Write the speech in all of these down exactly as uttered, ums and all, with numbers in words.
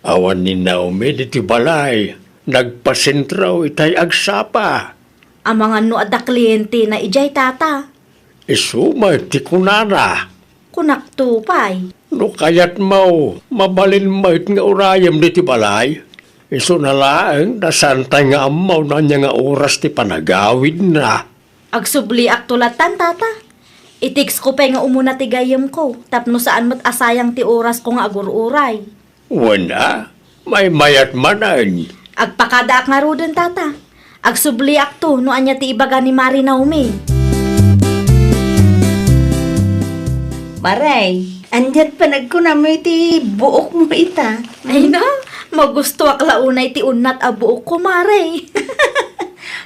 Awan ni Naomi ditoy balay. Nagpasentrao itay agsapa. Amangan no adda klientena idiay, tata. Isu met ti kunana. Kunakto pay. No kayatmo, mabalin met nga urayem ditoy balay. Isuna laeng ta saantay nga ammo no ania nga oras ti panagawidna. Agsubliakto lattan, tata. I-textko pay nga umuna ti gayyemko, tapno saan met a sayang ti orasko nga agur-uray. Wen a, maymayat manen. Agpakadaak ngaruden, tata. Agsubliakto no ania ti ibaga ni Mari Naomi. Maray, ania't panagkunam iti buokmo ita? Ay na, magustoak la unay ti unnat a buokko, Mari.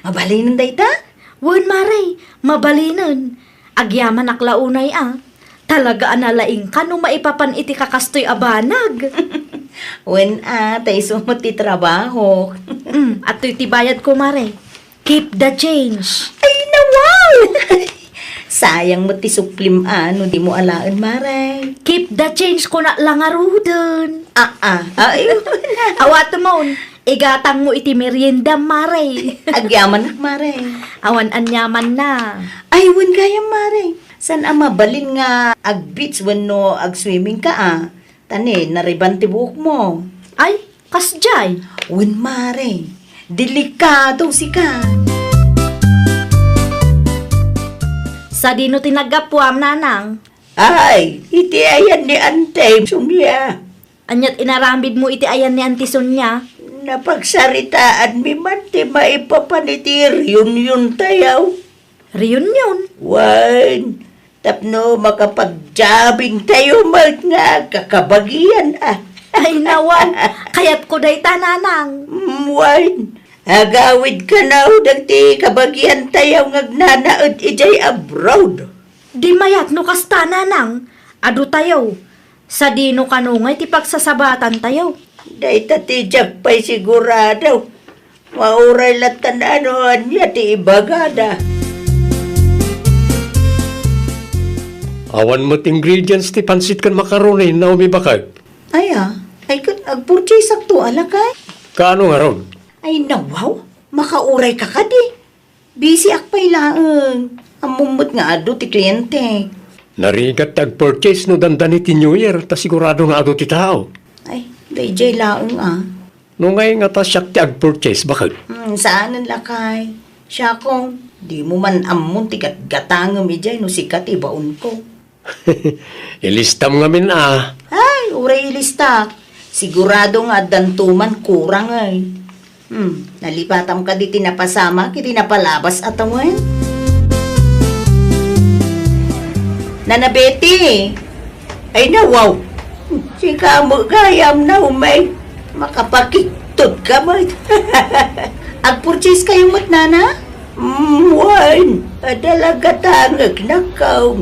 Mabalinen dayta? Wen, Mari, mabalinen. Agyamanak la unay a. Talaga a nalaingka no maipapan iti kakastoy a banag. Wen a, ta isu met ti trabahok. Mm, atoy ti bayadko, Mari. Keep the change. Ay, nawaw! Sayang met ti suplim a no dimo alaen, Mari. Keep the change, kuna la ngaruden. Ah, ah. Ay, awatemon. Igatangmo iti merienda, Mari. Agyamanak, Mari. Awan aniamanna. Ay, wen gayam, Mari. Saan a mabalin nga ag-beach wenno ag-swimming ka, a? Ta ni, nariban ti buokmo. Ay, kasdiay. Wen, Mari. Delikado sika. Sadino ti naggapuam, Nanang? Ay, iti ayan ni Ante Sonia. Ania't inaramidmo iti ayan ni Auntie Sonia? Napagsaritaanmi man ti maipapan iti reunion tayo. Reunion? Wen, tapno makapag-jobbing tayo met nga kakabagian, a. Ay, nawaw. Kayatko dayta, Nanang. Mm, wen, agawid kano dagiti kabagian tayo nga agnanaed idiay abroad. Di mayat no kasta, Nanang. Adu tayo. Sadino kano ngay ti pagsasabatantayo? Dayta ti diak pay sigurado. Mauray lattan a no ania ti ibagada. Awan met ingredients ti pansit ken macaroni, Naomi, baket. Aya, ay ket agpurchase-akto a lakay. Kaano ngarud? Ay, nawaw, makaurayka kadi. Busy-ak pay laeng. Ammom met nga adu ti klientek. Narigat ti ag-purchase no dandani ti New Year, ta sigurado nga adu ti tao. Ay, daydiay laeng a. No ngay nga ta siak ti ag-purchase, baket? Hmm, saanen lakay. Siakong, dimo man ammon ti gatgatangem idiay no sika ti ibaonko. Ilistam ngamin a. Ay, uray ilistak. Sigurado nga addanto man kurang, ay. Hmm, nalipatam kadi ti napasamak iti napalabas a tawen? Nana Betty! Ay, nawaw! Sika met gayam, Naomi. Makapakigtot ka met. Agpurchase kayo met, Nana? Mm, wen. Adda la gatangek, nakaw.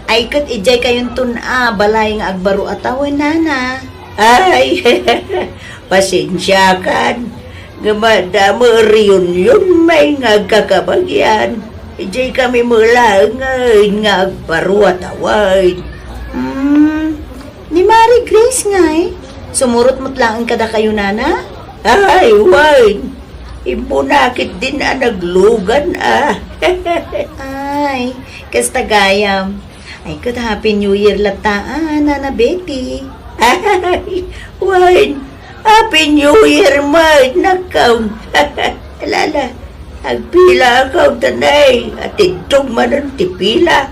Ay, ket idiay kayonton a balay nga agbaro a tawen, Nana. Ay, pasensiakan. Ngem adda met reunion may nga agkakabagian. Idiay kami met laengen nga agbaro a tawen. Hmm, ni Mari Grace ngay, sumurot met laeng kadakayo, Nana? Ay, wen. Immuna ketdin a naglugan a. Ay, kasta gayam. Ay, ket Happy New Year latta, a, Nana Betty. Ay, wen, Happy New Year met, nakaw. Alala, agpila akaw tanay, atiddog manen ti pila.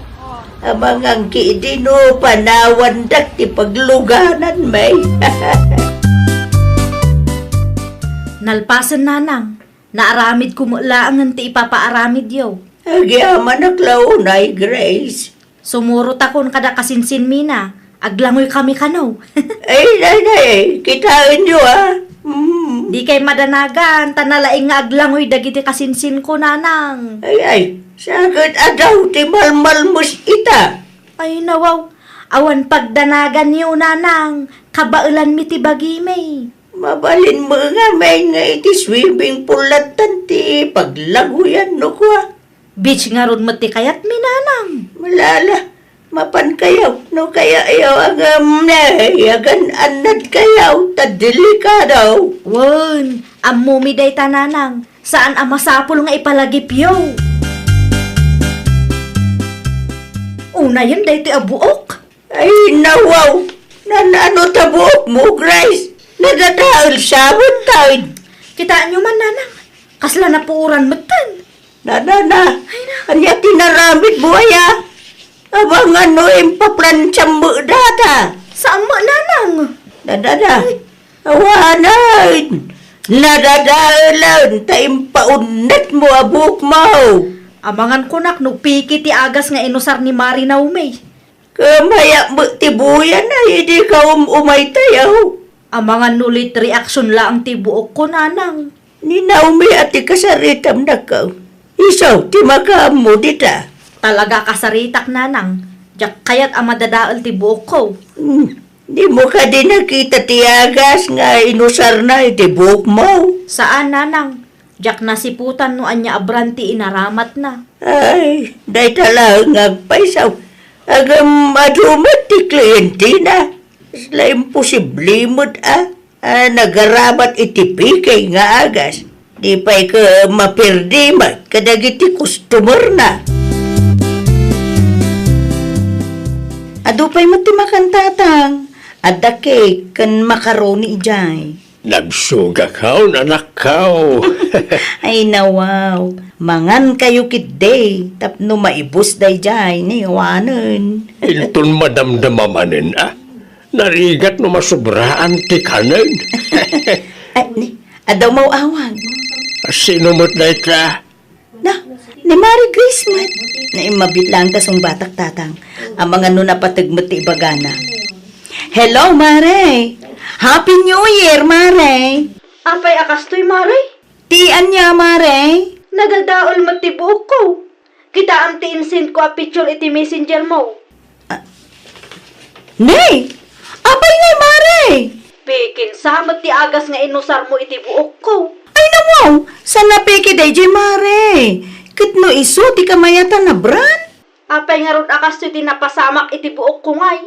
Amangan ki idi no panawandak ti pagluganan, may. Nalpasen, Nanang. Naaramidko met laengen ti ipapaaramidyo. Agyamanak la unay, Grace. Sumurotakon kada kasinsinmina. Aglangoy kami kano. Ay, nay, nay, kitaenyo, a. Mm. Dikay madanagan, ta nalaing nga aglangoy dagiti kasinsinko, Nanang. Ay, ay, saket a daw ti malmalmes ita. Ay, nawaw, awan pagdanaganyo, Nanang. Kabaelanmi ti bagimi. Mabalin met ngamin nga iti swimming pool lattan ti paglangoyan no kua. Beach ngarud met ti kayatmi, Nanang. Malala, Mapankayo, no kayatyo a ngem ne, agan-annadkayo, ta delikado. Wen, ammomi dayta, nanang. Saan a masapul nga ipalagipyo. Unayen daytoy a buok. Ay, nawaw! Nan-ano ta buokmo, Grace? Nadadael sa awan tayo. Kitaenyo man, nanang. Kasla napuoran metten. Nanana, ay, na. Ania ti naramidmo aya? Abangan no impaplansiam met data. Saan met, nanang? Nanana, ay. Awanen. Nadadaelen ta impaunnetmo a buokmo. Amangan kunak no piki ti agas nga inusar ni Mari Naomi. Kamayak met ti buyan ay idi kaum-umay tayo. Amangan no late reaction laeng ti buokko, nanang. Ni Naomi a ti kasaritam nakaw. Isu ti makaammo dita. Talaga kasaritak, nanang. Diak kayat a madadael ti buokko. Hmm. Dimo kadi nakita ti agas nga inusarna iti buokmo? Saan, nanang. Diak nasiputan no ania a brand ti inaramatna. Ay, dayta laeng nga agpayso. Ngem adu met ti klientena. Kasla imposible met a, a nagaramat iti piki nga agas. Di pay ket maperdi met kadagiti customerna. Adu pay met ti makan, Tatang. Adda cake ken macaroni idiay. Nagsugakaw, anakkaw. Ay, nawaw. Mangankayo ketdi tapno maibus daydiay ni awanen. Inton madamdama manen, a? Narigat no masubraan ti kanen. Ay, ni, adda umaw-awag. Sino met dayta? Na, ni Mari Grace met. Naimbag laeng ta sungbatak, Tatang. Amangan no napateg met ti ibagana. Hello, Mare. Happy New Year, Mare. Apay a kastoy, Mare? Ti ania, Mare? Nadadael met ti buokko. Kitaem ti insend ko a picture iti messenger mo. Ah, ne! Apay ngay, Mare? Pikinsa met ti agas nga inusarmo iti buokko. Ay, nawaw! Saan a peke daydiay, Mare? Ket no isu ti kamayatan a brand? Apay ngarud a kastoy ti napasamak iti buokko ngay?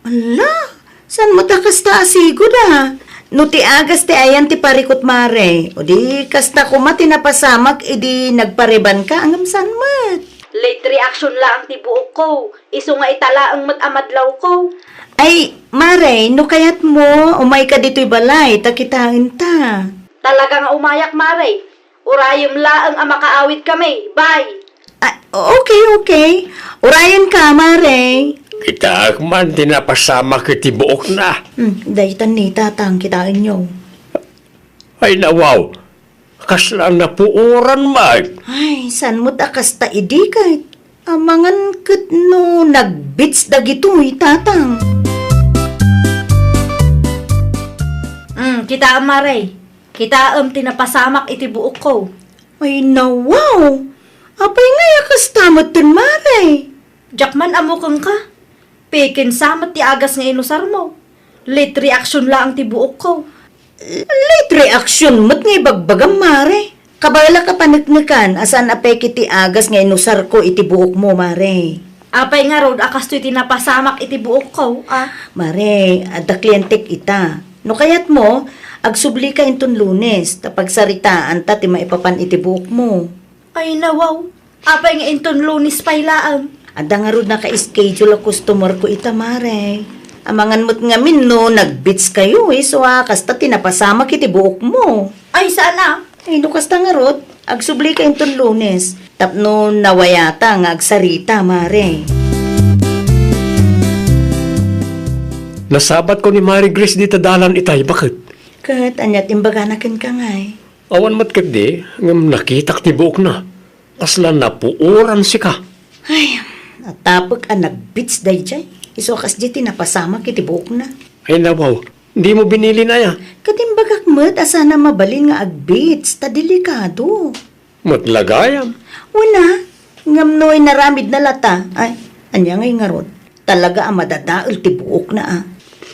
Ala, saan met a kasta a sigud a? No ti agas ti ayan ti parikut, Mare, o di kasta koma ti napasamak idi nagparebanka, ngem saan met? Late reaction laeng ti buokko, isu nga ita laeng met a madlawko. Ay, Mare, no kayatmo, umayka ditoy balay, ta kitaenta. Talaga nga umayak, Mare. Urayem laeng a makaawidkami. Bye! Ah, okay, okay. Urayenka, Mare. Kitaek man ti napasamak iti buokna. Hmm, daytan ni Tatang, kitaenyo. Ay, nawaw. Kasla napuoran met. Ay, saan met a kasta idi ket? Amangan ket no nag-beach dagitoy, Tatang. Hmm, kitaem, Mare. Kitaem ti napasamak iti buokko. Ay, nawaw! Apay ngay a kasta metten, Mare? Diak man ammo kenka. Pikinsa met ti agas nga inusarmo. Late reaction laeng ti buokko. Late reaction met nga ibagbagam, Mare. Kabaelak a paneknekan a saan a peke ti agas nga inusarko iti buokmo, Mare. Apay ngarud a kastoy ti napasamak iti buokko, a? Mare, adda klientek ita. No kayatmo, agsublika inton Lunes, ta pagsaritaanta ti maipapan iti buokmo. Ay, nawaw. Apay nga inton Lunes pay laeng? Adda ngarud naka-schedule a customerko ita, Mare. Amangan met ngamin no nag-beach kayo, isu a kasta ti napasamak iti buokmo. Ay, saan a? Ay, no kasta ngarud, agsublika inton Lunes. Tapno nawayata nga agsarita, Mare. Nasabatko ni Mare Grace dita dalan itay, baket. Ket ania ti imbagana kenka ngay? Awan met ketdi, ngem nakitak ti buokna. Kasla napuoran sika. Ay, atapek a nag-beach daydiay. Isu a kasdiay ti napasamak iti buokna. Ay, nawaw, dimo binilin aya? Ket imbagak met a saan a mabalin nga ag-beach, ta delikado. Met la gayam. Wen a, ngem no inaramidna lata, ay, ania ngay ngarud? Talaga a madadael ti buokna a.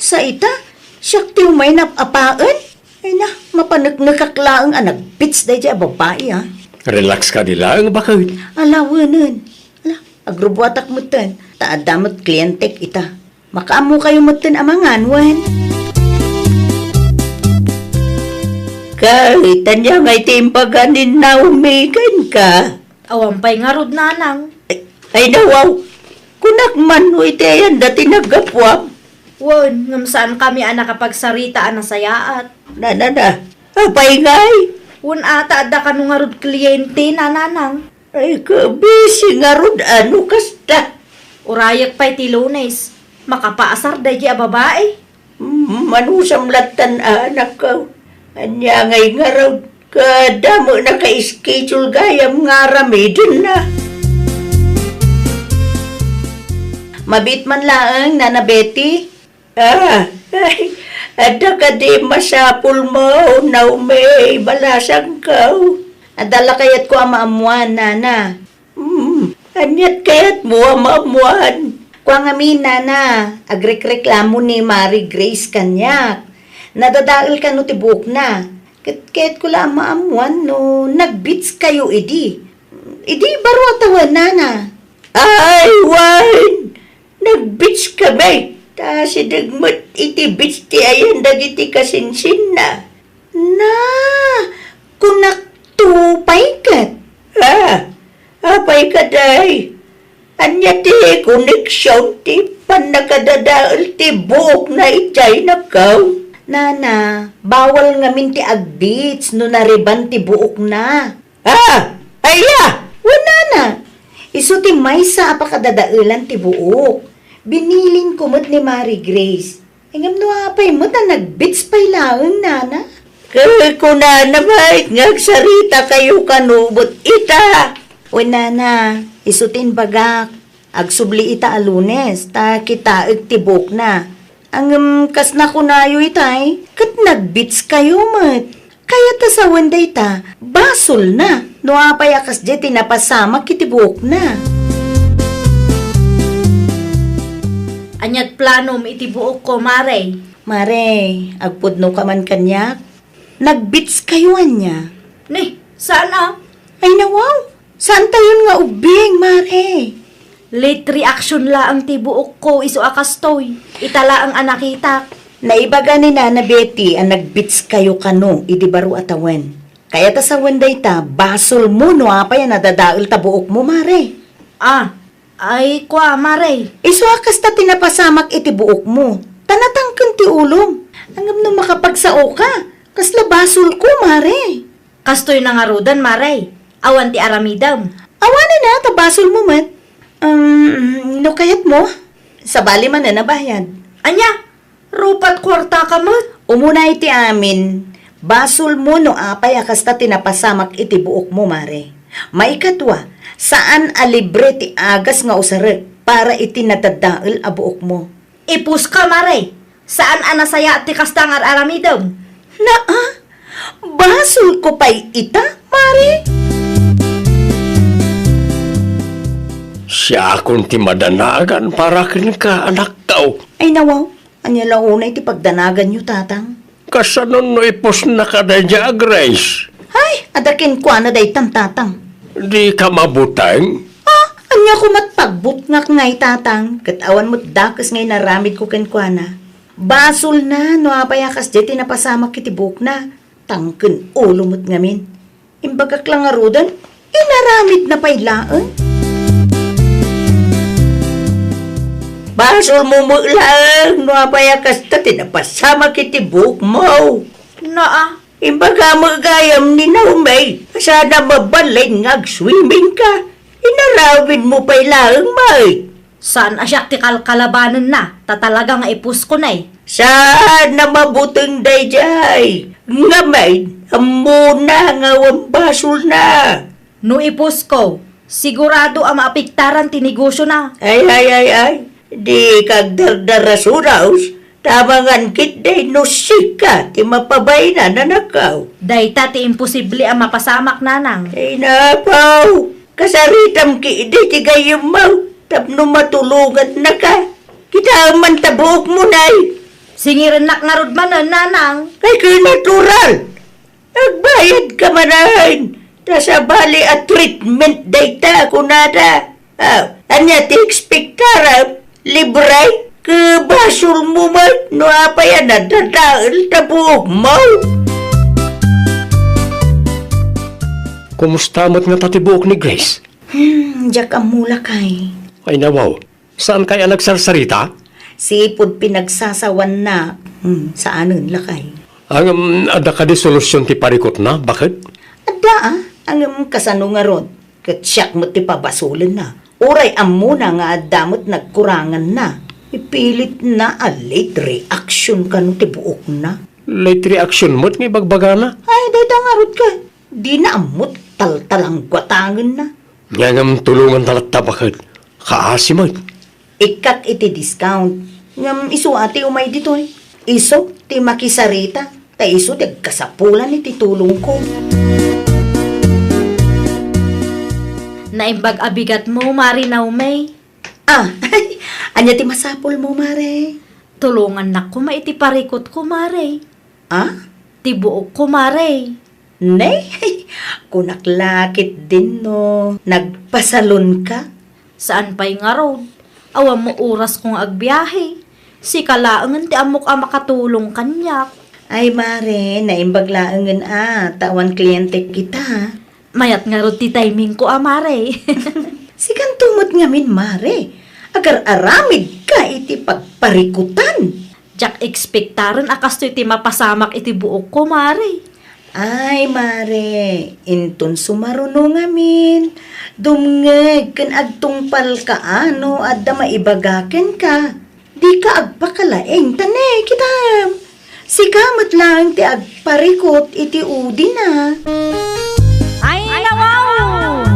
Sa ita, siak ti umay nap-apaen? Ay na, mapaneknekak laeng a nag-beach daydiay a babai a. Relax kadi laeng, baket. Ala, wenen. Ala, Agrubuatak metten, ta adda met klientek ita. Makaammokayo metten a mangan wen? Kay, ania ngay ti imbaga ni Naomi kenka? Awan pay ngarud, nanang. Ay, ay, nawaw. Kunak man no iti ayan dati naggapuam. Wen, ngem saan kami a nakapagsarita a nasayaat. Na, na, na. Apay ngay? Wen ata adda kano ngarud kliente, nanang. Ay, kabisi ngarud a no kasta. Urayek pay ti Lunes. Makapaasar daydi a babai. Mm, manusam lattan a anakko. Ania ngay ngarud? Kada met naka-schedule gayam nga aramidenna. Mabiit man laeng, Nana Betty. Ah, ay, adda kadi masapulmo, Naomi, balasangko? Adda la kayatko a maammuan, Nana. Hmm, aniat kayatmo a maammuan? Kua ngamin, Nana, agrekreklamo ni Mari Grace kaniak. Nadadael kano ti buokna. Ket kayatko la a maammuan no nag-beach kayo idi. Idi baro a tawen, Nana. Ay, wen! Nag-beach kami, ta sideg met iti beach ti ayan dagiti kasinsinna. Na, kunak to pay ket? Ah, apay kadi? Ania ti koneksion ti pannakadadael ti buokna idiay, nakkaw? Nana, bawal ngamin ti ag-beach no nariban ti buokna. Ah! Aya! Wen, Nana, isu ti maysa a pakadadaelan ti buok. Binilinko met ni Mari Grace. Ngem no apay met a nag-beach pay laeng, Nana? Ket kunana met nga agsarita kayo kano met ita. Wen, Nana, isu ti imbagak. Agsubli ita a Lunes, ta kitaek ti buokna. Ngem kas nakunayo itay, ket nag-beach kayo met. Kayat a sawen dayta, basolna no apay a kasdiay ti napasamak iti buokna. Aniat planom iti buokko, Mare? Mare, agpudnoka man kaniak? Nag-beach kayo ania? Ni, saan a? Ay, nawaw! Saantayon nga ubbing, Mare? Late reaction laeng ti buokko isu a kastoy. Ita laeng a nakitak. Naibaga ni Nana Betty a nag-beach kayo kano idi baro a tawen. Kayat a sawen dayta, basolmo no apay a nadadael ta buokmo, Mare. Ah, ay, kua, Mare. Isu a kasta ti napasamak iti buokmo. Ta natangken ti ulom. Ngem no makapagsaoka, kasla basolko, Mare. Kastoy na ngaruden, Mare. Awan ti aramidem. Awanen a, ta basolmo met. Um, no kayatmo, sabali manen a bayad. Ania? Rupat kuartaka met? Umuna iti amin, basolmo no apay a kasta ti napasamak iti buokmo, Mare. Maikadua, saan a libre ti agas nga usarek para iti nadadael a buokmo. Ipuska, Mare. Saan a nasayaat ti kasta nga ar-aramidem. Naa, basolko pay ita, Mare? Siakon ti madanagan para kenka, anakko. Ay, nawaw. Ania la unay ti pagdanaganyo, Tatang? Kasano no ipusnaka daydiay a Grace? Ay, adda kenkuana daytan, Tatang. Dika mabuteng? Ah, ania koma ti pagbutngak ngay, Tatang? Ket awan met dakes nga inaramidko kenkuana. Basolna no apay a kasdiay ti napasamak iti buokna. Tangken ulo met ngamin. Imbagak la ngaruden, inaramidna pay laeng. Basolmo met laeng no apay a kasta ti napasamak iti buokmo. Naa. Imbagam met gayam ni Naomi, saan a mabalin nga agswimmingka. Inaramidmo pay laeng met. Saan a siak ti kalkalabanenna, ta talaga nga ipusko ne. Saan a mabuteng daydiay. Ngamin, ammona nga awan basolna. No ipusko, sigurado a maapektaran ti negosiona. Ay, ay, ay, ay. Dika agdardarasunos, ta amangan ketdi no sika ti mapabain, anakko. Dayta ti imposible a mapasamak, Nanang. Ay, napaw. Kasaritam ketdi ti gayyemmo tapno matulongannaka. Kitaem man ta buokmo, Nay. Singirennak ngarud manen, Nanang. Kay kinatural. Agbayadka manen. Ta sabali a treatment dayta, kunada. Ah, Ania ti ekspektarem? Libre? Ket basolmo met no apay a nadadael ta buokmo. Kumusta met ngata ti buok ni Grace? Hmm, diak ammo lakay. Ay, nawaw. Saankay a nagsarsarita? Sipud pinagsasawanna, hmm, saanen lakay. Ngem, adda kadi solusion ti parikutna, baket? Adda, a. Ngem kasano ngarud? Ket siak met ti pabasolenna. Uray ammona nga adda met nagkuranganna, ipilitna a late reaction kano ti buokna. Late reaction met nga ibagbagana? Ay, dayta ngarud ket. Dina ammo ti taltalangguatangenna. Ngem tulonganta latta baket. Kaasi met. Ikkak iti discount. Ngem isu a ti umay ditoy. Isu ti makisarita, ta isu ti agkasapulan iti tulongko. Naimbag a bigatmo, Mare Naomi. Ah, ania ti masapulmo, Mare? Tulongannak koma iti parikutko, Mare. Ah? Ti buokko, Mare. Ne? Kunak la ketdin no nagpasalonka? Saan pay ngarud. Awan mo orasko nga agbiahe. Sika laengen ti ammok a makatulong kaniak. Ay, Mare, naimbag laengen a, ta awan kliente kita. Mayat ngarud ti timingko a, Mare. Sikanto met ngamin, Mare. Agar-aramidka iti pagparikutan. Diak ekspektaren a kastoy ti mapasamak iti buokko, Mare. Ay, Mare, inton sumaruno ngamin, dumngeg ken agtungpalka a no adda maibaga kenka. Dika agpakalaing, ta ne, kitam. Sika met laeng ti agparikut iti udina. Ay, nawaw!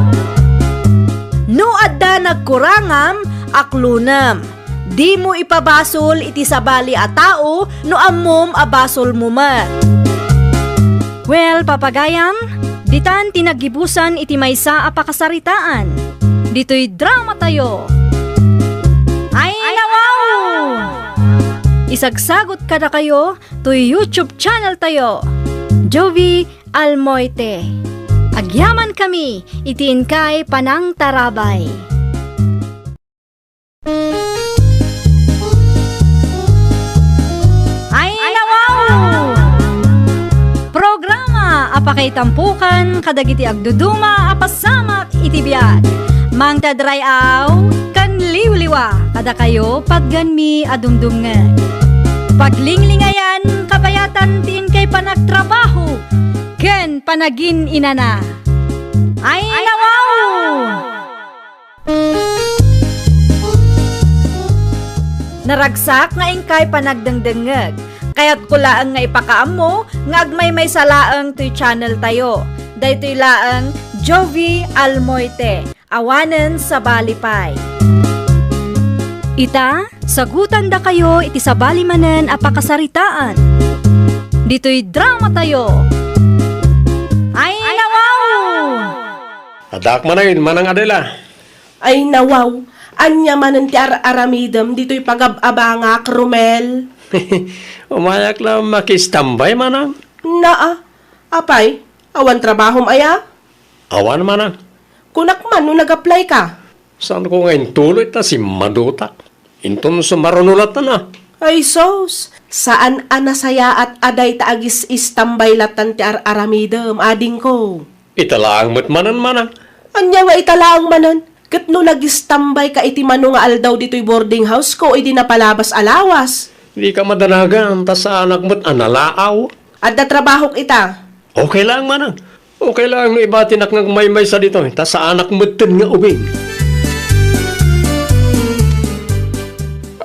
No adda nagkurangam, aklonem. Dimo ipabasol iti sabali a tao no ammom a basolmo met. Well, papagayam, ditan ti naggibusan iti maysa a pakasaritaan. Ditoy dramatayo. Ay, nawaw! Isagsagot kadakayo toy YouTube channel tayo, Jovi Almoite. Agyamankami iti inkay panangtarabay. Ay, nawaw! Programa a pakaitampokan kadagiti agduduma a pasamak iti biag. Mangted ray-aw ken liwliwa kadakayo patgenmi a dumdumngeg. Paglinglingayan, kabayatan ti inkay panagtrabaho ken panagin-inana. Ay, nawaw! Naragsak nga inkay panagdengdengngeg. Kayatko laeng nga ipakaammo nga agmaymaysa laeng toy channel tayo. Daytoy laeng Jovi Almoite, awanen sabali pay. Ita, sagutandakayo iti sabali manen a pakasaritaan. Ditoy dramatayo. Ay, nawaw! Addaak manen, Manang Adela. Ay, nawaw, ania manen ti ar-aramidem ditoy pagab-abangak, Romel? Umayak la makistambay, Manang. Naa, apay, awan trabahom aya? Awan, Manang. Kunak man no nag-apply ka? Saanko nga intuloy ta simmadutak. Inton sumaruno latta na. Ay sus, saan a nasayaat a dayta agis-istambay lattan ti ar-aramidem, adingko. Ita laeng met manen, Manang. Ania nga ita laeng manen? Ket no nagistambay ka iti mano nga aldaw ditoy boarding house ko idi napalabas a lawas? Dika madanagan, ta saanak met a nalaaw. Adda trabahok ita. Okay laeng, Manang. Okay laeng no ibatinak nga agmaymaysa ditoy, ta saanak metten nga ubing.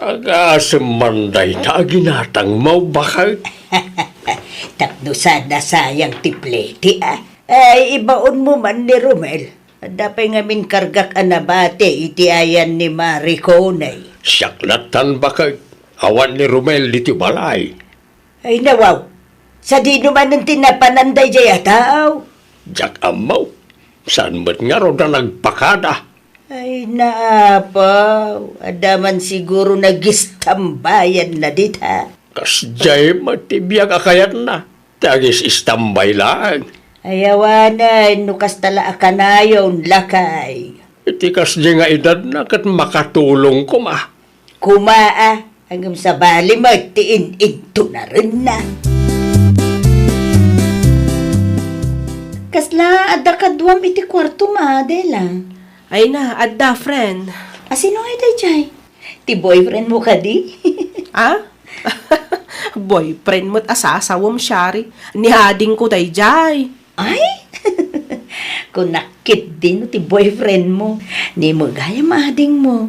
Agasem man dayta a ginatangmo, baket. Tapno saan a sayang ti plete, a. Ay, ibaonmo man ni Romel. Adda pay ngamin kargak a nabati iti ayan ni Mare Conay. Siak lattan, baket. Awan ni Romel ditoy balay. Ay, nawaw. Sadino manen ti napanan daydiay a tao? Diak ammo. Saan met ngarud a nagpakada? Ay, naapaw. Adda man siguro nagistambayanna dita. Kasdiay met ti biag a kayatna. Ti agis-istambay laeng. Ay, awanen, no kasta la a kanayon, lakay. Iti kasdiay nga edadna ket makatulong koma. Koma a, ngem sabali met ti in-intunarenna. Kasla adda kaduam iti kuartom, Adela? Ay na, adda, friend. A, sino ngay daydiay? Ti boyfriend mo kadi? Ah? Boyfriend met a sasawem, Shari. Ni adingko daydiay. Ay? Kunak ketdi no ti boyfriend mo. Ni met gayam ading mo.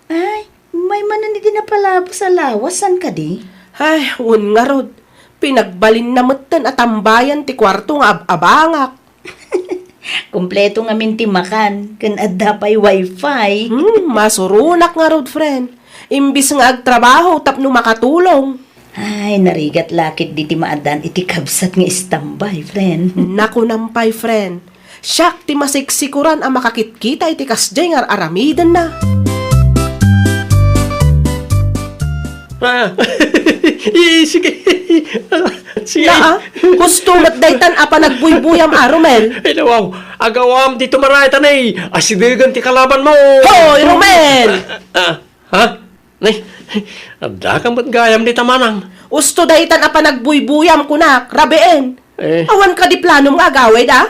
Ay, maymanen iti napalabas a lawas, saan kadi? Ay, wen ngarud. Pinagbalinna metten a tambayan ti kuarto nga ab-abangak. Kompleto ngamin ti makan, ken adda pay wifi. Hmm, masuronak ngarud, friend. Imbis nga agtrabaho tapno makatulong. Ay, narigat la ketdi ti maaddaan iti kabsat nga istambay, friend. Nakunam pay, friend. Siak ti masiksikuran a makakitkita iti kasdiay nga ar-aramidenna. Ah, i-, sige. Sige. Naa, husto met daytan a panagbuybuyam a, Romel. Ay, nawaw. Agawam ti tumaraay tanay. Asidegen ti kalaban mo. Hoy, Romel! Ah, ah, ha? Nay, adda ka met gayam dita, manang. Husto daytan a panagbuybuyam, kunak, rabien. Eh. Awan kadi planom nga agawid, a?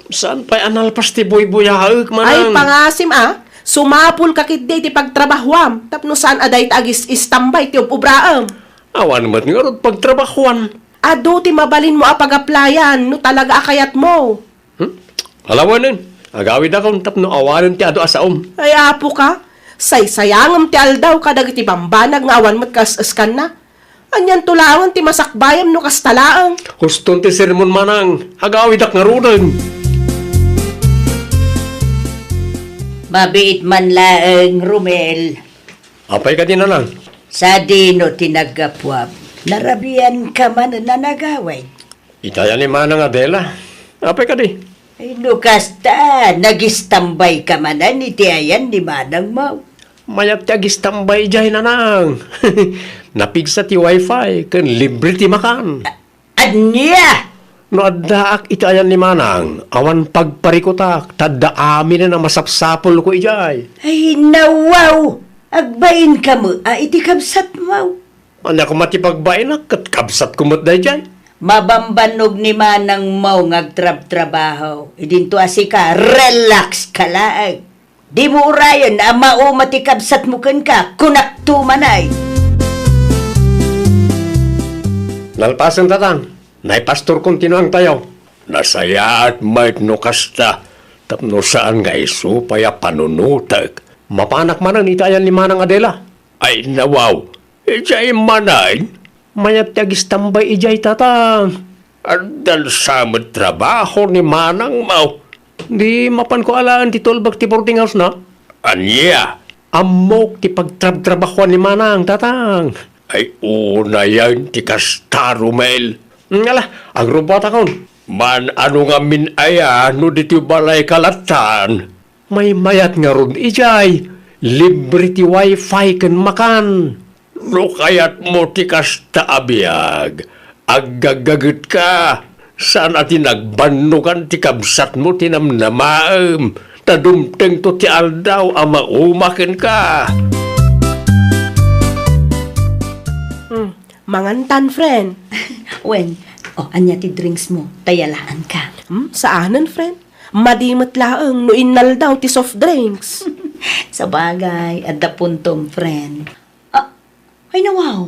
Saan pay a nalpas ti buybuyaek, manang? Ay, pangasim, a. Sumapul ka ketdi iti pagtrabahuam, tapno saan a dayta agis-istambay ti ub-ubraem. Awan met ngarud pagtrabahuan. Adu ti mabalinmo a pag-applyan no talaga a kayatmo. Hmm? Alawanen, agawidakon tapno awanen ti adu a saom. Ay, apo ka, saysayangem ti aldaw kadagiti bambanag nga awan met kas-eskanna. Anianto laeng ti masakbayam no kasta laeng? Huston ti sermon, manang, agawidak ngaruden. Mabiit man laeng, Romel. Apay kadi, nanang? Sadino ti naggapuam? Narabian ka man a nagawid? Itaya ni Manang Adela. Apay kadi? Ay, no kasta, nagistambay ka manen iti ayan ni manangmo. Mayat ti agistambay idiay, nanang. Napigsa ti wifi ken libre ti makan. A-, ania? No addaak iti ayan ni manang, awan pagparikutak, ta adda aminen a masapsapulko idiay. Ay, nawaw! Agbain ka met a iti kabsatmo. Ania koma ti pagbainak ket kabsatko met daydiay? Mabambannog ni manangmo nga agtrabtrabaho. Idinto a sika, relax ka laeng. Dimo urayen a mauma ti kabsatmo kenka, kunakto manay. Nalpasen, tatang. Nay pastor kontinuangtayo. Nasayaat met no kasta, tapno saan nga isu pay a panunotek. Mapanak manen iti ayan ni Manang Adela. Ay, nawaw. Idiay manen? Mayat ti agistambay idiay, tatang. Addan sa met trabaho ni manangmo. Di mapanko alaen ti tulbek ti boarding house na? Ania? Ammok ti pagtrabtrabahoan ni manang, tatang. Ay, unayen ti kasta, Romel. Ngala, agrubbuatakon. Man-ano ngamin aya no ditoy balay ka lattan? Maymayat ngarud idiay, libre ti wifi ken makan. No kayatmo ti kasta a biag, aggaggagetka, saan a ti nagbannogan ti kabsatmo ti namnamaem, ta dumtengto ti aldaw a mauma kenka. Hmm, mangantan, friend. Wen, o, ania ti drinks mo? Ta yalaanka. Hmm, saanen, friend. Madi met laeng no innaldaw ti soft drinks. Sabagay, adda puntom, friend. Ah, ay, nawaw.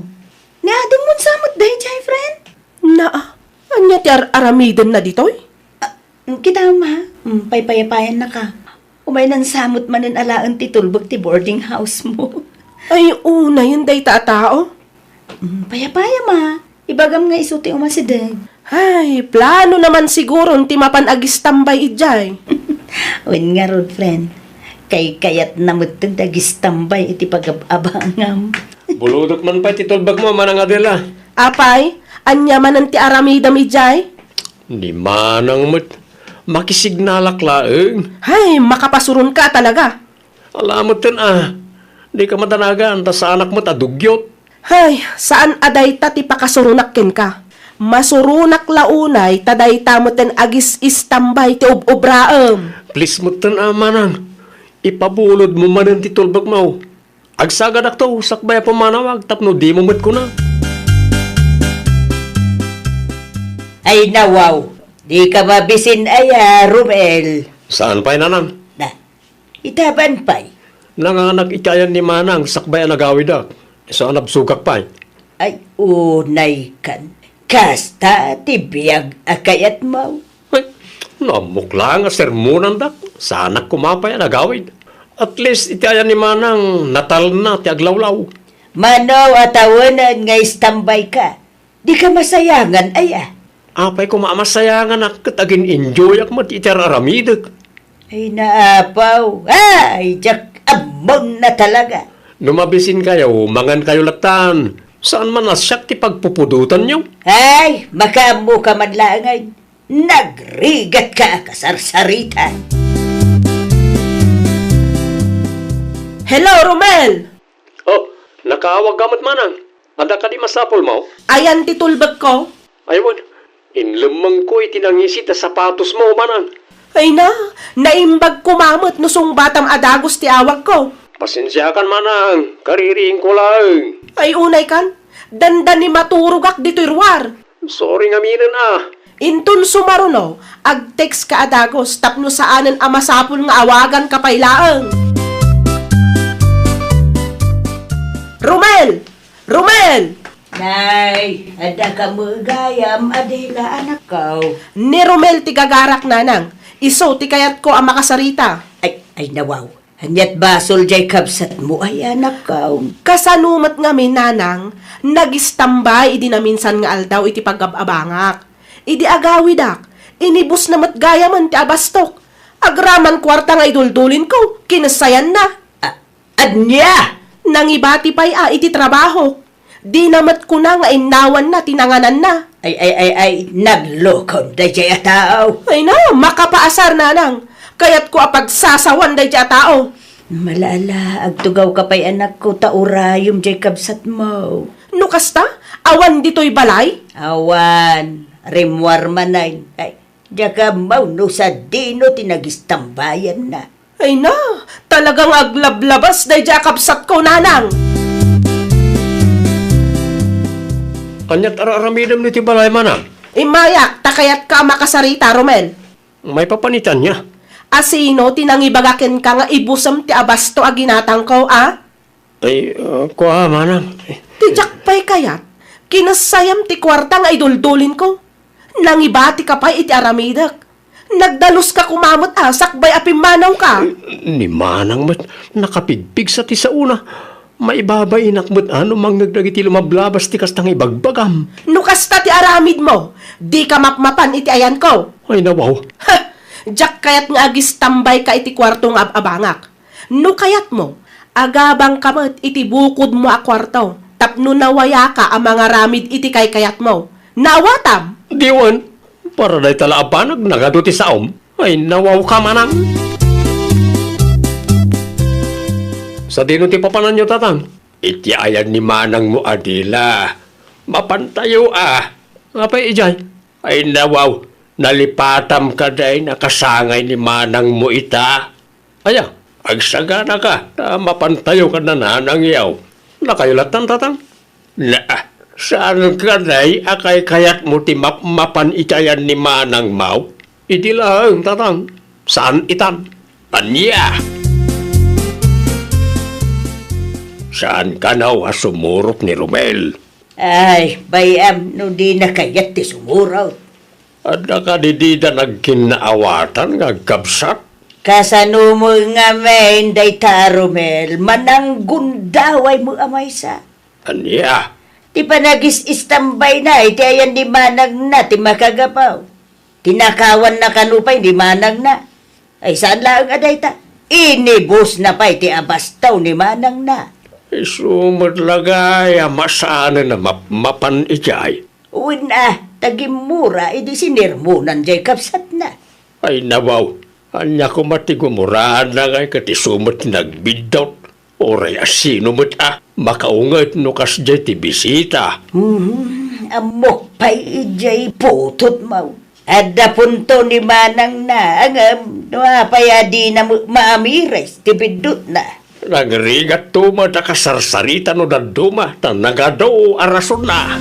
Ni adingmon sa met daydiay, friend? Naa, ania ti ar-aramidenna ditoy? Ah, kita, ma. Mm, paypayapayan na ka. Umaynan sa met manen alaen ti tulbek ti boarding house mo. Ay, unayen dayta a tao. Mm, payapayam a. Ibagam nga isu ti umasideg. Ay, plano naman siguron ti mapan agistambay idiay. Wen ngarud, friend. Kaykayatna metten ti agistambay iti pagab-abangam. Bulodek man pay ti tulbekmo, Manang Adela. Apay, ania manen ti aramidem idiay? Ni manang met. Makisignalak laeng. Hay, makapasuronka talaga. Ala metten a, dika madanagan ta saanak met a dugyot. Hay, saan a dayta ti pakasuronak kenka. Masuronak la unay ta dayta metten agis-istambay ti ub-ubraem. Please metten a, manang. Ipabulodmo manen ti tulbekmo. Agsagadakto sakbay a pummanawag tapno dimo met kuna. Ay nawaw, dika mabisin aya, Romel? Saan pay, Nanang? Na, itaban pay. Nanganak iti ayan ni Manang sakbay a nagawidak. Isu a nabsogak pay. Ay, unay kan. Kasta ti biag a kayatmo. Ay, no ammok la nga sermonandak, saanak koma pay a nagawid. At least, iti ayan ni Manang, natalna ti aglawlaw. Mano a tawenen nga istambay ka? Di ka masayangan, aya? Apay koma a masayanganak ket agin-enjoyak met iti ar-aramidek. Ay, naapaw. Ay, diak ammonna talaga. No mabisinkayo, mangankayo lattan. Saan man a siak ti pagpupudotanyo? Ay, makaammo ka man laengen. Nagrigat ka a kasarsarita. Hello, Romel! Oh, nakaawag ka met, Manang. Adda kadi masapulmo? Ayan ti tulbekko. Ay wen, inlemmengko iti nangisit a sapatosmo, Manang. Ay na, naimbag koma met no sungbatam a dagus ti awagko. Pasensiakan, Manang, kaririingko laeng. Ay unay kan, dandani maturogak ditoy ruar. Sorry ngaminen a. Inton sumaruno, ag-text ka a dagus tapno saanen a masapul nga awaganka pay laeng. Romel! Romel! Nay, adda ka met gayam, Adela, anakko. Ni Romel ti gagarak, Nanang. Isu ti kayatko a makasarita. Ay, ay, nawaw. Ania't basol jay kabsatmo ay anakko? Kasano met ngamin, Nanang, nagistambay idi naminsan nga aldaw iti pagab-abangak. Idi agawidak, inibusna met gayamen ti abastok. Agraman kuarta nga iduldulinko, kinassayanna. A-, ania? Nangibati pay a iti trabaho. Dina met kuna nga innawanna ti nangananna. Ay, ay, ay, ay, naglokon dayjay a tao. Ay na, makapaasar, Nanang. Kayatko a pagsasawan dayjay a tao. Malala, agtugawka pay, anakko, ta urayom jay kabsatmo. No kasta, awan ditoy balay? Awan, rimmuar manen. Ay, diak ammo no sadino ti nagistambayanna. Ay na, talagang aglablabas dayjay a kabsatko, Nanang. Ania't ar-aramidem iti balay, Manang? Immayak, ta kayatka a makasarita, Romel. Maipapan iti ania? A sino ti nangibaga kenka nga ibusem ti abasto a ginatangko, a? Ay, ah, kua, Manang. Ti diak pay kayat, kinassayam ti kuarta nga iduldulinko. Nangibatika pay iti aramidek. Nagdaluska koma met a sakbay a pimmanawka. Ni Manang met, nakapigpigsa ti saona. Maibabainak met a no mangngeg dagiti lumablabas ti kasta nga ibagbagam. No kasta ti aramidmo, dika mapmapan iti ayanko. Ay, nawaw. Ha! Diak kayat nga agistambayka iti kuarto nga ab-abangak. No kayatmo, agabangka met iti bukodmo a kuarto tapno nawayaka a mangaramid iti kaykayatmo. Naawatam? Diwen, para dayta la a banag nagadu ti saom. Ay, nawawka, Manang. Sadino ti papananyo, Tatang? Iti ayan ni manangmo a dila. Mapantayo a. Apay idiay? Ay, nawaw, nalipatam kadi a kasangay ni manangmo ita. Aya, agsaganaka, ta mapantayo ken nanangyo. Nakayo lattan, Tatang? Naa, saan kadi a kaykayatmo ti mapmapan iti ayan ni manangmo? Idi laeng, Tatang, saan itan. Ania? Saan kano a sumurot ni Romel? Ay, bay-am no dina kayat ti sumurot. Adda kadi dida nagkinnaawatan nga agkabsat? Kasano mo ngamin dayta, Romel? Mananggundawaymo a maysa. Ania? Ti panagis-istambayna iti ayan ni manangna ti makagapu. Tinakawanna kano pay ni manangna. Ay, saan laeng a dayta? Inibusna pay ti abasto ni manangna. Isu met la gayam a saanen a mapmapan idiay. Wen a, ta gimmura idi sinermonan jay kabsatna. Ay, nawaw, ania koma ti gumurana ngay ket isu met ti nagbiddut? Uray a sino met a makaunget no kasdiay ti bisita. Hmm, ammok pay idiay putotmo. Adda punto ni manangna, ngem no apay a dina met maamiris ti biddutna? Nagrigatto met a kasarsarita no dadduma, ta nagadu a rasonna.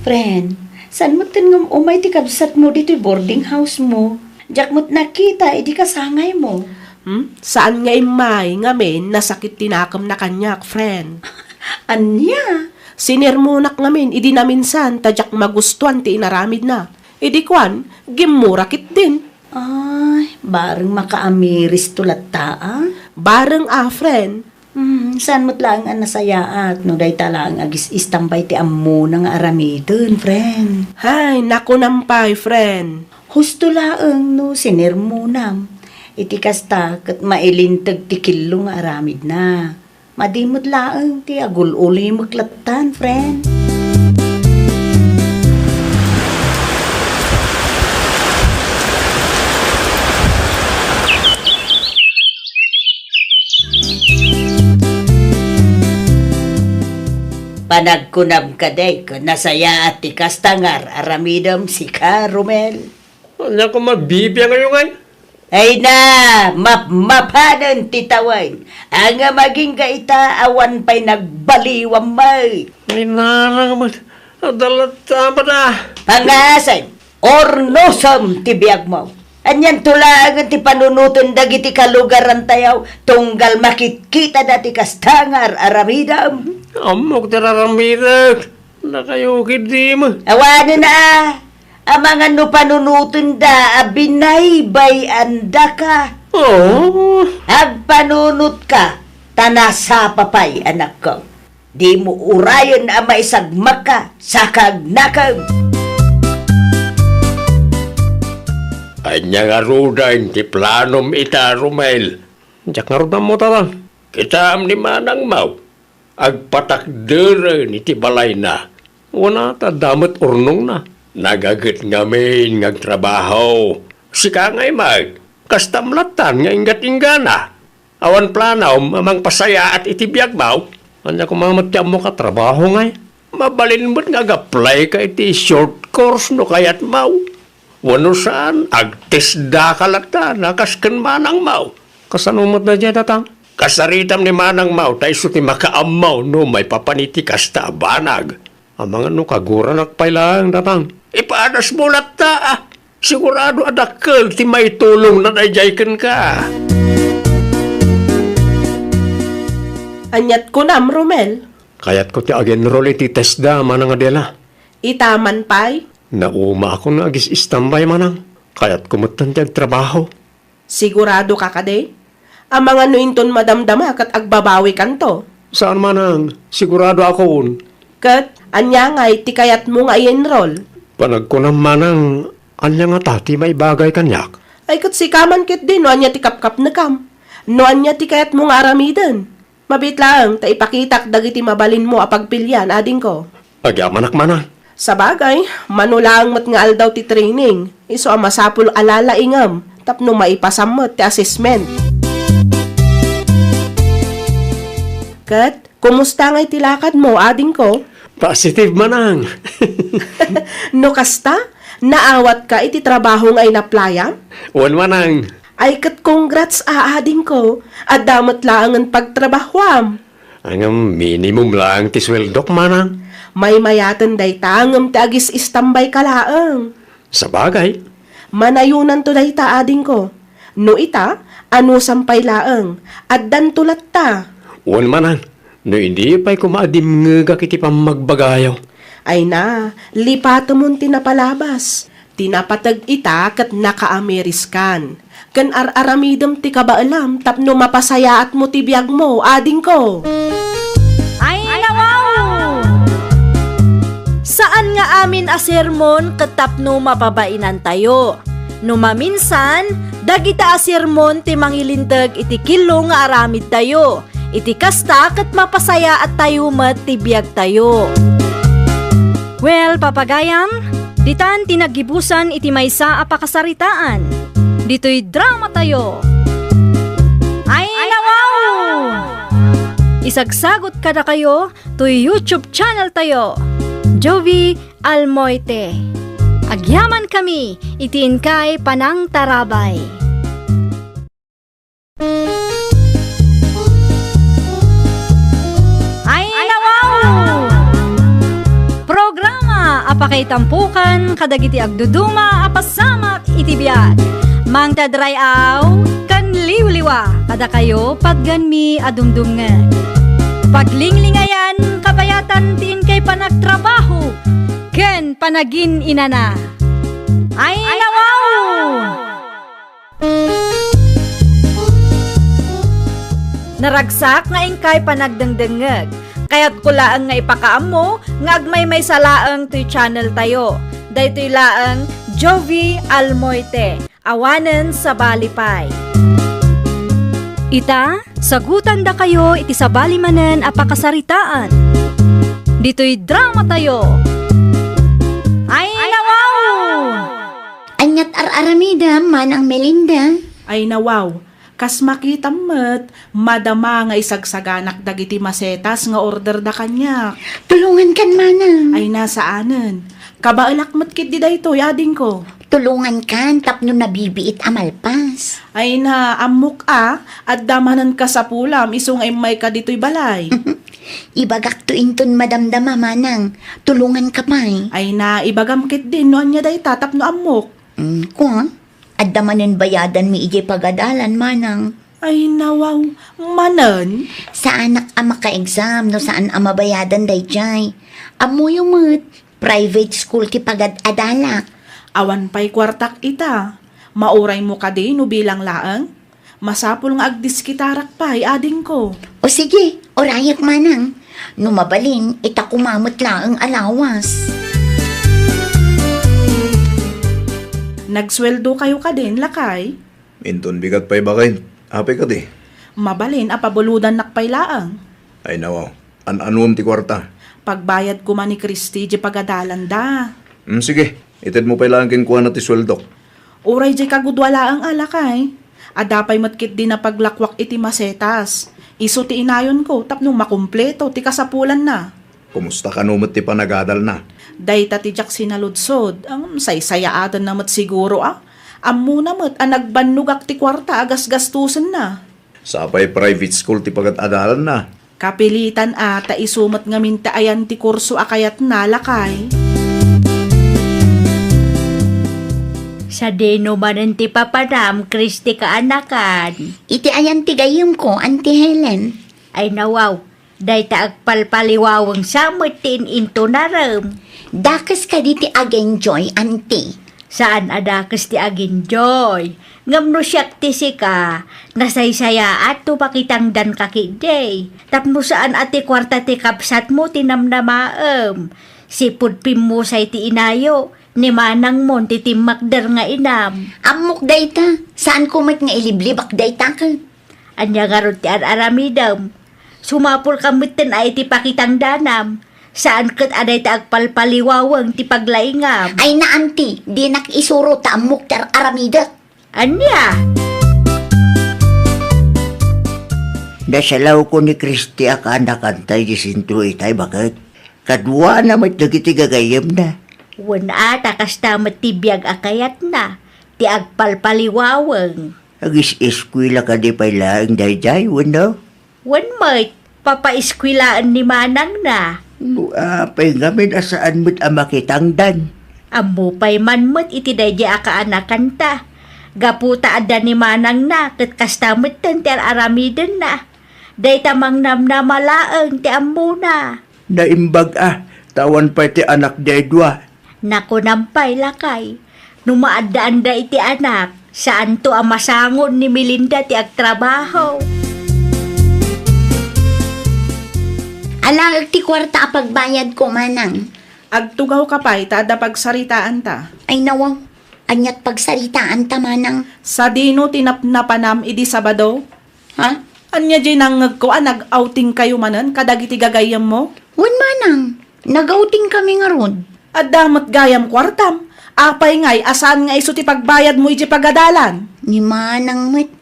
Friend, saan metten ngem umay ti kabsatmo ditoy boarding house mo? Diak met nakita idi kasangaymo. Hmm? Saan nga immay, ngamin nasakit ti nakemna kaniak, friend. Ania? Sinermonak ngamin idi naminsan ta diak magustuan ti inaramidna. Idi kuan, gimmura ketdin. Ay, bareng makaamiristo latta, a? Bareng a, friend. Hmm, saan met laeng a nasayaat no dayta laeng agis-istambay ti ammona nga aramiden, friend? Hay, nakunam pay, friend. Husto laeng no sinermonam. Iti kasta, ket mailinteg ti kello nga aramidna. Madi met laeng ti agul-ulimek lattan, friend. Panagkunam kadi, ket nasayaat ti kasta nga ar-aramidem, sika, Romel? Ania koma bibiangayo ngay? Ay na, mapmapanen ti tawen. Ania, agingga ita, awan pay nagbaliwam met. Ay, narang met. Adda latta met a. Pangasen, urnosem ti biagmo. Anianto laengen ti panunoten dagiti kalugarantayo, tunggal makitkitada ti kasta nga ar-aramidem. Ammok ti ar-aramidek. Dakayo ketdi met. Awanen a, amangan no panunotenda a binaybay-andaka. Oh. Agpanunotka, ta nasapa pay, anakko. Dimo urayen a maisagmakka, saka agnakem. Ania ngaruden ti planom ita, Romel? Diak ngarud ammo, Tatang. Kitaem ni manangmo. Agpatakderen iti balayna. Wen a, ta adda met urnongna. Nagaget ngamin nga agtrabaho. Sika ngay met, kastam lattan nga inggat-inggana. Awan planom a mangpasayaat iti biagmo? Ania koma met ti ammok a trabaho ngay? Mabalin met nga ag-applyka iti short course no kayatmo. Wenno saan, agtestdaka latta a kas ken manangmo. Kasano met daydiay, Tatang? Kasaritam ni manangmo, ta isu ti makaammo no maipapan iti kasta a banag. Amangan no kaguranak pay laeng, Tatang. Ipadasmo latta, a. Sigurado a dakkel ti maitulongna daydiay kenka. Aniat kunam, Romel? Kayatko ti ag-enroll iti TESDA, Manang Adela. Ita man pay? Naumaakon nga agis-istambay, Manang. Kayatko metten ti agtrabaho. Siguradoka kadi? Amangan no inton madamdama ket agbabawikanto? Saan, Manang. Siguradoakon. Ket ania ngay ti kayatmo nga i-enroll? Panagkunam, Manang, ania ngata ti maibagay kaniak? Ay, ket sika man ketdi no ania ti kapkapnekam, no ania ti kayatmo nga aramiden. Mabiit laeng ta ipakitak dagiti mabalinmo a pagpilian, adingko. Agyamanak, Manang. Sabagay, mano laeng met nga aldaw ti training, isu a masapul a lalaingem tapno maipasam met ti assessment. Ket, kumusta ngay ti lakadmo, adingko? Positive, Manang. No kasta, naawatka iti trabaho nga inaplayam? Wen, Manang. Ay, ket congrats a, adingko. Adda met laengen pagtrabahoam. Ngem minimum laeng ti sueldok, Manang. Maymayaten dayta ngem ti agis-istambayka laeng. Sabagay. Manayonanto dayta, adingko. No ita, anusam pay laeng. Addanto latta. Wen, Manang. No idi pay koma a dimngegak iti pammagbagayo. Ay na, lipatemon ti napalabas. Ti napateg ita ket nakaamiriskan. Ken ar-aramidem ti kabaelam tapno mapasayaatmo ti biagmo, adingko. Ay, nawaw! Saan nga amin a sermon ket tapno mapabainantayo. No maminsan, dagita a sermon ti mangilinteg iti killo nga aramidtayo. Iti kasta, ket mapasayaattayo met ti biagtayo. Well, papagayam, ditan ti naggibusan iti maysa a pakasaritaan. Ditoy dramatayo. Ay, nawaw! Isagsagut kadakayo toy YouTube channeltayo, Jovi Almoite. Agyamankami iti inkay panangtarabay. Ay, nawaw! Programa a pakaitampukan kadagiti agduduma a pasamak iti biag. Mangted ray-aw ken liwliwa kadakayo, patganmi a dumdumngeg. Paglinglingayan, kabayatan ti inkay panagtrabaho ken panagin-inana. Ay, nawaw! Naragsak nga inkay panagdengdengngeg. Kayatko laeng nga ipakaammo nga agmaymaysa laeng toy channel tayo. Daytoy laeng Jovi Almoite, awanen sabali pay. Ita, sagutandakayo iti sabali manen a pakasaritaan. Ditoy drama tayo. Ay, nawaw! Aniat ar-aramidem, Manang Melinda? Ay, nawaw. Kas makitam met, madama nga isagsaganak dagiti masetas nga orderda kaniak. Tulongankan, Manang. Ay, na, saanen. Kabaelak met ketdi daytoy, adingko. Tulongankan tapno nabibiit a malpas. Ay na, ammok a, adda manen kasapulam isu nga immayka ditoy balay. Ibagakto inton madamdama, Manang. Tulonganka pay. Ay na, ibagam ketdin no ania dayta tapno ammok. Mm, kua, adda manen bayadanmi idiay pagadalan, Manang. Ay, nawaw. Manen? Saanak a maka-exam no saan a mabayadan daydiay. Ammoyo met, private school ti pagad-adalak. Awan pay kuartak ita. Mauraymo kadi no bilang laeng? Masapul nga agdiskitarak pay, adingko. O sige, urayak, Manang. No mabalin, ita koma met laeng a lawas. Nagsueldokayo kadin, lakay? Inton bigat pay baket, apay kadi? Mabalin a pabulodannak pay laeng. Ay, nawaw. An-anuem ti kuarta? Pagbayad koma ni Christy diay pagadalanda. Mm, sige, itedmo pay laeng kenkuana ti sueldok. Uray diay kagudua laeng a, lakay. Adda pay met ketdi napaglakuak iti masetas. Isu ti inayonko tapno makumpleto ti kasapulanna. Kumusta kano met ti panagadalna? Dayta ti diak sinaludsod, ngem saysayaatenna met siguro a. Ammona met a nagbannogak ti kuarta a gasgastosenna. Sapay private school ti pagad-adalanna. Kapilitan a, ta isu met ngamin ti ayan ti kurso a kayatna, lakay. Sadino manen ti papanam, Christy kaanakan? Iti ayan ti gayyemko, Auntie Helen. Ay, nawaw, dayta agpalpaliwaweng sa met ti in-intunarem. Dakes kadi ti agenjoy, Auntie? Saan a dakes ti agenjoy. Ngem no siak ti sika, nasaysayaat no pakitangdanka ketdi. Tapno saan a ti kuarta ti kabsatmo ti namnamaem. Sipud pimmusay ti inayo, ni manangmon ti timmakder nga inam. Ammok dayta, saanko met nga iliblibak dayta ket. Ania ngarud ti ar-aramidem? Sumapulka metten a iti pakitangdanam. Saan ket a dayta agpalpaliwaweng ti paglaingam. Ay na, Auntie, dinak isuro ta ammok ti ar-aramidek. Ania? Nasalawko ni Christy a kaanakanta idiay sentro itay, baket. Kaduana met dagiti gagayyemna. Wen a, ta kasta met ti biag a kayatna, ti agpalpaliwaweng. Agis-eskuela kadi pay laeng daydiay, wenno? Wen met, papaeskuelaen ni manangna. No apay ngamin a saan met a makitangdan? Ammo pay man met iti daydiay a kaanakanta. Gapu ta adda ni manangna ket kasta metten ti ar-aramidenna. Dayta mangnamnama laeng ti ammona. Naimbag a, ta awan pay ti anakdiay dua. Nakunam pay, lakay, no maaddaanda iti anak, saanto a masangon ni Melinda ti agtrabaho. Alaek ti kuarta a pagbayadko, manang. Agtugawka pay ta adda pagsaritaanta. Ay, nawaw. Aniat pagsaritaanta, manang? Sadino ti napnapanam idi Sabado? Ha? Ania diay nangngegko a nag-outingkayo manen kadagiti gagayyemmo? Wen, manang, nag-outingkami ngarud. Adda met gayam kuartam. Apay ngay a saan nga isu ti pagbayadmo idiay pagadalan? Ni manang met,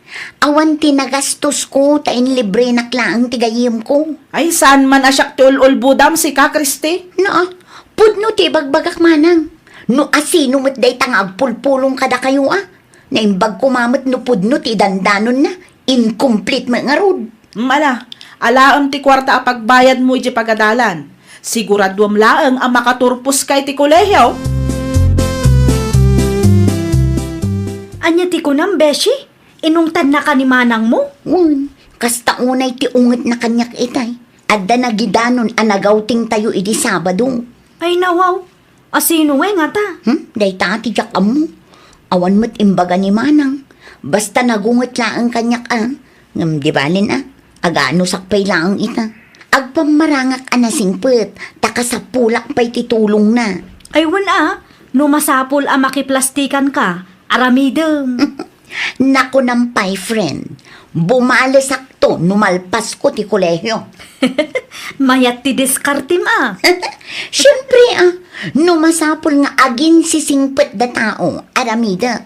awan ti nagastosko ta inlibrenak laeng ti gayyemko. Ay, saan man a siak ti ul-ulbodam, sika, Christy? Naa, Pudno ti ibagbagak, manang. No asino met dayta nga agpulpulong kadakayo, a? Naimbag koma met no pudno ti dandanonna, incomplete met ngarud. Mm, ala, alaem ti kuarta a pagbayadmo idiay pagadalan. Siguraduem laeng a makaturposka iti kolehio. Ania ti kunam, beshi? Inungtannaka ni manangmo? Wen, kasta unay ti ungetna kaniak itay. Adda nagidanon a nagawtingtayo idi Sabado. Ay, nawaw. Asino ngay ngata? Hmm? Dayta ti diak ammo. Awan met imbaga ni manang. Basta nagunget laeng kaniak a. Ngem di balin a. Aganusak pay laeng ita. Agpammarangak a nasingpet, ta kasapulak pay ti tulongna. Ay, wen a. No masapul a makiplastikanka, aramidem. Nakunam pay, friend, bumalesakto no malpasko ti kolehio. Mayat ti diskartem a. Siempre a, no masapul nga aginsisingpet da tao, aramidek.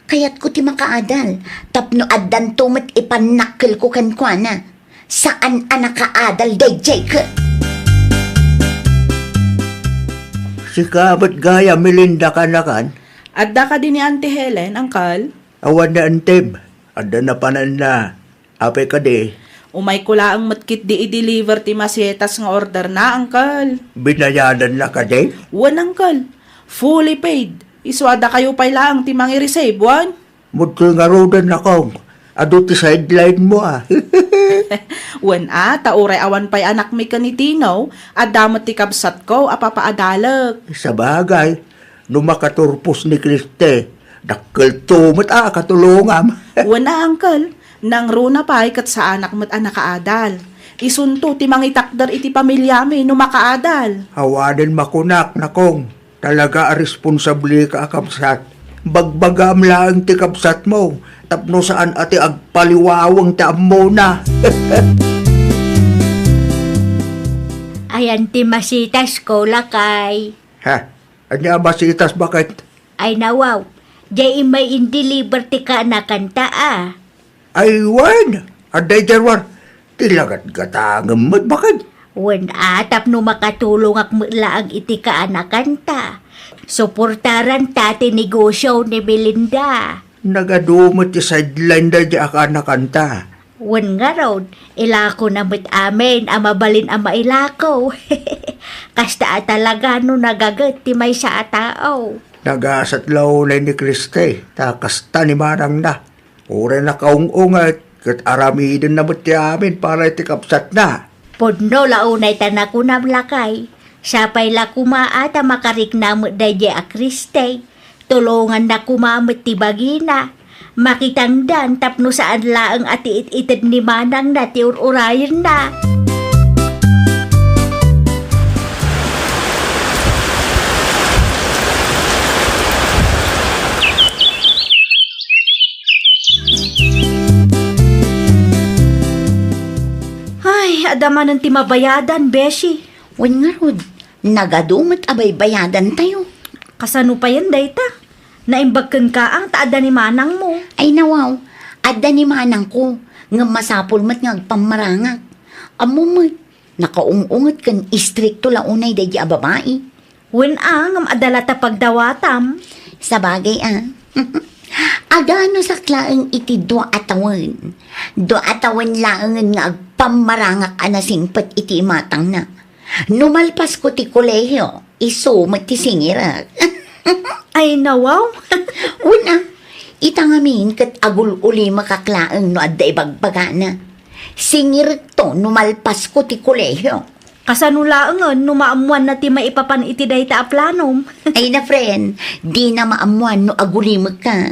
Kayatko ti makaadal, tapno addanto met ipannakkelko kenkuana. Saan a nakaadal daydiay ket. Sika met gayam, Melinda, kanakan? Adda kadi ni Auntie Helen, Uncle? Awan na, Antem. Adda napananna. Apay kadi? Umayko laeng met ketdi i-deliver ti masitas nga orderna, Uncle. Binayadanna kadi? Wen, Uncle. Fully paid. Isu a dakayo pay laeng ti mangi-receive, wen? Mudko ngaruden, Nakong. Adu ti sideline mo, a. Wen a, ta uray awan pay anakmi ken ni Tino, adda met ti kabsatko a papaadalek. Sabagay, no makaturpos ni Kriste, dakkelto met a katulongam. Wen a, Uncle. Nangruna pay ket saanak met a nakaadal. Isunto ti mangitakder iti pamiliami no makaadal. Awanen makunak, Nakong. Talaga a responsableka a kabsat. Bagbagaam laeng ti kabsatmo tapno saan a ti agpaliwaweng ti ammona. Ayan ti masitasko, lakay. Ha? Ania a masitas, baket? Ay, nawaw. Diay immay in-deliver ti kaanakanta, a. Ay, wen, adda idiay ruar. Ti lagatgatangem met, baket. Wen a, tapno makatulongak met laeng iti kaanakanta. Suportaranta ti negosio ni Melinda. Nagadu met ti sideline daydiay a kaanakanta. Wen ngarud, ilakona met amin a mabalin a mailako. Kasta a talaga no nagaget ti maysa a tao. Nagasat la unay ni Kriste, ta kasta ni manangna. Uray nakaung-unget, ket aramidenna met ti amin para iti kabsatna. Pudno la unay ta nakunam, lakay. Sapay la koma a ta makarikna met daydiay a Kriste. Tulonganna koma met ti bagina. Makitangdan tapno saan laeng a ti it-ited ni manangna ti ur-urayenna. Ay, adda manen ti mabayadan, beshi. Wen ngarud, nagadu met a baybayadantayo. Kasano payen dayta? Naimbag kenka, ang ta adda ni manangmo. Ay, nawaw, adda ni manangko, ngem masapul met nga agpammarangak. Ammo met, nakaung-unget ken istrikto la unay daydi a babai. Wen a, ngem adda la ta pagdawatam. Sabagay a. Aganusak laeng iti dua a tawen. Dua a tawen laengen nga agpammarangak a nasingpet iti imatangna. No malpasko ti kolehio, isu met ti singirek. Ay, nawaw. Wen a, ita ngamin ket agul-ulimakak laeng no adda ibagbagana. Singirekto no malpasko ti kolehio. Kasano laengen no maammuanna ti maipapan iti dayta a planom? Ay na, friend, dina maammuan no agulimekka.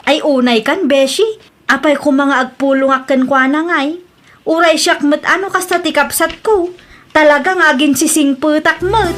Ay, unay kan, beshi. Apay koma nga agpulongak kenkuana ngay? Uray siak met a no kasta ti kabsatko. Talaga nga aginsisingpetak met.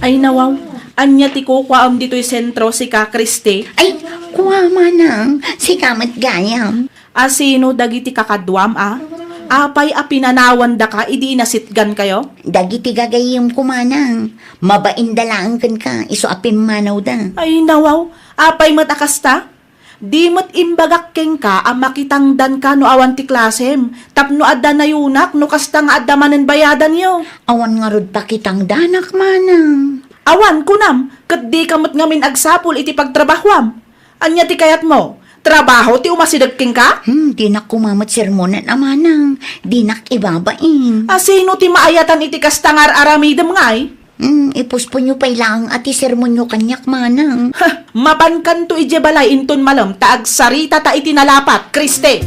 Ay, nawaw, ania ti kukuaem ditoy sentro, sika, Kristi? Ay, kua, manang, sika met gayam. Asino dagiti kakaduam a? Apay a pinanawandaka idi inasitgankayo? Dagiti gagayyemko, manang. Mabainda laeng kenka, isu a pimmanawda. Ay, nawaw, apay met a kasta? Di met imbagak kenka a makitangdanka no awan ti klasem, tapno adda nayunak no kasta nga adda manen bayadanyo. Awan ngarud pakitangdanak, manang. Awan, kunam, ket dika met ngamin agsapul iti pagtrabahuam. Ania ti kayatmo? Trabaho ti umasideg kenka? Hmm, dinak koma met sermonan a manang. Dinak ibabain. A sino ti maayatan iti kasta nga ar-aramidem ngay? Hmm, ipusponyo pay laeng a ti sermonyo kaniak, manang. Ha, mapankanto idiay balay inton malem ta agsaritata iti nalapat, Kriste.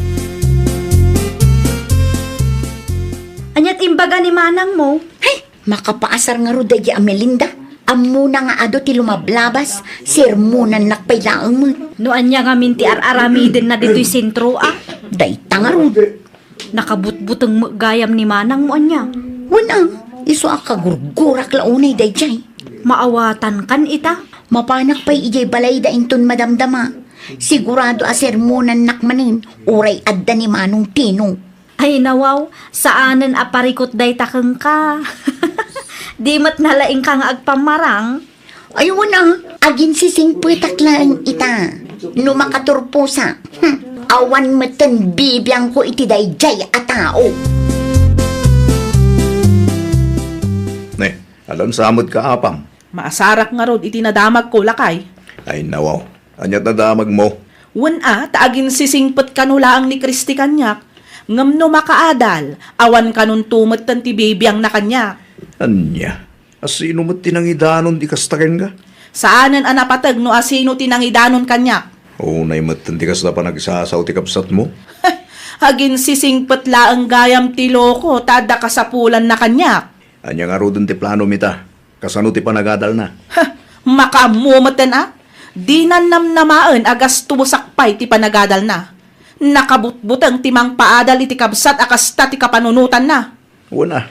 Ania ti imbaga ni manangmo? Hay, makapaasar ngarud daydi a Melinda. Ammona nga adu ti lumablabas, sermonannak pay laeng met. No ania ngamin ti ar-aramidenna ditoy sentro, a? Dayta ngarud. Nakabutbuteng met gayam ni manangmo, ania? Wen a, isu a kagurgurak la unay daydiay. Maawatankan ita? Mapanak pay idiay balayda inton madamdama. Sigurado a sermonannak manen, uray adda ni Manong Tino. Ay, nawaw, saanen a parikut dayta kenka. Di met nalaingka nga agpammarang? Ay, wen a, aginsisingpetak laeng ita. No makaturposak, hmm, awan metten bibiangko iti daydiay a tao. Ne, alam sa met ka, apam? Maasarak ngarud iti nadamagko, lakay. Ay, nawaw. Ania ti nadamagmo? Wen a, ta aginsisingpet kano laeng ni Kristi kaniak. Ngem no makaadal, awan kanonto metten ti bibiangna kaniak. Ania? A sino met ti nangidanon ti kasta kenka? Saanen a napateg no a sino ti nangidanon kaniak. Unay metten ti kasta panagsasao ti kabsatmo? Aginsisingpet laeng gayam ti loko ta adda kasapulanna kaniak. Ania ngaruden ti planom ita? Kasano ti panagadalna? Ha! Makaammo metten a? Dinan namnamaen a gastosak pay ti panagadalna. Nakabutbuteng ti mangpaadal iti kabsat a kasta ti kapanunotanna. Wen a,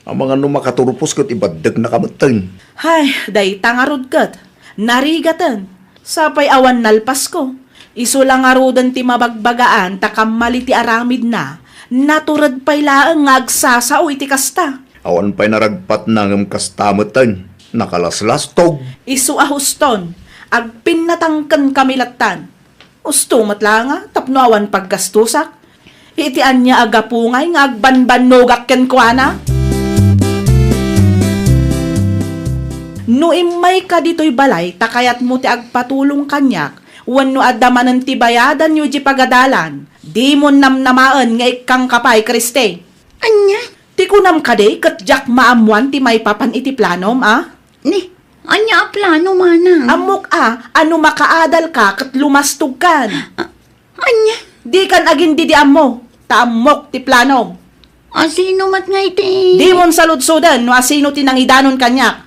amangan no makaturpos ket ibaddeknaka metten. Hay, dayta ngarud ket narigaten. Sapay awan nalpasko. Isu la ngaruden ti mabagbagaan ta kammali ti aramidna. Natured pay laeng nga agsasao iti kasta. Awan pay naragpatna ngem kasta metten. Nakalaslastog. Isu a huston, agpinnatangkenkami lattan. Usto met laeng a tapno awan paggastosak. Iti ania a gapu ngay nga agbanbannogak kenkuana? No immayka ditoy balay ta kayatmo ti agpatulong kaniak, wenno adda manen ti bayadanyo idiay pagadalan, dimon namnamaen nga ikkangka pay, Kriste. Ania? Ti kunam kadi ket diak maammoan ti maipapan iti planom, a? Ni, ania a plano, manang? Ammok a, a no makaadalka ket lumastogkan. A-, ania? Dikan agin-didiammo, ta ammok ti planom. A sino met ngay ti? Dimon saludsoden no a sino ti nangidanon kaniak.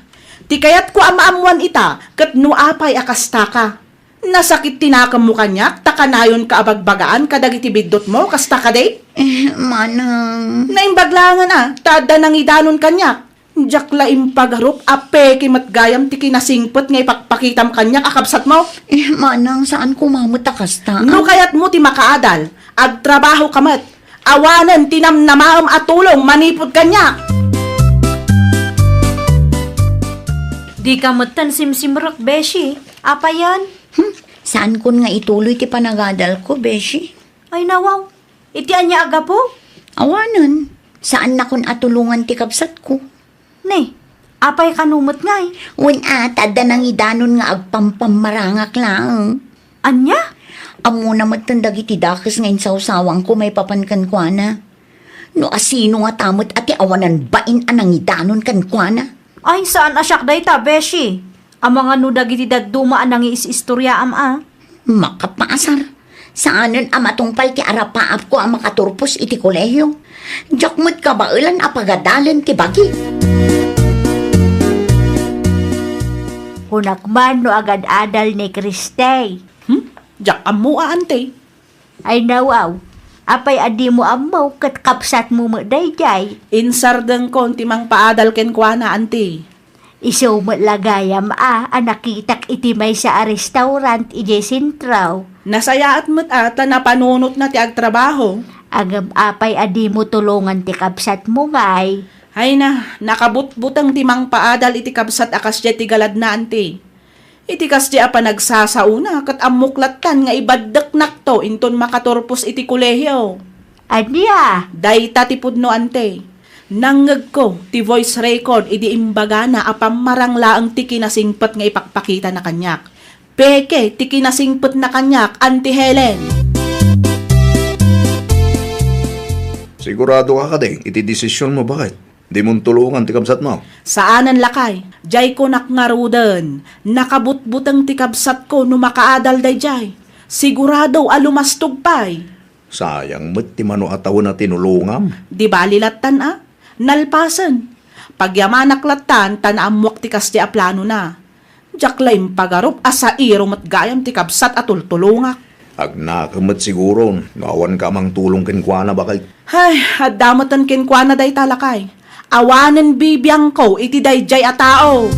Ti kayatko a maammoan ita, ket no apay a kastaka. Nasakit ti nakemmo kaniak, ta kanayonka a bagbagaan kadagiti biddutmo, kasta kadi? Eh, manang. Naimbag laengen a, ta adda nangidanon kaniak. Diak la impagarup a peke met gayam ti kinasingpet nga ipakpakitam kaniak a kabsatmo. Eh, manang, saan koma met a kasta. No kayatmo ti makaadal, agtrabahoka met. Awanen ti namnamaem a tulong manipud kaniak. Dika metten simsimrek, beshi. Apayen? Hmm, saankon nga ituloy ti panagadalko, beshi. Ay, nawaw. Iti ania a gapu? Awanen. Saannakon a tulongan ti kabsatko. Ne, apay kano met ngay? Wen a, ta adda nangidanon nga agpampammarangak laeng. Ania? Ammona metten dagiti dakes nga insawsawangko maipapan kenkuana. No a sino ngata met a ti awanan bain a nangidanon kenkuana? Ay, saan a siak dayta, beshi. Amangan no dagiti dadduma a nangiis-istoriaam a. Makapaasar. Saanen a matungpal ti arapaapko a makaturpos iti kolehio. Diak met kabaelan a pagadalen ti bagi. Kunak man no agad-adal ni Kristay. Hmm? Diak ammo a, ante. Ay, nawaw. Apay a dimo ammo ket kabsatmo met daydiay? Insardengkon ti mangpaadal kenkuana, anti. Isu met la gayam a, a nakitak iti maysa a restaurant idiay sentro. Nasayaat met a ta napanunotna ti agtrabaho. Ngem apay a dimo tulongan ti kabsatmo ngay? Ay na, nakabutbuteng ti mangpaadal iti kabsat a kasdiay ti galadna, anti. Iti kasdi a panagsasaona, ket ammok lattan nga ibaddeknakto inton makaturpos iti kolehio. Ania? Dayta ti pudno, anti. Nangngegko ti voice record idi imbagana a pammarang laeng ti kinasingpet nga ipakpakitana kaniak. Peke ti kinasingpetna kaniak, Anti Helen. Sigurado ka kadi iti desisionmo, baket? Dimon tulongan ti kabsatmo? Saanen, lakay. Diay kunak ngaruden, nakabutbuteng ti kabsatko no makaadal daydiay. Sigurado a lumastog pay. Sayang met ti mano a tawen a tinulongam. Di bali lattan a. Nalpasen. Pagyamanak lattan ta naammoak ti kasdi a planona. Diak la impagarup a sairo met gayam ti kabsat a tultulongak. Agnakem met siguron no awanka a mangtulong kenkuana, baket. Hay, adda meten kenkuana dayta, lakay. Awanen bibiangko iti daydiay a tao.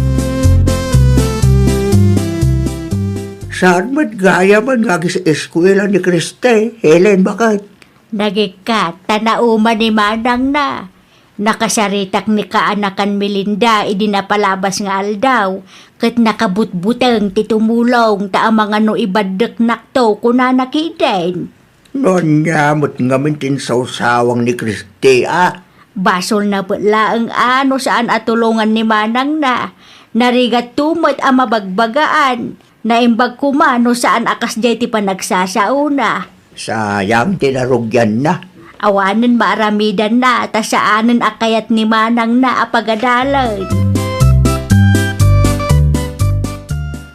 Saan met gayam nga agis-eskuela ni Kriste, Helen, baket? Nagikkat, ta nauma ni manangna. Nakasaritak ni kaanakan Melinda idi napalabas nga aldaw, ket nakabutbuteng ti tumulong ta amangan no ibaddeknakto, kunana ketdin. No ania met ngamin ti insawsawang ni Kriste a? Basolna met laeng a no saan a tulongan ni manangna. Narigatto met a mabagbagaan. Naimbag koma no saan a kasdiay ti panagsasaona. Sayang ti narugianna. Awanen maaramidanna ta saanen a kayat ni manangna a pagadalen.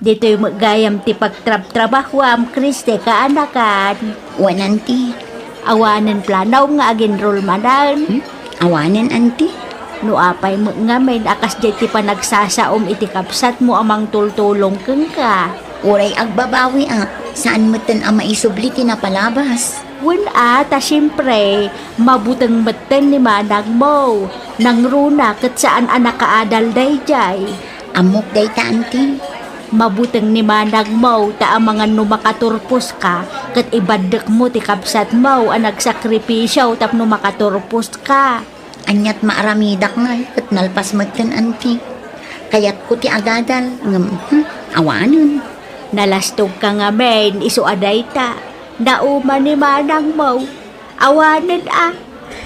Ditoy met gayam ti pagtrabtrabahuam, Kriste, kaanakan. Wen, anti. Awanen planaw nga ag-enroll manen? Hmm? Awanen, anti. No apay met ngamin a kasdiay ti panagsasaom iti kabsatmo a mangtultulong kenka? Uray agbabawi a, saan metten a maisubli ti napalabas. Wen a, ta siempre, mabuteng metten ni manangmo. Nangruna ket saan a nakaadal daydiay. Ammok dayta, anti. Mabuteng ni manangmo ta amangan no makaturposka ket ibaddekmo ti kabsatmo a nagsakripisio tapno makaturposka. Aniat maaramidak ngay ket nalpas metten, anti. Kayatko ti agadal, ngem, hmm, awanen. Nalastogka ngamin isu a dayta. Nauma ni manangmo. Awanen a,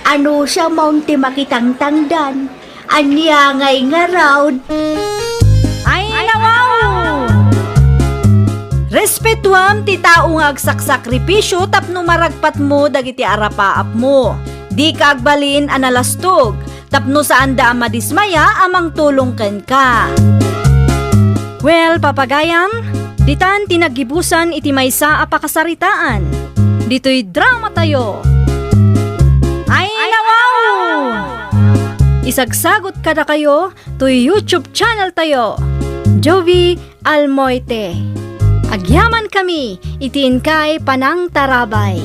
anusamon ti makitangtangdan. Ania ngay ngarud? Ay, nawaw! Respetuam ti tao nga agsaksakripisio tapno maragpatmo dagiti arapaapmo. Dika agbalin a nalastog, tapno saanda a madismaya a mangtulong kenka. Well, papagayam, ditan ti naggibusan iti maysa a pakasaritaan. Ditoy drama tayo. Ay, nawaw! Isagsagot kadakayo toy YouTube channel tayo, Jovi Almoite. Agyaman kami iti inkay panangtarabay.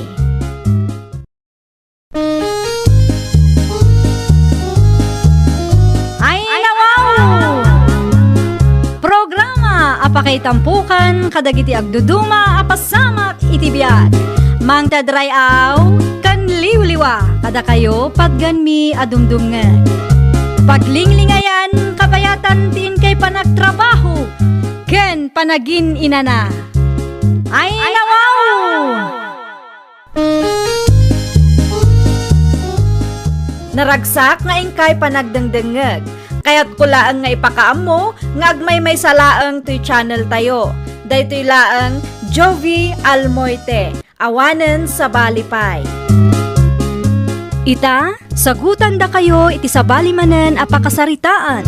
Ay, nawaw! Programa a pakaitampokan kadagiti agduduma a pasamak iti biag. Mangtadray-aw ken liwliwa kadakayo, patganmi a dumdumngeg. Paglinglingayan, kabayatan ti inkay panagtrabaho ken panagin-inana. Ay, nawaw! Naragsak nga inkay panagdengdengngeg. Kayatko laeng nga ipakaammo nga agmaymaysa laeng toy channel tayo. Daytoy laeng Jovi Almoite, awanen sabali pay. Ita, sagutandakayo iti sabali manen a pakasaritaan.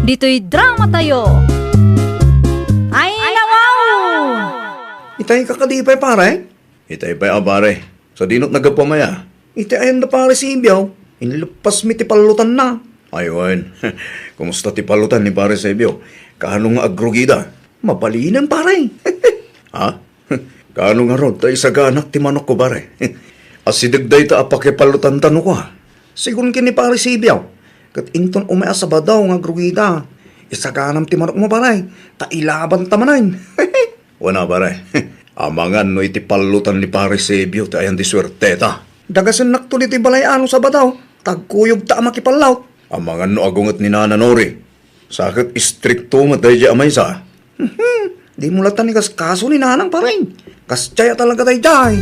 Ditoy drama tayo. Ay, nawaw! Itay kakadi pay, pare? Itay pay a, pare. Sadino ti naggapuam aya? Iti ayan da pare Sibio, inleppasmi ti pallutanna. Ay wen, kumusta ti pallutan ni pare Sibio? Kaano nga agrugida? Mabalinen, pare. Ha? Kaano ngarud ta isaganak ti manokko, pare? Asideg dayta a pakipallutanta no kua. Sigun ken ni pare Sibio, ket inton umay a Sabado nga agrugida, isaganam ti manokmo, pare, ta ilabanta manen. Wen a, pare. Amangan no iti pallutan ni pare Sebio ti ayan ti suerteta. Dagasennakto ditoy balay-a no Sabado, ta agkuyogta a makipallut. Amangan no agunget ni Nana Nori. Sa ket istrikto met daydiay a maysa. Dimo latta ni kaskaso ni Nanang, pare. Kas jay a talaga dayjay.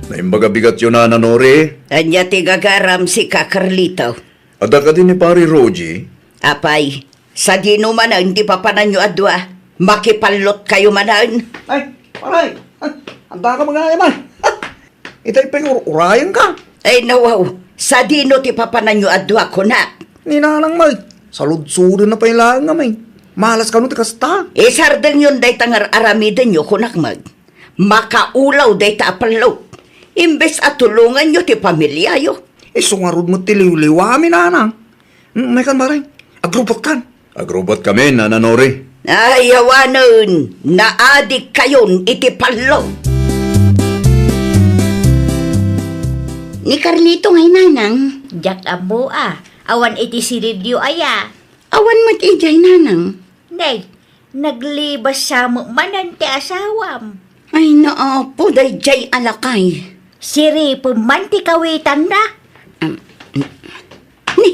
Naimbag a bigatyo, Nana Nori. Ania ti gagaram, sika, Carlito? Adda kadi ni Pare Rogie? Apay, sadino manen ti papananyo a dua? Makipallotkayo manen? Ay, pare! Ah, anda ka mga eman? Itay pay ur-, urayan ka? Ay, nawaw, sadino ti papananyo a dua, kunak? Ni Nanang met, saludsoden na pay laeng ngamin. Malas kano ti kasta? Isardengyon dayta nga ar-aramidenyo, kunak met. Makaulaw dayta a pallot. Imbes a tulonganyo ti pamiliayo. Isu ngarud met ti liwliwami, Nanang. Mm, maykan, pare. Agrupotkan. Agrupotkami, Nana Nori. Ay, awanen, naadikkayon iti pallot. Ni Carlito ngay, Nanang? Diak ammo a. Awan iti silidyo aya? Awan met idiay, Nanang. Nay, naglibas sa met manen ti asawam. Ay, naapo, daydiay a lakay. Siripem man ti kawitanna. Am, ni,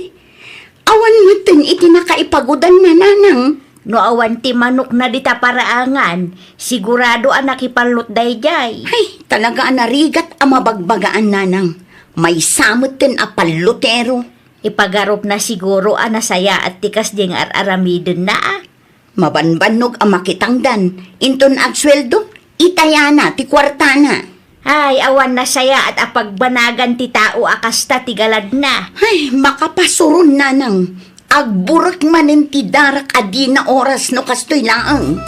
awan metten iti nakaipagudanna, Nanang. No awan ti manokna dita paraangan, sigurado a nakipallot daydiay. Ay, talaga a narigat a mabagbagaan, Nanang. Maysa metten a pallotero. Ipagarupna siguro a nasayaat ti kasdi nga ar-aramidenna a. Mabanbannog a makitangdan, inton agsueldo, itayana ti kuartana. Ay, awan nasayaat a pagbanagan ti tao a kasta ti galadna. Ay, makapasuron, Nanang. Agburek manen ti darak a dina oras no kastoy laeng.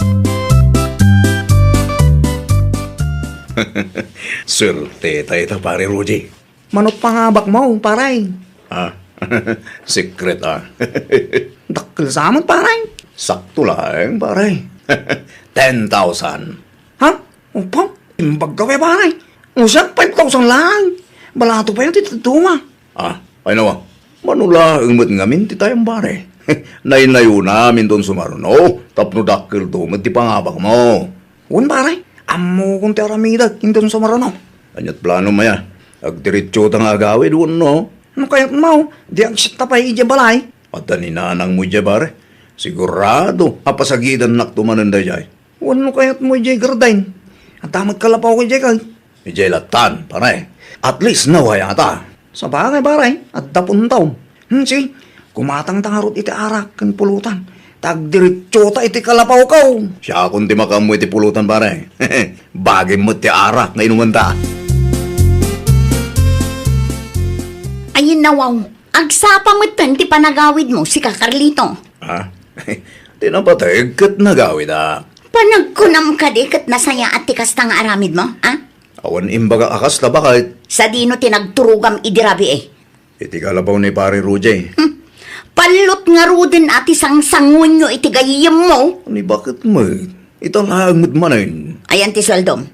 Suerte tayo ta, Pare Roger. Manok pangabakmo, pare? Ah, secret, ah. Dakkel sa met, pare. Sakto laeng, pare. Ten thousand. Ha? Upa? Imbag ka, pare. Usa, five thousand lang. Balato pa yun, ti tuma. Ah, ay nawa. Manulaeng met ngamin ti tayam, pare. Naynayonam inton sumaruno, tapno dakkelto met ti pangabakmo. Wen, pare, ammokon ti aramidek inton sumaruno. Ania't planom aya? Agdiretsota nga agawid wenno? No kayatmo, di agsetta pay idiay balay. Adda ni nanangmo idiay, pare. Sigurado a pasagidannakto manen daydiay. Wenno kayatmo idiay garden. Adda met kalapawko idiay kay. Idiay lattan, pare. At least nawayata. Sabagay, pare, adda puntaw. Hmm, si, gumatangta ngarud iti arak ken pulutan. Ta agdiretsota iti kalapawko. Siakon ti makaammo iti pulutan, pare. Bagim met ti arak nga inumanta. Ay, nawaw. Agsapa metten ti panagawidmo, sika Carlito. Ah? Ti napateg ket nagawid, a. Panagkunam kadi ket nasayaat ti kasta nga aramidmo, a? Awan imbagak a kasta, baket. Sadino ti nagturogam idi rabii? Iti kalapaw ni Pare Roger. Hmm. Pallot ngaruden a ti sangsanguenyo iti gayyemmo. Ni baket met? Ita laeng met manen. Ayan ti sueldom.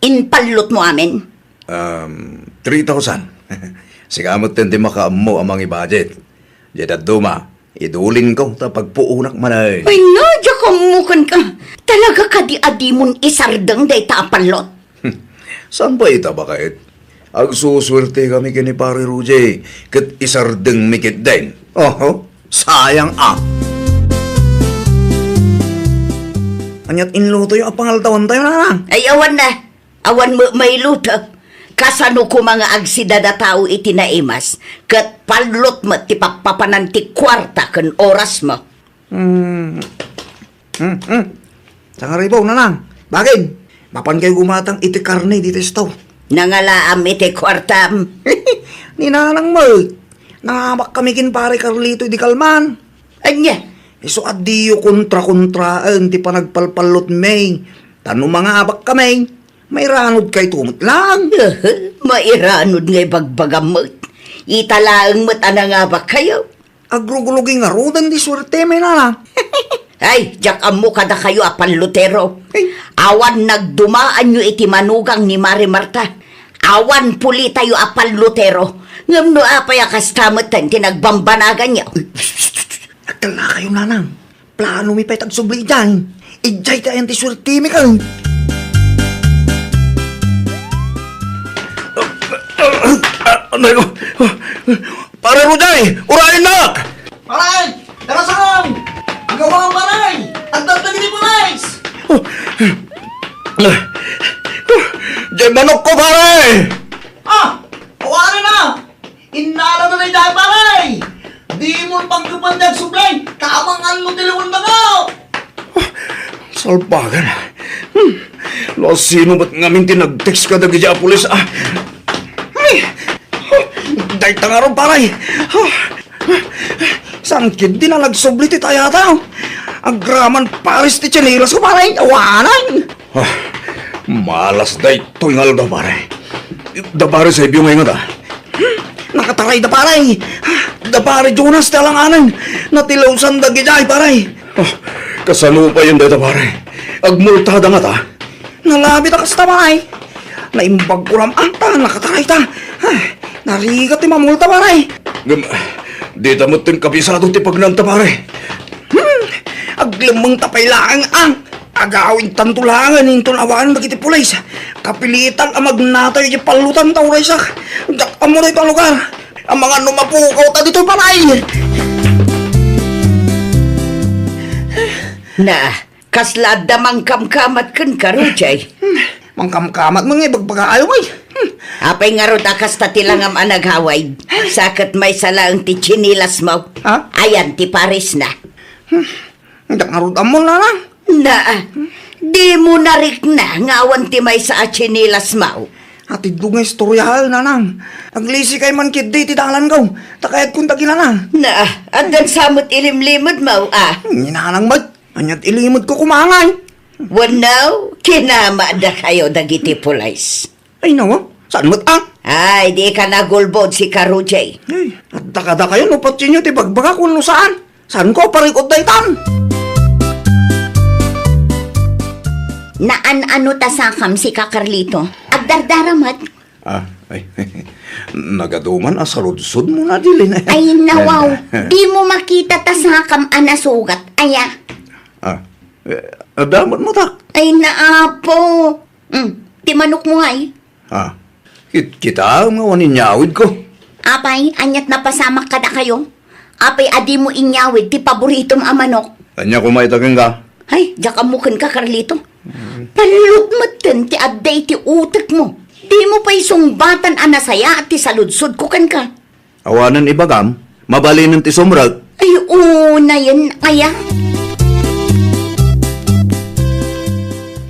Impallotmo amin? Um, three thousand. Sika metten ti makaammo a mangi-budget. Diay dadduma, idulinko ta pagpuonak manen. Ay, no, diak ammo kenka. Talaga kadi a dimon isardeng dayta a pallot? Saan pay ita, baket? Agsusuertekami ken ni Pare Roger, ket isardengmi ketdin. Oho, sayang a. Ania't inlutoyo a pangaldawantayo, nanang? Ay, awan na. Awan met mailuto. Kasano koma nga agsidada tao iti naimas, ket pallot met ti pappapanan ti kuarta ken orasmo. Hmm. Hmm, hmm. Sangaribaw, nanang. Bagim, mapankayo gumatang iti karne ditoy store. Nangalaam iti kuartam. Ni nanang met. Nangabakkami ken Pare Carlito idi kalman. Ania? Isu a diyo kontra-kontraen ti panagpalpallotmi. Ta no mangabakkami, mairanodkayto met laeng. Mairanod nga ibagbagam met. Ita laeng met a nangabakkayo. Agrugurugi ngaruden ti suertemi, nanang. Ay, diak ammo kadakayo a pallotero. Ay. Awan nagdumaanyo iti manugang ni Mare Marta. Awan pulitayo a pallotero. Ngem no apay a kasta metten ti nagbambanaganyo? Agkallakayo, nanang. Planomi pay ti agsubli idiay. Idiay ti ayan ti suertemi ken. Pare Ruday, urayennak! Pare! Darasam! Pagkapan ti agsublay, ta amangan no ti liwandagaw! Salbagan. Hmm. No sino met ngamin ti nag-text kadagiti a pulis, ah? Ay! Dayta ngarud, pare. Saan ketdi nga nagsubli ti tayata? Agraman pares ti tsinelas ko, pare. Awanan! Ah, malas daytoy nga aldaw, pare. Da pare Sebio nga ingat, ah. Hmm, nakatarayda, pare. Da pare Jonas ti alanganen. Natilawsanda idiay, pare. Ah, kasano payen dayta, pare? Agmultada ngata? Nalabit a kasta, pare. Naimbag ko lam-, ah, ta nakatarayda. Ah, narigat ti mamulta, pare. Ngem, dita metten kabisado ti pagnanta, pare. Hmm, aglemmengta pay laeng, ah. Agawidtanto laengen inton awanen dagiti pulis. Kapilitan a magnatay iti pallutan ta uraysak. Diak ammo daytoy a lugar. Amangan no mapukawta ditoy, pare. Na, kasla adda mangkamkamat kenka, Rujay? Hmm, mangkamkamat met nga ibagbagaayo, ay. Hmm. Apay ngarud a kasta ti langam a nagawid? Sa ket maysa laeng ti tsinelasmo. Ha? Ayan ti paresna. Hmm. Diak ngarud ammo, nanang. Na, dimo narikna nga awan ti maysa a tsinelasmo? Atidko nga istorya, nanang. Aglisikay man ketdi iti dalanko, ta kayatko dagiti nanang. Na, addan sa met ilimlimedmo, ah? Ni nanang met, ania't ilimedko koma ngay? Wenno, kinamatdakayo dagiti pulis? Ay, nawa, saan met, ah? Ay, dika nagulbod, sika Rujay. Ay, adda kadakayo no patienyo ti bagbagak wenno saan. Saanko a parikut daytan? Naan-ano ta sakam, sika Carlito? Agdardara met? Ah, ay, nagaduman a saludsodmo, Nadilin. Ay, nawaw, dimo makita ta sakam a nasugat, aya? Ah, eh, adda met matak? Ay, naapo. Hmm, ti manokmo ngay? Ah, kit-, kitaem nga awan inyawidko. Apay, ania't napasamak kadakayo? Apay a dimo inyawid ti paboritom a manok? Ania koma ita kenka? Ay, diak ammo kenka, Carlito. Mm. Pallot metten ti adda iti utekmo. Dimo pay sungbatan a nasayaat ti saludsodko kenka. Awanen ibagam, mabalinen ti sumrek. Ay, unayen aya?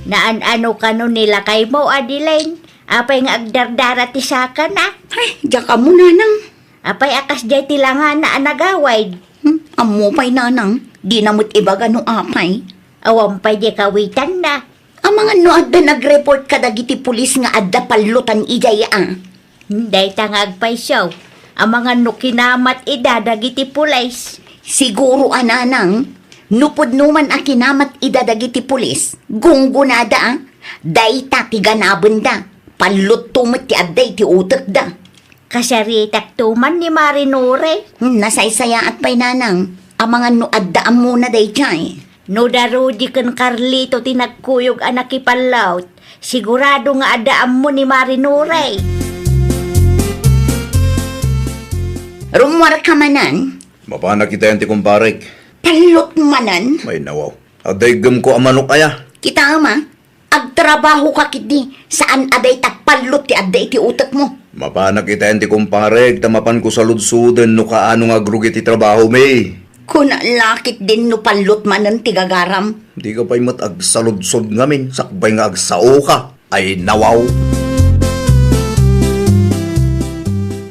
Naan-ano kano ni lakaymo, Adeline? Apay nga agdardara ti sakana? Ay, diak ammo, nanang. Apay a kasdiay ti langana a nagawid? Hmm, ammo pay, nanang. Dina met ibaga no apay. Awan pay di kawitanna. Amangan no adda nag-report kadagiti pulis nga adda pallotan idiay, a? Dayta nga agpayso, amangan no kinamat ida dagiti pulis. Siguro a, nanang, no pudno man a kinamat ida dagiti pulis, gunggonada, a? Dayta ti ganabenda. Pallotto met ti adda iti utekda. Kasaritakto man ni Mare Nore. Hmm, nasaysayaat pay, nanang. Amangan no adda ammona daydiay. No da Rudy ken Carlito ti nagkuyog a nakipallot, sigurado nga adda ammo ni Mare Nore. Rummuarka manen? Mapanak itaen ti kumparek. Pallot manen? Ay, nawaw. Adda iggemko a manok aya? Kitaem, a. Agtrabahoka ketdi, saan a dayta pallot ti adda iti utekmo. Mapanak itaen ti kumparek ta mapanko saludsoden no kaano nga agrugi ti trabahomi. Kuna la ketdin no pallot manen ti gagaram. Dika pay met agsaludsod ngamin sakbay nga agsaoka. Ay, nawaw.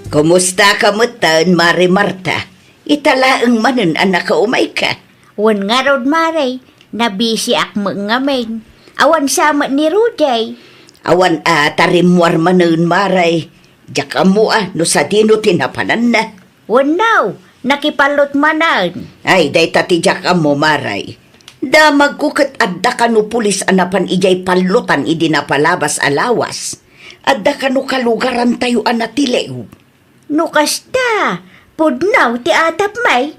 Kumustaka metten, Mare Marta? Ita laeng manen a nakaumayka. Wen ngarud, Mare, nabisiak met ngamin. Awan sa met ni Rudy. Awan a ta rimmuar manen, Mare. Diak ammo a no sadino ti napananna. Wenno, nakipallot manen. Ay, dayta ti diak ammo, Mare. Damagko ket adda kano pulis a napan idiay pallotan idi napalabas a lawas. Adda kano kalugarantayo a natiliw. No kasta, pudno ti atapmi.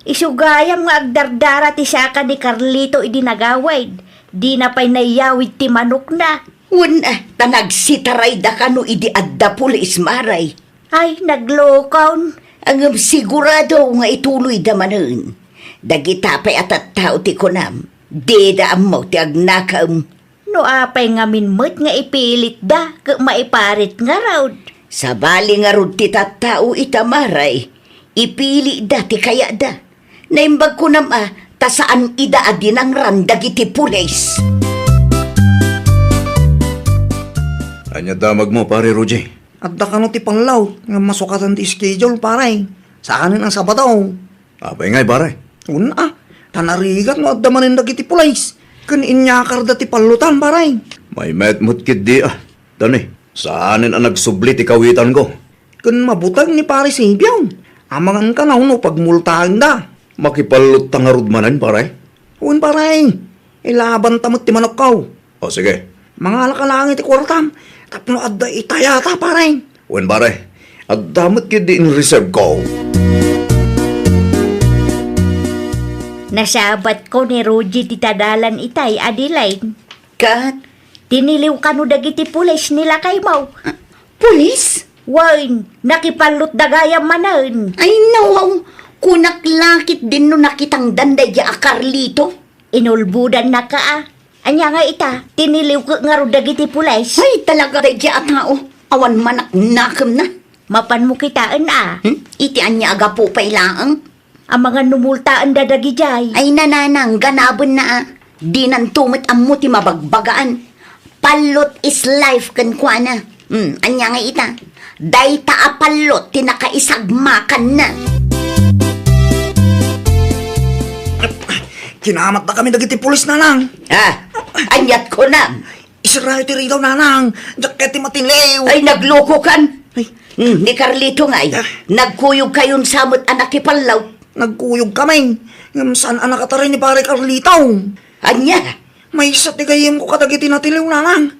Isu gayam nga agdardara ti saka ni Carlito idi nagawid. Dina pay naiyawid ti manokna. Wen, a, ta nagsitarayda kano idi adda pulis, Mare. Ay, naglokon. Ngem sigurado nga ituloyda manen. Dagita pay a tattao ti kunam, dida ammo ti agnakem. No apay ngamin met nga ipilitda ket maiparit ngarud? Sabali ngarud ti tattao ita, Mare. Ipilida ti kayatda. Naimbag kunam a, ta saan ida a dinangran dagiti pulis. Ania damagmo, Pare Roger? Adda kano ti pallot nga masukatan ti schedule, pare. Saanen a Sabado. Apay ngay, pare? Una, ta narigat no adda manen dagiti pulis. Ken inyakarda ti pallotan, pare. Maymayat met ketdi, a. Dani, saanen a nagsubli ti kawitanko. Ken mabuteng ni Pare Sibio. Amangan kano no pagmultaenda. Makipallotta ngarud manen, pare? Wen, pare. Ilabanta met ti manokko. O, sige. Mangalaka laeng iti kuartam tapno adda itayata, pare. Wen, pare. Adda met ketdi in reserve ko. Nasabatko ni Rogie ti tadalan itay, Adeline. Ket? Tiniliw kano dagiti pulis ni lakaymo. Ah, pulis? Wen, nakipallotda gayam manen. Ay, nawaw. Kunak la ketdin no nakitangdan daydiay a Carlito. Inulbodannaka a. Ania ngay ita, tiniliwka ngarud dagiti pulis? Ay, talaga daydiay a tao. Awan manaknakemna. Mapanmo kitaen a. Hmm? Iti ania a gapu pay laeng? Amangan no multaenda dagidiay. Ay, nanang, ganabenna a. Dinanto met ammo ti mabagbagaan. Pallot is life kenkuana. Hmm, ania ngay ita? Dayta a pallot ti nakaisagmakanna. Kinamatdakami dagiti pulis, nanang. Ah, aniat kunam? Isarayo ti rigaw, nanang. Diak ketdi matiliw. Ay, naglokokan. Ay. Hmm, ni Carlito ngay. Ah. Nagkuyogkayon sa met a nakipallot. Nagkuyogkami. Ngem saan a nakataray ni Pare Carlito. Ania? Maysa ti gayyemko kadagiti natiliw, nanang.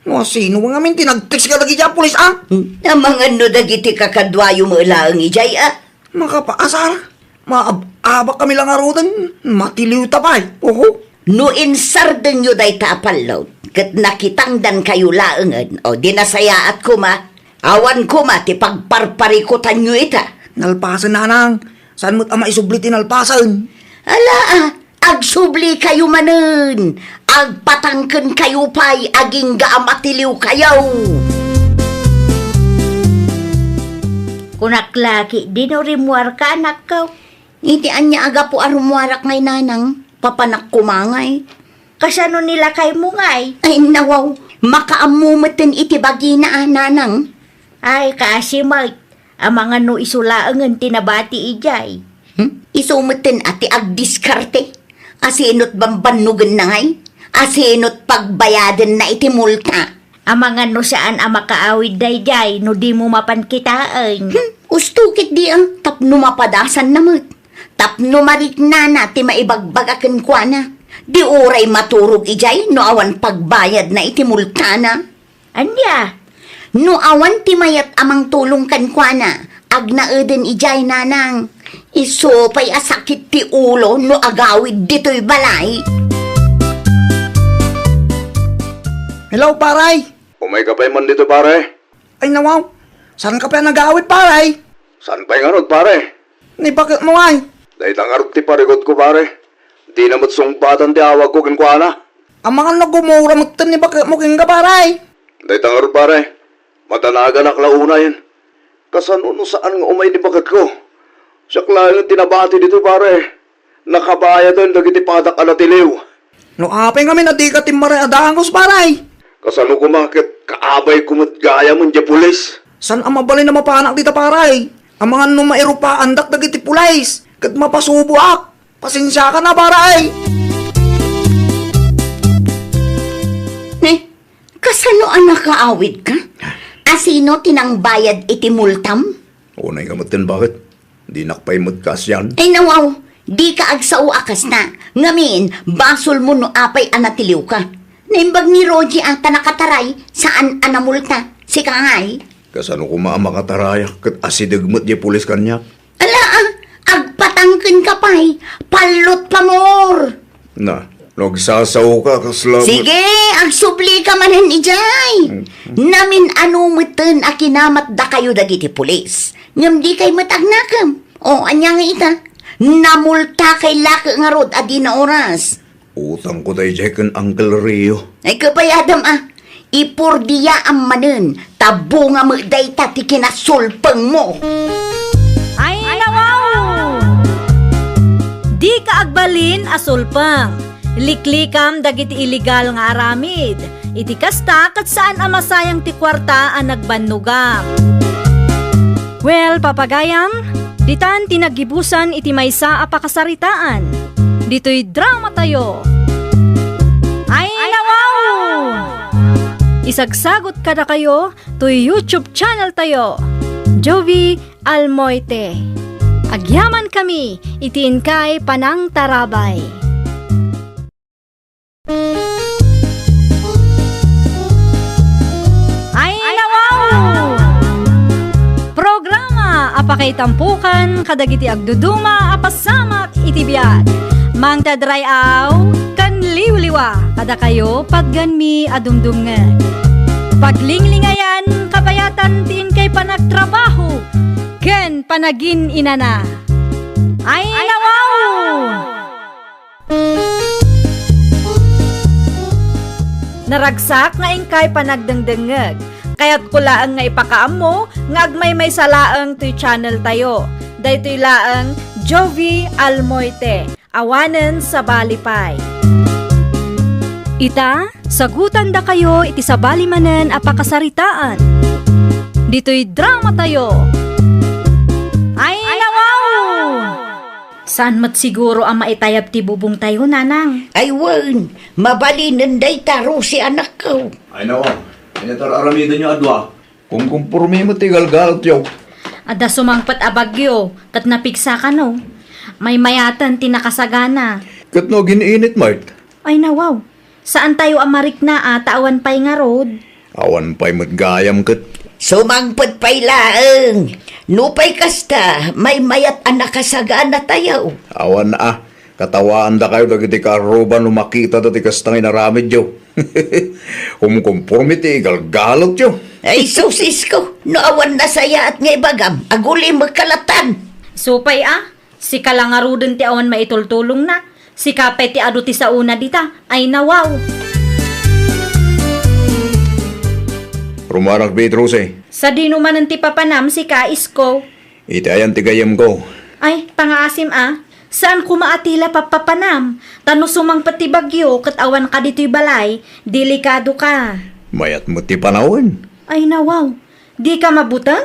No asino ngamin ti nag-text kadagiti a pulis, a? Hmm. Amangan no dagiti kakaduayo met laeng idiay, a? Makapaasar. Maab-abak kami la ngaruden, matiliwta pay. Oho. No insardengyo dayta a pallot, ket nakitangdankayo laengen, o di nasayaat koma, awan koma ti pagparparikutanyo ita. Nalpasen, nanang. Saan met a maisubli ti nalpasen? Ala, a, agsublikayo manen. Agpatangkenkayo pay agingga a matiliwkayo. Kunak la ketdi no rimmuarka, anakko. Iti ania a gapu a rummuarak ngay, nanang? Papanak koma ngay. Kasano ni lakaymo ngay? Ay, nawaw. Makaammo metten iti bagina a, nanang. Ay, kaasi met. Amangan no isu laengen ti nabati idiay. Hmm? Isu metten a ti agdiskarte. Asino't bambannogenna ngay? Asino't pagbayadenna iti multa? Amangan no saan a makaawid daydiay no dimo mapan kitaen. Hmm, usto ketdi a, tapno mapadasanna met. Tapno mariknana ti maibagbaga kenkuana. Di uray maturog idiay no awan pagbayadna iti multana. Ania? No awan ti mayat a mangtulong kenkuana, agnaeden idiay, nanang. Isu pay a sakit ti ulo no agawid ditoy balay. Hello, pare. Umayka pay man ditoy, pare? Ay, nawaw. Saanka pay a nagawid, pare? Saan pay ngarud, pare? Ni baketmo ngay. Dayta ngarud ti parikutko, pare. Dina met sungbatan ti awagko kenkuana. Amangan no gumura metten ni baketmo kenka, pare. Dayta ngarud, pare. Madanaganak la unayen. Kasano no saan nga umay ni baketko? Siak laengen ti nabati ditoy, pare. Nakabayaden dagiti padak a natiliw. No apay ngamin a dika timmaray a dangus, pare? Kasano koma ket kaabayko met gayamen diay pulis? Saan a mabalin a mapanak dita, pare? Amangan no mairupaandak dagiti pulis ket mapasuboak. Pasensiakan a, pare. Ne, kasano a nakaawidka? Asino ti nangbayad iti multam? Unay nga metten, bakit? Dinak pay met kaasian. Ay, nawaw, dika agsao a kasta. Ngamin, basolmo no apay a natiliwka. Naimbag ni Rogie a ta nakataray, saan a namulta. Sika ngay? Kasano koma a makatarayak ket asideg met diay pulis kaniak? Ala, a, agpatangkenka pay. Pallot pamor. Na, no agsasaoka, kasla met. Sige, agsublika manen idiay. Mm. Namin-ano metten a kinamatdakayo dagiti pulis. Ngem dikay met agnakem. O, ania nga ita? Namultakay la ket ngarud a dina oras. Utangko daydiay ken Uncle Rio. Ay, kabayadam a. Ipurdiyaam manen, ta bunga met dayta ti kinasulpengmo. Ay, nawa, a sulpeng. Liklikam dagiti illegal nga aramid. Iti kasta, ket saan a masayang ti kuarta a nagbannogam. Well, papagayam, ditan ti naggibusan iti maysa a pakasaritaan. Ditoy dramatayo. Ay, nawaw! Isagsagot kadakayo toy YouTube channel tayo, Jovie Almoite. Agyamankami iti inkay panangtarabay. Ay, nawaw! Programa a pakaitampukan kadagiti agduduma a pasamak iti biag. Mangtadray-aw ken liwliwa kadakayo, patganmi a dumdumngeg. Paglinglingayan, kabayatan ti inkay panagtrabaho ken panagin-inana. Ay, nawaw! Naragsak nga inkay panagdengdengngeg. Kayatko laeng nga ipakaammo nga agmaymaysa laeng toy channel tayo. Daytoy laeng Jovie Almoite. Awanen sabali pay. Ita, sagutandakayo iti sabali manen a pakasaritaan. Ditoy dramatayo. Ay, nawaw! Saan met siguro a maitayab ti bubongtayo, nanang? Ay wen, mabalinen dayta, Rosie, anakko. Ay, nawaw. Ania ti ar-aramidenyo a dua? Kumkumpormi met ti galgalotyo. Adda sumangpet a bagyo, ket napigsa kano. Maymayaten ti nakasagana. Ket no agin-init met? Ay, nawaw. Saantayo a marikna a ta awan pay ngarud. Awan pay met gayam ket. Sumangpet pay laeng. Nupay kasta, maymayat a nakasaganatayo. Awan a. Katawaandakayo dagiti kaarruba no makitada ti kasta nga inaramidyo. Kumkumpormi ti igalgalotyo. Ay, sus, isko, no awan nasayaat nga ibagam, agulimek kalatan. Supay a, sika la ngaruden ti awan maitultulongna. Sika pay ti adu ti saona dita. Ay, nawaw. Rumarak, Beatrice. Sadino manen ti papanam, sika, isko? Iti ayan ti gayyemko. Ay, pangaasim a. Saan koma a ti la pappapanam. Ta no sumangpet ti bagyo ket awan ka ditoy balay, delikado ka. Mayat met ti panawen. Ay, nawaw. Di ka mabuteng?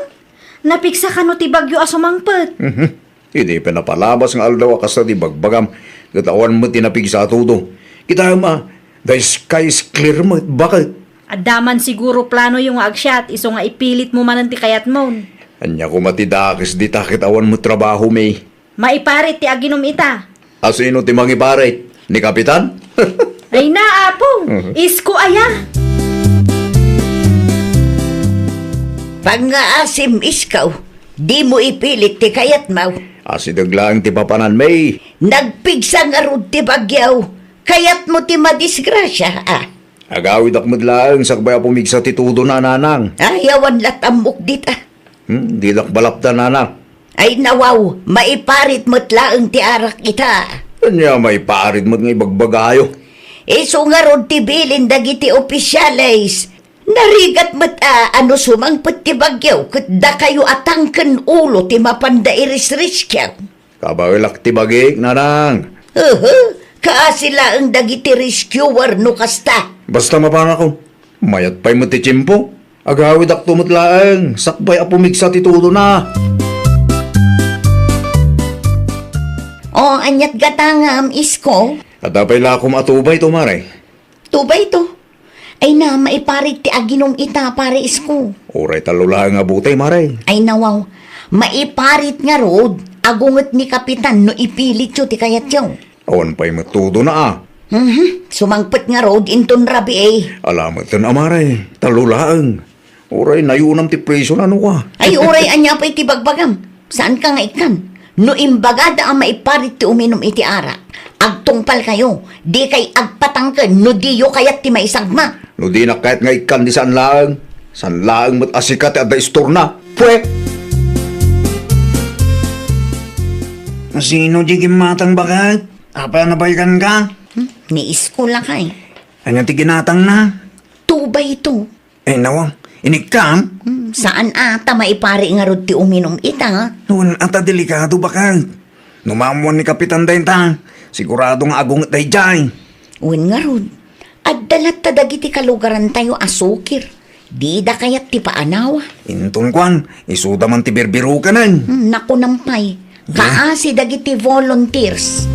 Napigsa kano ti bagyo a sumangpet? Mhm. Idi pinapalabas nga aldaw a kasta ti bagbagam, ket awan met ti napigsa a tudo. Kitayam a, the sky is clear met, baket. Adda man siguro planoyo nga agsiat, isu nga ipilitmo manen ti kayatmon. Ania koma ti dakes dita ket awan met trabahomi? Maiparit ti aginum ita. A sino ti mangiparit? Ni Kapitan? Ay na, Apo! Mhm. Isko aya! Pangngaasim, isko, dimo ipilit ti kayatmo. Asideg laeng ti papananmi. Nagpigsa ngarud ti bagyo. Kayatmo ti madisgrasia, a? Agawidak met laeng sakbay a pumigsa ti tudona, nanang. Ay, awan lat' ammok dita. Hmm, didak malapda, nanang. Ay, nawaw, maiparit met laeng ti arak ita. Ania maiparit met nga ibagbagayo? Isu ngarud ti bilin dagiti opisyales. Narigat met a, a no sumangpet ti bagyo, ket dakayo a tangken ulo ti mapanda irisriskio. Kabaelak ti bagik, nanang. Uhu, kaasi laeng dagiti rescuer no kasta. Basta mapanako, mayat pay met ti tiempo. Agawidakto met laeng, sakbay a pumigsa ti tudona. O, aniat gatangam, isko? Adda pay lakom a tubayto, mare. Tubayto? Ay na, maiparit ti aginum ita, pare, isko. Uray tallo laeng a butey, mare. Ay nawaw, maiparit ngarud, agunget ni Kapitan no ipilityo ti kayatyo. Awan pay met tudona, a. Mhm, sumangpet ngarud inton rabii. Ala metten a, mare, tallo laeng. Uray nayunam ti presyo na, no ka? Ay, uray ania pay ti bagbagam. Saanka nga ikkan? No imbagada a maiparit ti uminum iti arak, agtungpalkayo, dikay agpatangken no diyo kayat ti maisagmak. No dinak kayat nga ikkan, di saan laeng. Saan laeng met a sika ti adda istorna. Pwe! Sino di gimmatang, baket? Apay a nabaykanka? Hmm? Ni isko lakay. Ania ti ginatangna? Tubayto. Ay, nawa, inikkam? Hmm, saan a, ta maipari ngarud ti uminum ita. Wen a, ta delikado, baket. No maammuan ni Kapitan dayta, Sigurado nga agunget daydiay. Wen ngarud, adda latta dagiti kalugarantayo a sukir. Dida kayat ti paanawa. Inton kuan, isuda man ti birbirukanen. Hmm, nakunam pay. Kaasi dagiti volunteers.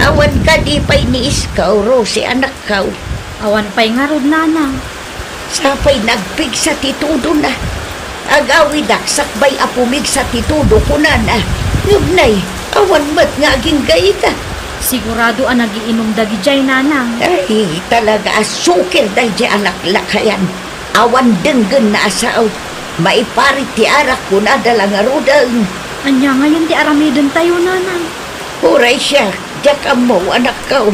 Awan kadi pay ni iskaw, Rosie, anakkaw? Awan pay ngarud, nanang. Sapay nagpigsa ti tudona. Agawidak sakbay a pumigsa ti tudo, kunana. Ngem nay, awan met nga agingga ita. Sigurado a nagiinum dagidiay, nanang. Ay, talaga a sukir daydiay a laklakayan. Awan denggenna a sao. Maiparit ti arak, kunada la ngaruden. Ania ngayen ti aramidentayo, nanang? Uray siak, diak ammo, anakkaw.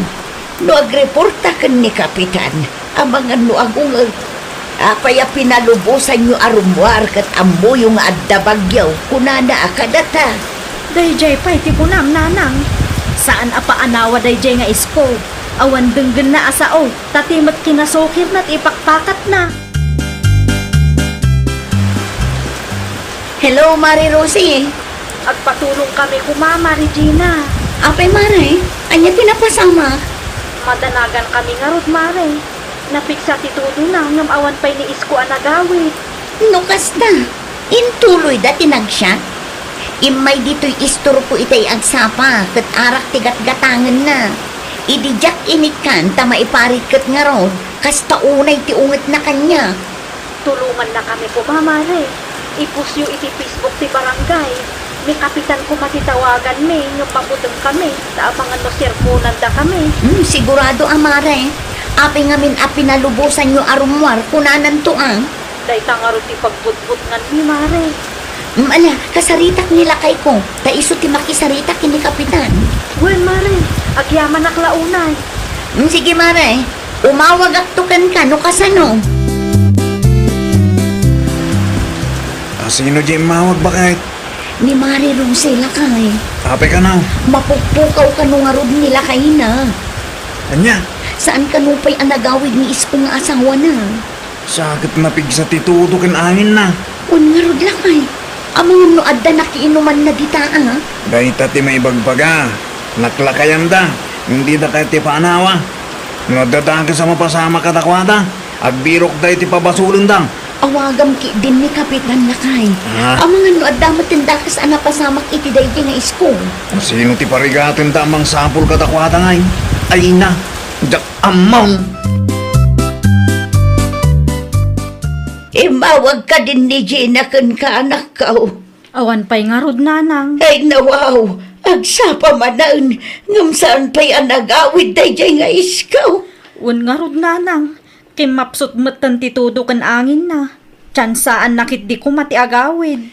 No agreporta ken ni Kapitan, amangan no agunget. Apay a pinalubosanyo a rummuar ket ammoyo nga adda bagyo, kunana a kadata. Daydiay pay ti kunam, nanang. Saan a paanawa daydiay nga isko. Awan denggenna a sao, ta ti met kinasukirna ti ipakpakatna. Hello, Mare Rosie. Agpatulongkami koma, Mare Gina. Apay, Mare? Ania ti napasamak? Madanagankami ngarud, Mare. Napigsa ti tudona, ngem awan pay ni isko a nagawid. No kasta, intuloyda ti nagsiak. Immay ditoy istorko itay agsapa, ket arak ti gatgatangenna. Idi diak inikkan ta maiparit ket ngarud, kasta unay ti ungetna kaniak. Tulongannakami koma, Mare. Ipostyo iti Facebook ti barangay. Ni Kapitan koma ti tawaganmi ngem mabutengkami ta amangan no sermonandakami. Hmm, sigurado a, Mare. Apay ngamin a pinalubosanyo a rummuar, kunananto a. Dayta ngarud ti pagbutbutnganmi, Mare. Hmm, ala, kasaritak ni lakayko, ta isu ti makisarita ken ni Kapitan. Wen, Mare, agyamanak la unay. Hmm, sige, Mare. Umawagakto kenka no kasano. A, sino diay immawag, baket? Ni Mare Rosie, lakay. Apay kano? Mapukpukaw kano ngarud ni lakayna. Ania? Saan kano pay a nagawid ni isko nga asawana? Sa ket napigsa ti tudo ken anginna. Wen ngarud, lakay. Amangan no adda nakiinumanna dita, a? Dayta ti maibagbaga. Naklakayanda. Dida kayat ti paanawa. No adda dakes a mapasamak kadakuada, agbirokda iti pabasolenda. Awagam ketdin ni Kapitan, lakay. Ah. Amangan no adda met dakes a napasamak iti daydi nga isko. Sino ti parigatenda a mangsapul kadakuada ngay? Ay na, diak ammo. Immawag kadin ni Gina kenka, anakko. Awan pay ngarud, nanang. Ay, nawaw, agsapa manen, ngem saan pay a nagawid daydiay nga isko. Wen ngarud, nanang. Kimmapsut metten ti tudo ken anginna. Tiansaanna ketdi koma ti agawid.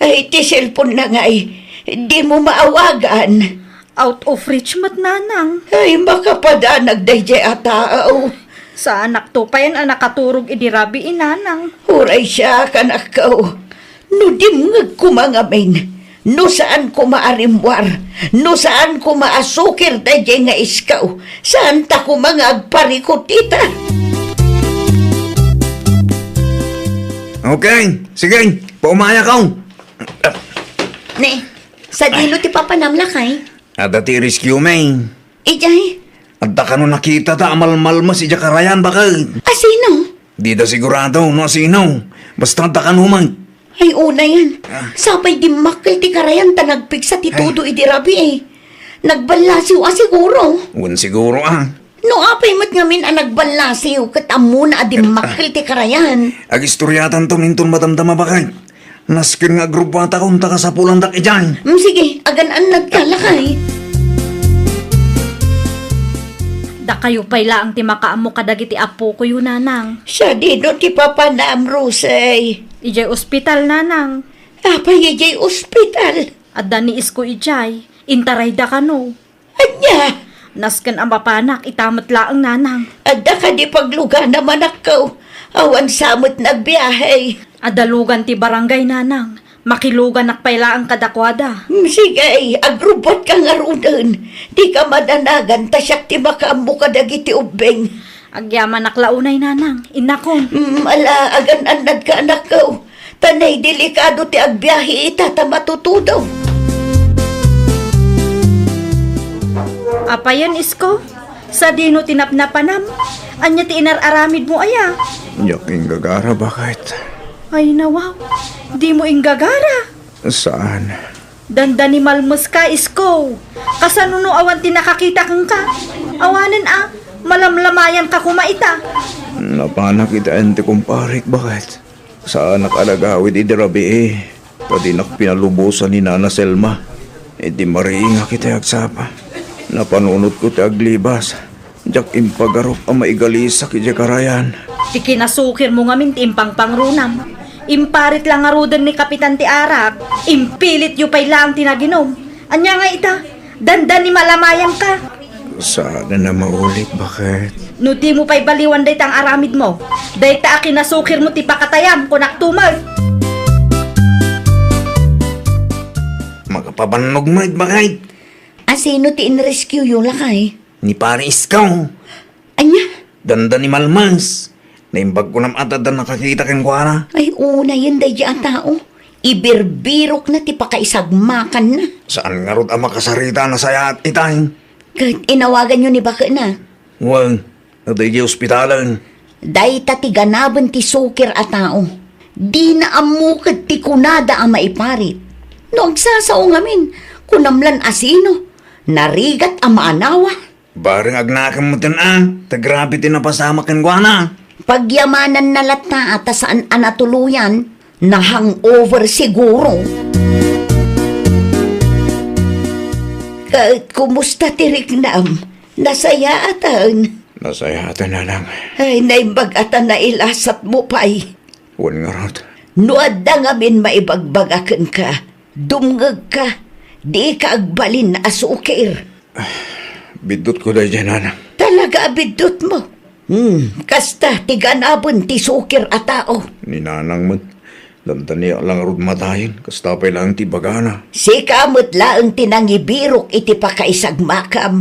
Ay, ti cellphone-na ngay, dimo maawagan. Out of reach met, nanang. Ay, makapadanag daydiay a tao. Saanakto payen a nakaturog idi rabii, nanang. Uray siak, anakko. No dimngeg koma ngamin, no saan koma a rimmuar, no saan koma a sukir daydiay nga isko, saanta koma nga agparikut ita. Okay, sige, paumayakaw. Ne, sadino ti papanam, lakay? Adda ti rescue, May. Idiay? Adda kano nakita ta a malmalmes idiay karayan, baket? Asino? Dida sigurado no asino. Basta adda kano met. Ay, unayen. Ah. Sapay dimmakkel ti karayan ta nagpigsa ti tudo idi rabii. Nagballasiw a siguro. Wen siguro, a. No apay met ngamin a nagballasiw ket ammona a dimmakkel ti karayan. Agistoriatanton inton madamdama, baket. Nasken nga agrubbuatakon ta kasapulandak idiay. Mm, sige, agan-annadka, lakay. Dakayo pay laeng ti makaammo kadagiti appokoyo, nanang. Sadino ti papanam, Rosie? Idiay ospital, nanang. Apay idiay ospital? Adda ni isko idiay. Intarayda kano. Ania? Nasken a mapanak ita met laeng, nanang. Adda kadi pagluganam, anakko? Awan sa met nagbiahe. Adda lugan ti barangay, nanang. Makiluganak pay laeng kadakuada. Mm, sige, agrubbuatka ngaruden. Dika madanagan ta siak ti makaammo kadagiti ubbing. Agyamanak la unay, nanang. Innakon. Mm, ala, agan-annadka, anakko. Ta nay delikado ti agbiahe ita ta matutudo. Apayen, Isko? Sadino ti napnapanam? Ania ti inar-aramidmo aya? Diak inggagara, baket. Ay, nawaw. Dimo inggagara? Saan. Dandani malmes ka, Isko. Kasano no awan ti nakakita kenka? Awanen a, malamlamayan ka koma ita. Napanak iti ayan ti kumparek, baket. Saanak a nagawid idi rabii, ta dinak pinalubosan ni Nana Selma. Iti mariingak iti agsapa, napanunotko ti aglibas. Diak impagarup a maigalisak idiay karayan. Ti kinasukirmo ngamin ti impangpangrunam. Imparit la ngaruden ni Kapitan ti arak, impilityo pay laeng ti naginum. Ania nga ita? Dandani malamayan ka. Saan a maulit, baket? No dimo pay baliwan dayta nga aramidmo, dayta a kinasukirmo ti pakatayam, kunak tumet. Makapabannog met, baket. A sino ti in-rescue yo, lakay? Ni Pare Isko. Ania? Dandani malmes. Naimbag ko nam a ta adda nakakita kenkuana. Ay, unayen daydi a tao. Ibirbirokna ti pakaisagmakanna. Saan ngarud a makasarita a nasayaat itay? Ket inawaganyo ni baketna? Wen, no daydi ospitalen. Dayta ti ganaben ti sukir a tao. Dina ammo ket ti kunada a maiparit. No agsasao ngamin, kunam lan a sino. Narigat a maanawa. Bareng agnakem metten a, ta grabe ti napasamak kenkuana. Pagyamananna latta a ta saan a natuloyan, na-hangover siguro. Ket kumusta ti riknam? Nasayaatan? Nasayaatan, nanang. Ay, naimbag a ta nailasatmo pay. Wen ngarud. No adda ngamin maibagbaga kenka, dumngegka, dika agbalin a sukir. Biddutko daydiay, nanang. Talaga a biddutmo? Hmm, kasta ti ganaben ti sukir a tao. Ni nanang met, dandaniak la ngarud matayen, kasta pay laeng ti ibagana. Sika met laeng ti nangibirok iti pakaisagmakam.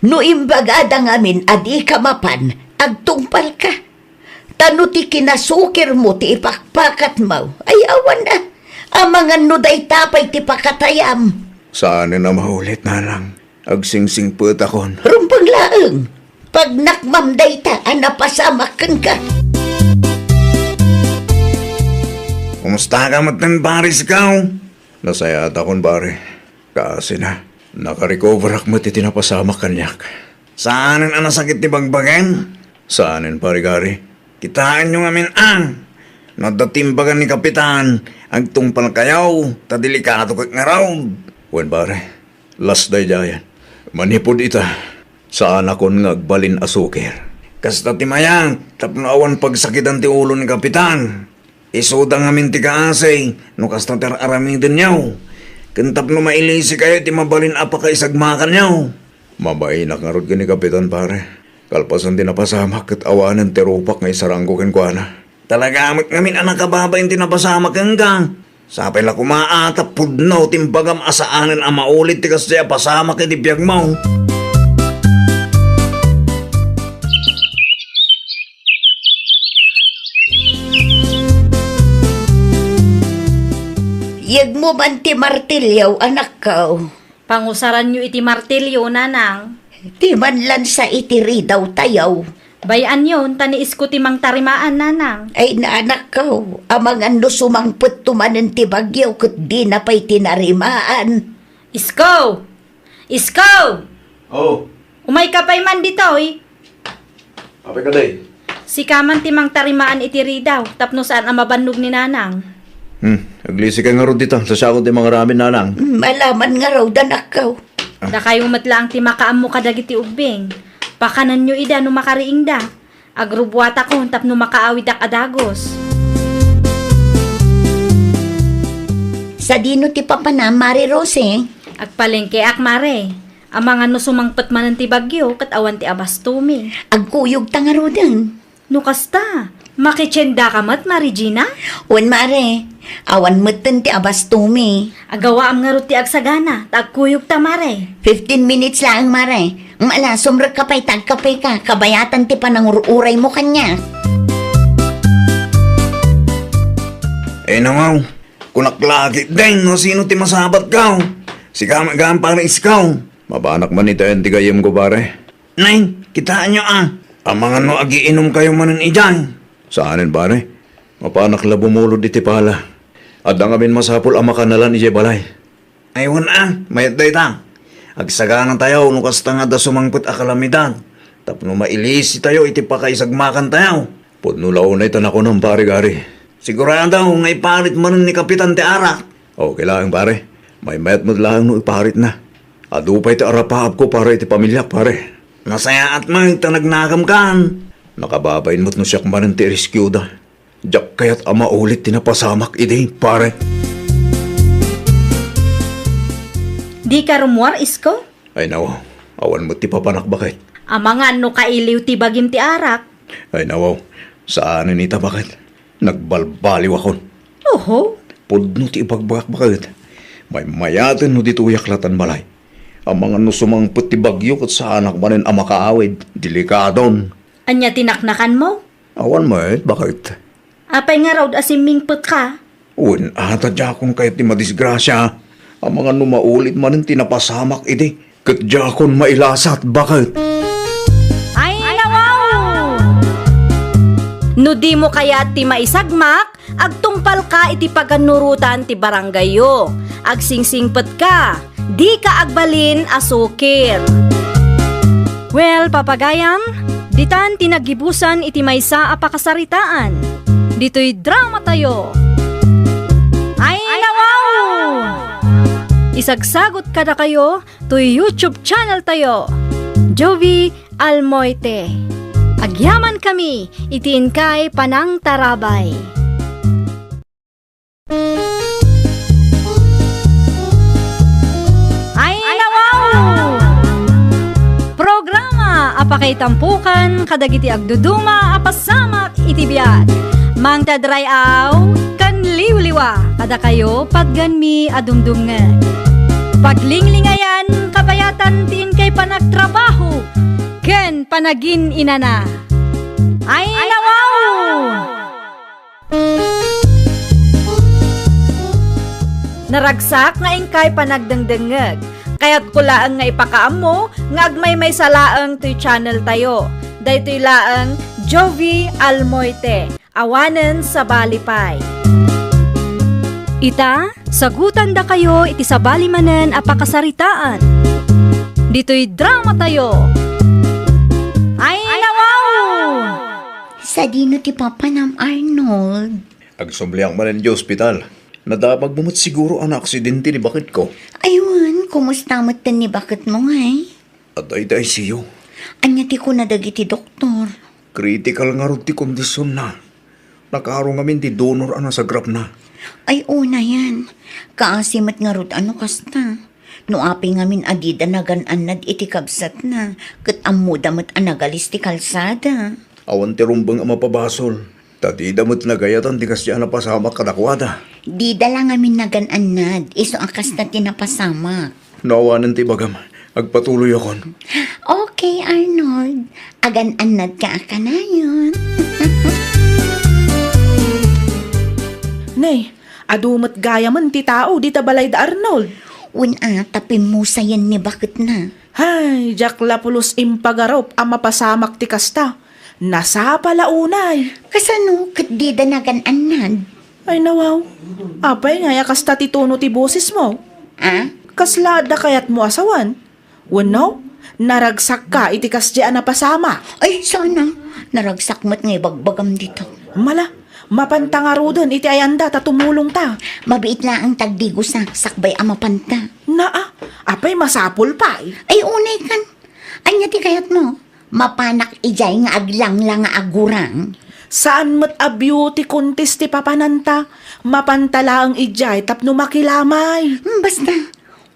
No imbagada ngamin a dika mapan, agtungpalka. Ta no ti kinasukirmo ti ipakpakatmo, ay awan a. Amangan no dayta pay ti pakatayam. Saanen a maulit, nanang. Agsingsingpetakon. Rumbeng laeng. Pagnakmam dayta a napasamak kenka. Kumustaka metten, Pare Isko? Nasayaatakon, pare. Kaasina, nakarecoverak met iti napasamak kaniak. Saanen a nasakit ti bagbagim? Saanen, Pare Gary. Kitaenyo ngamin a, no adda ti imbaga ni Kapitan, agtungpalkayo, ta delikado ket ngarud. Wen, pare, las daydiayen. Manipud ita, saanakon nga agbalin a sukir. Kasta ti mayat, tapno awan pagsakitan ti ulo ni Kapitan. Isuda ngamin ti kaasi, no kasta ti ar-aramidenyo, ken tapno mailisikayo iti mabalin a pakaisagmakanyo. Mabainak ngarud ken ni Kapitan, pare. Kalpasan ti napasamak ket awanen ti rupak nga isarangko kenkuana. Talaga met ngamin a nakababain ti napasamak kenka. Sapay la koma a ta pudno ti imbagam a saanen a maulit ti kasdiay a pasamak iti biagmo. Yegmo man ti martilyo, anakko. Pangusaranyo iti martilyo, nanang. Ti manlansa iti ridawtayo. Bay-anyon, ta ni Isko ti mangtarimaan, nanang. Ay, anakko, amangan no sumangpetto manen ti bagyo ket dina pay tinarimaan. Isko! Isko! Oh. Umayka pay man ditoy. Apay kadi? Sika man ti mangtarimaan iti ridaw, tapno saan a mabannog ni nanang. Hmm, aglisika ngarud dita, ta siakon ti mangaramid, nanang. Hmm, alaman ngarud, anakko. Ah. Dakayo met laeng ti makaammo kadagiti ubbing. Pakananyo ida no makariingda. Agrubuatakon tapno makaawidak a dagus. Sadino ti papanam, Mare Rose? Agpalengkeak, Mare. Amangan no sumangpet manen ti bagyo ket awan ti abastomi. Agkuyogta ngaruden. No kasta, makitiendaka met, Mare Gina? Wen, Mare. Awan metten ti abastomi. Agawaam ngarud ti agsagana, ta agkuyogta, Mare. Fifteen minutes laeng, Mare. Ala, sumrekka pay ta agkapeka, kabayatan ti panangur-uraymo kaniak. Eh, nangaw, kunak la ketdin no sino ti masabatko. Sika met gayam, Pare Isko. Mabanak man itaen ti gayyemko, pare. Nay, kitaenyo a. Amangan no agiinumkayo manen idiay. Saanen, pare. Mapanak la bumulod iti pala. Adda ngamin masapul a makanalan idiay balay. Ay, wen a, mayat dayta. Agsaganatayo no kasta nga adda sumangpet a kalamidad. Tapno mailisitayo iti pakaisagmakantayo. Pudno la unay ta nakunam, pare Gary. Sigurado nga iparit manen ni Kapitan ti arak. Okay laeng, pare. Maymayat met laeng no iparitna. Adu pay ti arapaapko para iti pamiliak, pare. Nasayaat met ta nagnagamkan. Nakababain met no siak manen ti iriskioda. Diak kayat a maulit ti napasamak idi, pare. Dika rummuar, isko? Ay, nawaw. Awan met ti papanak, baket. Amangan no kailiw ti bagim ti arak. Ay, nawaw. Saanen ita, baket. Nagbalbaliwakon. Oho. Pudno ti ibagbagak, baket. Maymayaten no ditoyak latan balay. Amangan no sumangpet ti bagyo ket saanak manen a makaawid. Delikadon. Ania ti naknakanmo? Awan met, baket. Apay ngarud a simmingpetka? Wen, ata diakon kayat ti madisgrasia. Amangan no maulit manen ti napasamak idi. Ket diakon mailasat, baket. Ay, nawaw! No dimo kayat ti maisagmak, agtungpalka iti pagannurotan ti barangayyo. Agsingsingpetka. Dika agbalin a sukir. Well, papagayam, ditan ti naggibusan iti maysa a pakasaritaan. Ditoy dramatayo. Ay, nawaw! Isagsagot kadakayo toy YouTube channel tayo, Jovi Almoite. Agyaman kami iti inkay panangtarabay. Ay, nawaw! Programa a pakaitampukan kadagiti agduduma a pasamak iti biag. Mangted ray-aw ken liwliwa kadakayo patgenmi a dumdumngeg. Paglinglingayan kabayatan ti inkay panagtrabaho ken panagin-inana. Ay, nawaw! Naragsak nga inkay panagdengdengngeg. Kayatko laeng nga ipakaammo nga agmaymaysa laeng toy channel tayo. Daytoy laeng Jovi Almoite, awanen sabali pay. Ita, sagutandakayo iti sabali manen a pakasaritaan. Ditoy dramatayo. Ay, nawaw! Sadino ti papanam, Arnold? Agsubliak manen iti ospital. Nadamagmo met siguro a naaksidente ni baketko. Ay wen, kumusta metten ni baketmo ngay? Adda iti I C U. Ania ti kuna dagiti doktor? Critical ngarud ti kondisionna. Nakaro ngamin ti donor a nasagrapna. Ay, unayen. Kaasi met ngarud a no kasta. No apay ngamin a dida nagan-annad iti kabsatna, ket ammoda met a nagalis ti kalsada. Awan ti rumbeng a mapabasol, ta dida met nagayatan ti kasdiay a napasamak kadakuada. Dida la ngamin nagan-annad, isu a kasta ti napasamak. No awanen ti ibagam, agpatuloyakon. Okay, Arnold. Agan-annadka a kanayon. Nay, adu met gayamen ti tao dita balay da Arnold. Wen a, ta pimmusayen ni baketna. Hay, diak la pulos impagarup a mapasamak ti kasta. Nasapa la unay. Kasano ket dida nagan-annad? Ay, nawaw. Apay ngay a kasta ti tono ti bosesmo? A? Kasla adda kayatmo a sawen? Wenno, naragsakka iti kasdiay a napasamak? Ay, saan a. Naragsak met nga ibagbagam dita. Mala, mapanta ngaruden iti ayanda ta tumulongta. Mabiit laeng ta agdigosak sakbay a mapanta. Naa, apay masapul pay? Ay, unay kan. Ania ti kayatmo? Mapanak idiay nga aglanglang a agurang? Saan met a beauty contest ti papananta. Mapanta laeng idiay tapno makilamay. Hmm, basta,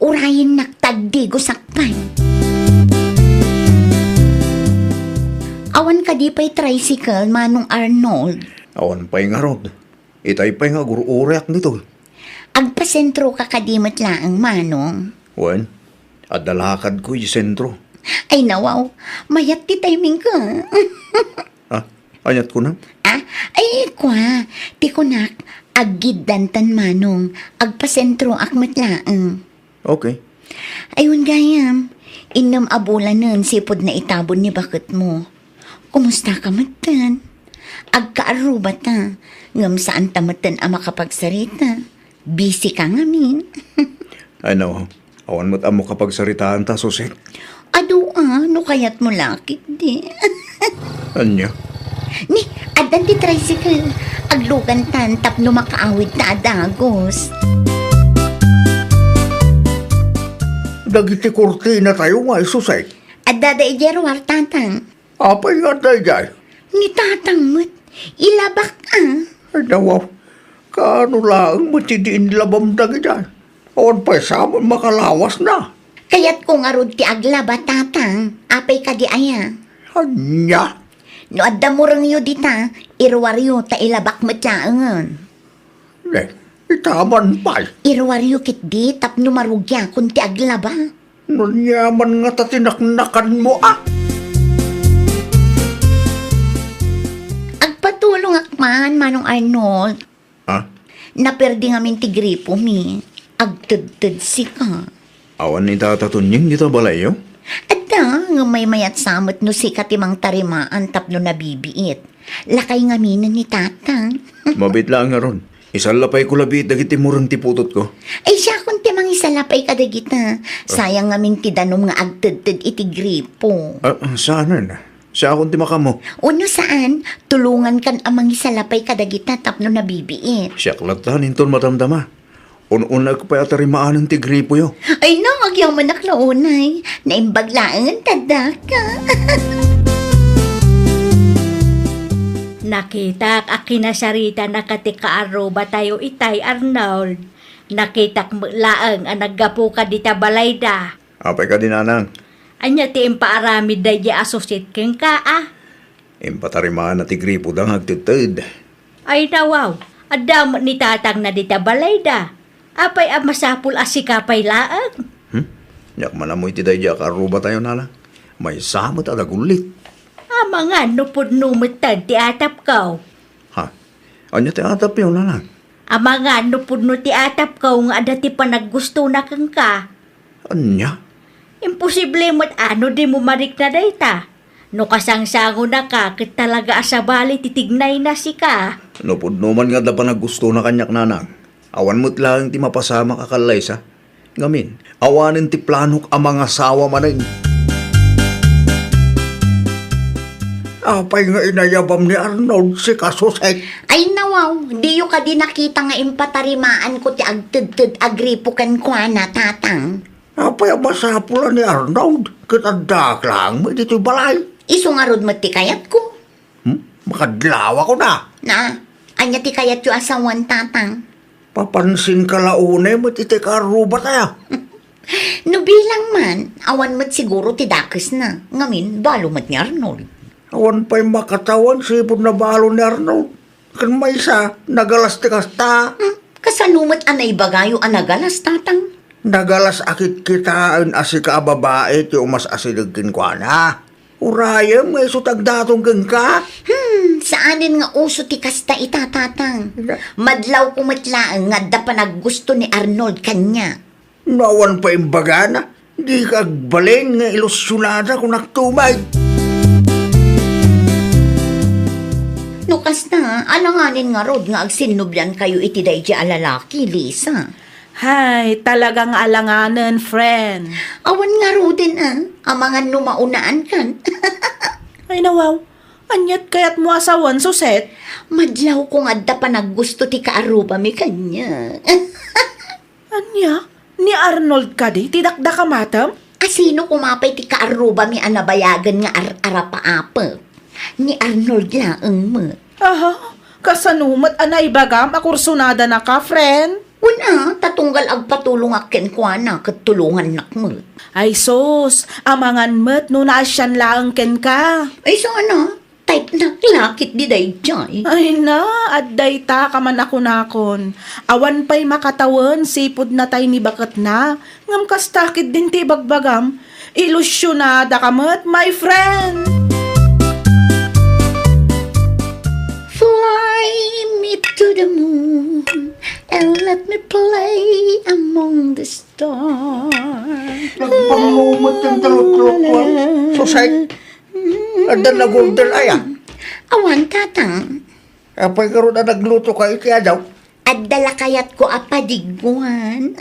urayennak ta agdigosak pay. Awan kadi pay tricycle, Manong Arnold? Awan pay ngarud. Itay pay nga agur-urayak ditoy. Agpasentroka kadi met laeng, Manong? Wen, adda lakadko iti sentro. Ay, nawaw. Mayat ti timingko. Ah, aniat kunam? Ah, ay, kua. Ti kunak, aggiddantan, Manong. Agpasentroak met laeng. Okay. Ayun gayam, innem a bulanen sipud naitabon ni baketmo. Kumusta ka metten? Agkaarrubata, ngem saanta metten a makapagsarita. Busy ka ngamin. Ay, no. Awan met ammo kapagsaritaanta, Suset. Adu a, no kayatmo la ketdi. Ania? Ni, addan ti tricycle. Aglugantan tapno makaawidta a dagus. Dagiti kurtinatayo nga, Suset? Addada idiay ruar, Tatang. Apay nga adda idiay? Ni Tatang met. Ilabak a. Ay, nawaw. Kaano laeng met ti inlabam dagidiay? Awan pay sa met makalawasna. Kayatko ngarud ti aglaba, Tatang. Apay kadi aya? Ania? No adda murengyo dita, iruaryo ta ilabak met laengen. Ne, itaman pay. Iruaryo ketdi tapno marugiakon ti aglaba. No niaman nga ta tinaknakanmo, a? Agpatulongak man, Manong Arnold. Ha? Naperdi ngamin ti gripomi. Agtedted sika. Awan ni Tata Tunying dita balayyo? Adda, ngem maymayat sa met no sika ti mangtarimaan tapno nabibiit. Lakay ngaminen ni Tata. Mabiit laeng ngarud. Isalapayko labiit dagiti mureng ti putotko. Ay, siakon ti mangisalapay kadagita. Sayang ngamin ti danum nga agtedted iti gripo. Ah, saanen? Siakon ti makaammo. Wenno saan, tulongankan a mangisalapay kadagita tapno nabibiit. Siak latta inton madamdama. Un-unaek pay a tarimaanen ti gripoyo. Ay, no, agyamanak la unay. Naimbag laeng ta addaka. Nakitak a kinasaritanaka ti kaarrubatayo itay, Arnold. Nakitak met laeng a naggapuka dita balayda. Apay kadi, nanang? Ania ti impaaramid daydi a Suset kenka, a? Impatarimaanna ti gripoda nga agtedted. Ay, nawaw, adda met ni tatangna dita balayda. Apay a masapul a sika pay laeng? Hmm? Diak man ammo iti daydi a kaarrubatayo, nanang. Maysa met a nagullit. Amangan no pudno metten ti atapko. Ha? Ania ti atapyo, nanang? Amangan no pudno ti atapko nga adda ti panaggustona kenka. Ania? Imposible met a no dimo marikna dayta. No kasangsangonaka ket talaga a sabali ti tignayna sika. No pudno man nga adda panaggustona kaniak, nanang, awan met laeng ti mapasamak a kallaysa. Ngamin, awanen ti planok a mangasawa manen. Apay nga inayabam ni Arnold sika, Suset? Ay, nawaw, diyo kadi nakita nga impatarimaanko ti agtedted a gripo kenkuana, Tatang? Apay a masapul a ni Arnold ket addaak laeng met ditoy balay? Isu ngarud met ti kayatko. Hmm? Makadlawakon a. Na, ania ti kayatyo a sawen, Tatang? Papansinka la unay met iti kaarrubatayo. No bilang man, awan met siguro ti dakesna. Ngamin, balo met ni Arnold. Awan pay makatawen sipud nabalo ni Arnold. Ken maysa, nagalas ti kasta. Hmm, kasano met a naibagayo a nagalas, Tatang? Nagalas a kitkitaen a sika a babai ti umas-asideg kenkuana. Urayem nga isu ti agdaton kenka. Hmm, saanen nga uso ti kasta ita, Tatang. Nga- Madlawko met laeng nga adda panaggusto ni Arnold kaniak. No awan pay imbagana, dika agbalin nga ilusionada kunakto met. No kasta, alanganen ngarud nga agsinnobiankayo iti daydi a lalaki, Lisa? Hay, talaga nga alanganen, friend. Awan ngaruden, a. Amangan no maunaan kan. Ay, nawaw. Aniat kayatmo a sawen, Suset? Madlawko nga adda panaggusto ti kaarrubami kaniak. Ania? Ni Arnold kadi ti dakdakamatem? A sino koma pay ti kaarrubami a nabayagen nga ar-arapaapek? Ni Arnold laeng met. Aha, kasano met a naibagam a kursonadanaka, friend? Wen a, ta tunggal agpatulongak kenkuana ket tulongannak met. Ay sus, amangan met no naasian laeng kenka. Ay, saan a? Type-nak la ketdi daydiay. Ay na, adda ita kaman a kunakon. Awan pay makatawen sipud natay ni baketna. Ngem kasta ketdin ti ibagbagam. Ilusionadaka met, my friend. Fly me to the moon and let me play among Among the stars. Nagpanglumat yung talot-talot ko. Susay, adda nag-order aya? Awan, Tatang. Apay garud a nagluto kayo ti adaw? Adda la kayatko a padiguan.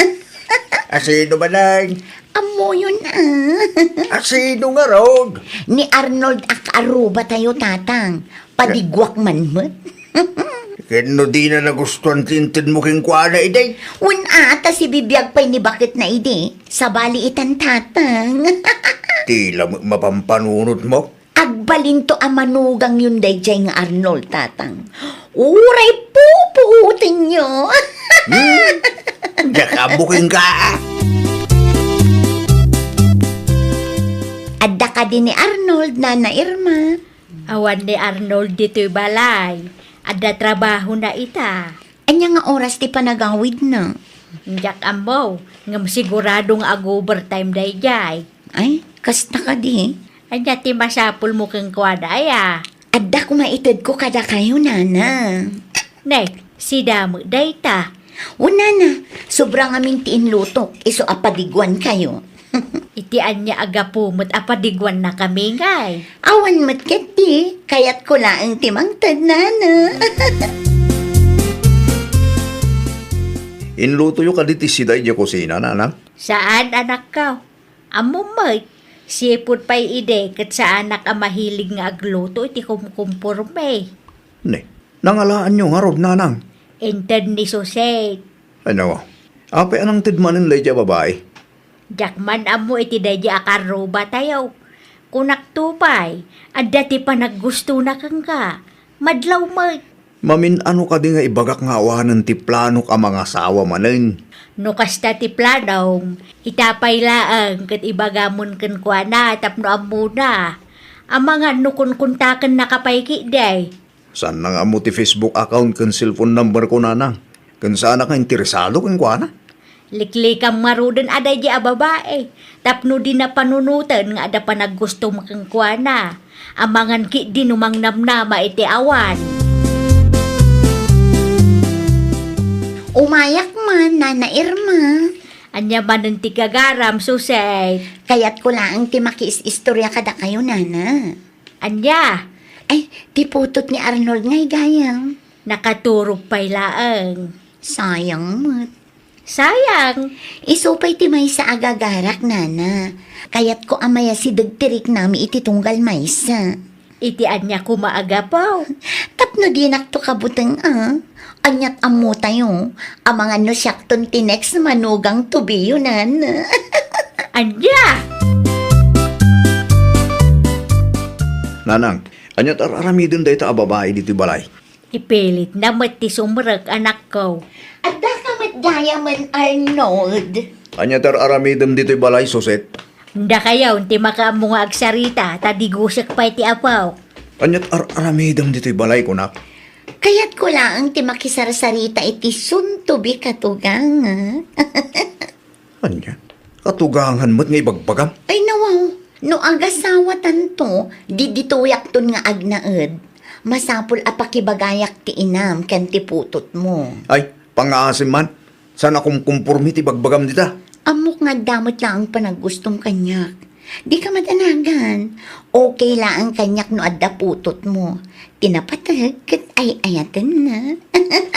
Asino man ay? Ammoyon, ah. Asino ngarud? Ni Arnold a kaarruba tayo, Tatang. Padiguak man met. Ken no dina nagustuan ti intedmo kenkuana, idi? Wen a, ta sibibiag pay ni baketna idi. Sabali itan, Tatang. Tila met mapampanunotmo. Agbalinto a manugangyon daydiay nga Arnold, Tatang. Uray pupuotenyo. Hmm? Diak ammo kenka. Adda kadi ni Arnold, Nana Irma? Awan ni Arnold ditoy balay. Adda trabahona ita. Ania nga oras ti panagawidna? Diak ammo, ngem sigurado nga ag-overtime daydiay. Ay, kasta kadi. Ania ti masapulmo kenkuana, aya? Adda koma itedko kadakayo, Nana. Ne, sida met dayta. O, Nana, sobra ngamin ti inlutok, isu a padiguankayo. Iti ania a gapu met a padiguannakami ngay? Awan met ketdi, kayatko laeng ti mangted, Nana. Inlutoyo kadi ti sida idiay kusina, Nana? Saan, anakko. Ammom met, seafood pay idi ket saanak a mahilig nga agluto iti kumkumporme. Ne, nangalaanyo ngarud, Nanang? Inted ni Suset. Ano? Apay a nangted manen daydiay a babai? Diak man ammo iti daydiay a kaarrubatayo. Kunakto pay, adda ti panaggustona kenka. Madlaw met. Mamin-ano kadi nga ibagak nga awanen ti planok a mangasawa manen? No kasta ti planong, ita pay laeng ket ibagamon kenkuana tapno ammona. Amangan no kunkontakennaka pay ketdi. Saan nga ammo ti Facebook account ken cellphone number ko, Nanang. Ken saanak nga interesado kenkuana? Liklikam ngaruden a daydiay a babai, tapno dina panunoten nga adda panaggustom kenkuana. Amangan ketdi no mangnamnama iti awan. Umayak man, Nana Irma. Ania manen ti gagaram, Suset? Kayatko laeng ti makiis-istorya kadakayo, Nana. Ania? Ay, ti putot ni Arnold ngay gayam. Nakaturog pay laeng. Sayang met. Sayang? Isu pay ti maysa a gagarak, Nana. Kayatko a mayasideg ti riknami iti tunggal maysa. Iti ania koma a gapu? Tapno dinakto kabuteng a. Aniat ammotayo, amangan no siakton ti next manugang to be, Nana. Ania? Nanang, aniat ar-aramiden dayta a babai ditoy balay? Ipilitna met ti sumrek, anakko. Adda ka met gayamen, Arnold. Ania ti ar-aramidem ditoy balay, Suset? Dakayo ti makaammo nga agsarita, ta digusek pay ti apok. Ania ti ar-aramidem ditoy balay, kunak? Kayatko laeng ti makisarsarita iti soon to be katugangak. Ania? Katugangan met nga ibagbagam? Ay, nawaw. No agasawatanto, di ditoyakton nga agnaed. Masapul a pakibagayak ti inam ken ti putotmo. Ay, pangngaasim man. Saan a kumkumpormi ti bagbagam dita? Ammok nga adda met laeng panaggustom kaniak. Di ka madanagan. Okay laeng kaniak no adda putotmo. Ti napateg ket ay-ayatenna.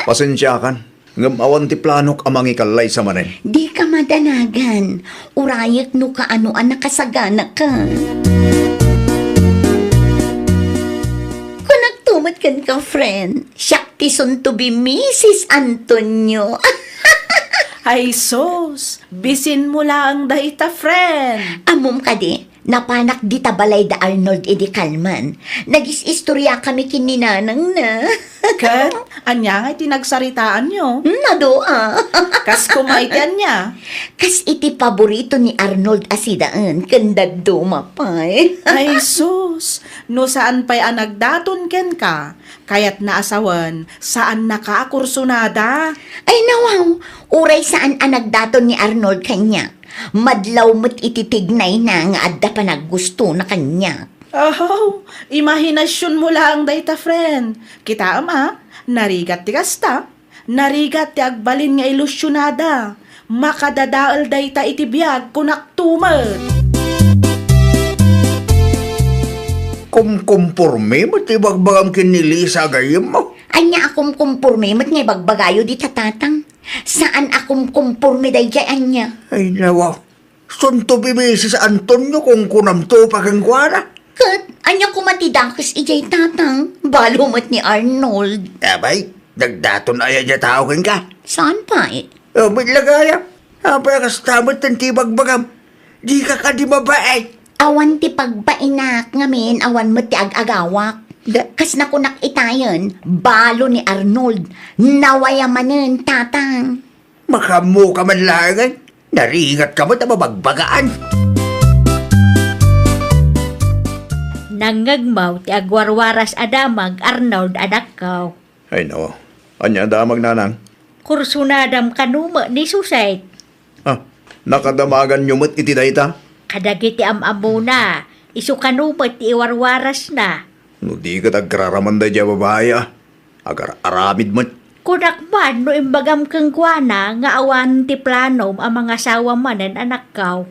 Pasensiakan. Ngem awan ti planok a mangikalla isa manen. Di ka madanagan. Urayek no kaano a nakasaganaka. Kunakto met kenka, friend. Siak ti soon to be Missus Antonio. Ay sus, bisinmo laeng dayta, friend. Ammom kadi, napanak dita balay da Arnold idi kalman. Nagis-istoriakami ken ni nanangna. Ket, ania ngay ti nagsaritaanyo? Hmm, nadua. Kas koma iti ania? Kas iti paborito ni Arnold a sidaen, ken dadduma pay. Ay sus, no saan pay a nagdaton kenka, kayatna a sawen, saannaka a kursunada. Ay nawaw, uray saan a nagdaton ni Arnold kaniak. Madlaw met iti tignayna nga adda panaggustona kaniak. Ahaw, imahinasionmo laeng dayta, friend. Kitaem a, narigat ti kasta. Narigat ti agbalin nga ilusionada. Makadadael dayta iti biag, kunakto met. Kumkumporme met ti ibagbagam ken ni Lisa a gayyemmo. Ania a kumkumporme met nga ibagbagayo dita, Tatang? Saan a kumkumporme daydiay ania? Ay, nawa. Sunto bibisi si Antonio, kunkunamto pa kenkuana. Ket ania koma ti dakes idiay, Tatang? Balo met ni Arnold. Abay, nagdaton aya diay tao kenka. Saan pay? O, met la gayam. Apay a kasta met ti ibagbagam? Dika kadi mabain? Awan ti pagbainak ngamin, awan met ti ag-agawak. Da- Kas nakunak itayen, balo ni Arnold. Nawayaw manen, Tatang. Makaammoka man laengen, narigatka met a mabagbagaan. Nangngegmaw ti agwarwaras a damag, Arnold, anakko. Ay, no. Ania a damag, nanang? Kursunadam kano met ni Suset. Ah, nakadamaganyo met iti dayta? Kadagiti am-ammona, isu kano met ti iwarwarasna. No di ket agraraman daydiay a babai, ah. Agar-aramid met. Kunak man no imbagam kenkuana nga awan ti planom a mangasawa manen, anakko.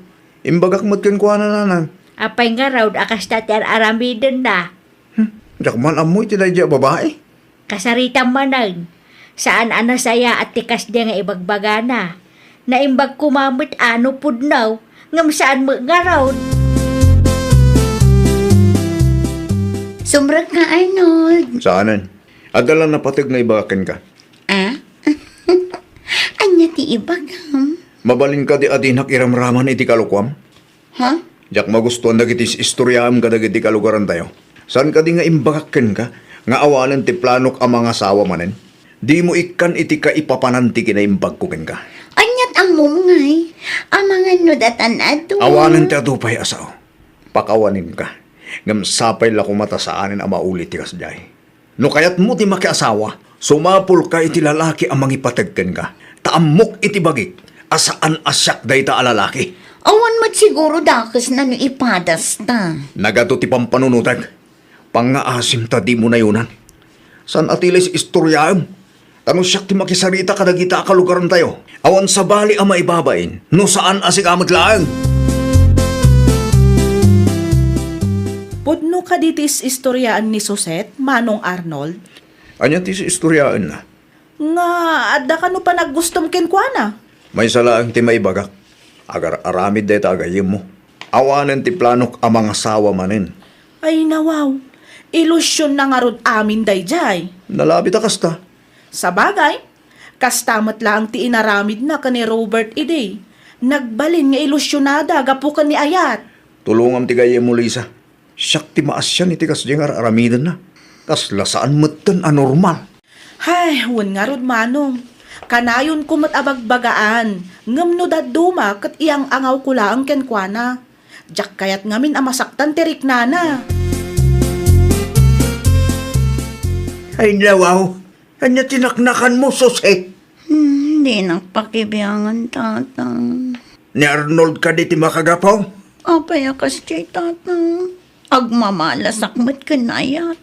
Imbagak met kenkuana, nanang. Apay ngarud a kasta ti ar-aramidenna? Hmm, diak man ammo iti daydiay a babai. Kasaritam manen, saan a nasayaat ti kasdi nga ibagbagana. Naimbag koma met a no pudno, ngem saan met ngarud. Sumrekka, Arnold. Saanen. Adda la napateg nga ibagak kenka. Ah? Ania ti ibagam? Mabalin kadi a dinak iramraman iti kalokuam? Ha? Diak magustuan dagiti is-istoriaem kadagiti kalugarantayo. Saan kadi nga imbagak kenka nga awanen ti planok a mangasawa manen? Dimo ikkan iti kaipapanan ti kinaimbagko kenka. Aniat ammom ngay? Amangan no datan adu. Awanen ti adu pay a sao. Pakawanenka. Ngem sapay la koma ta saanen a mauli ti kasdiay. No kayatmo ti makiasawa, sumapulka iti lalaki a mangipateg kenka. Ta ammok iti bagik a saan a siak dayta a lalaki. Awan met siguro dakesna no ipadasta. Nagadu ti pampanunotek. Pangngaasim ta dimo nayonan. Saan a ti la is-istoriaem. Ta no siak ti makisarita kadagita a kalugarantayo, awan sabali a maibabain no saan a sika met laeng. Pudno kadi ti is-istoriaan ni Suset, Manong Arnold? Ania ti is-istoriaenna? Nga adda kano panaggustom kenkuana? Maysa laeng ti maibagak. Agar-aramid dayta a gayyemmo. Awanen ti planok a mangasawa manen. Ay, nawaw. Ilusionna ngarud amin daydiay. Nalabit a kasta. Sabagay, kasta met laeng ti inaramidna ken ni Robert idi. Nagbalin nga ilusionada gapu ken ni ayat. Tulongam ti gayyemmo, Lisa. Siak ti maasian iti kasdiay nga ar-aramidenna. Kasla saan metten a normal. Hay, wen ngarud, Manong. Kanayonko met a bagbagaan, ngem no dadduma ket iyang-angawko laeng kenkuana. Diak kayat ngamin a masaktan ti riknana. Ay, nawaw. Ania ti naknakanmo, Suset? Hmm, dinak pakibiangan, Tatang. Ni Arnold kadi ti makagapu? Apay a kasdiay, Tatang? Agmamalasak met ken ayat.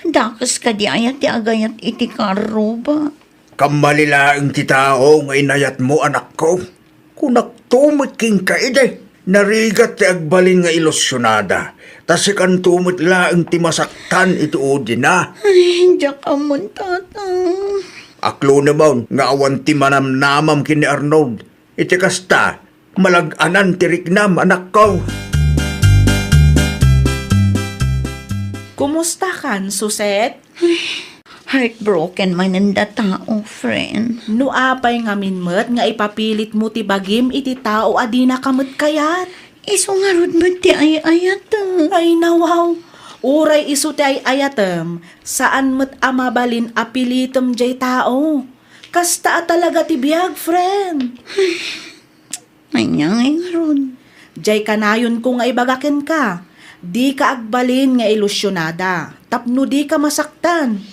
Dakes kadi aya ti agayat iti karruba? Kammali laeng ti tao nga inayatmo, anakko. Kunakto met kenka idi, narigat ti agbalin nga ilusionada, ta sikanto met laeng ti masaktan iti udina. Ay, diak ammon, Tatang. Aklonemon nga awan ti manamnamam ken ni Arnold. Iti kasta, malag-anan ti riknam, anakko. Kumustakan, Suset? Heartbroken manen datao, friend. No apay ngamin met nga ipapilitmo ti bagim iti tao a dinaka met kayat? Isu ngarud met ti ay-ayatem. Ay, nawaw. Uray isu ti ay-ayatem, saan met a mabalin a pilitem jay tao. Kasta a talaga ti biag, friend. Ania ngay ngarud? Jay kanayonko nga ibaga kenka, dika agbalin nga ilusionada tapno dika masaktan.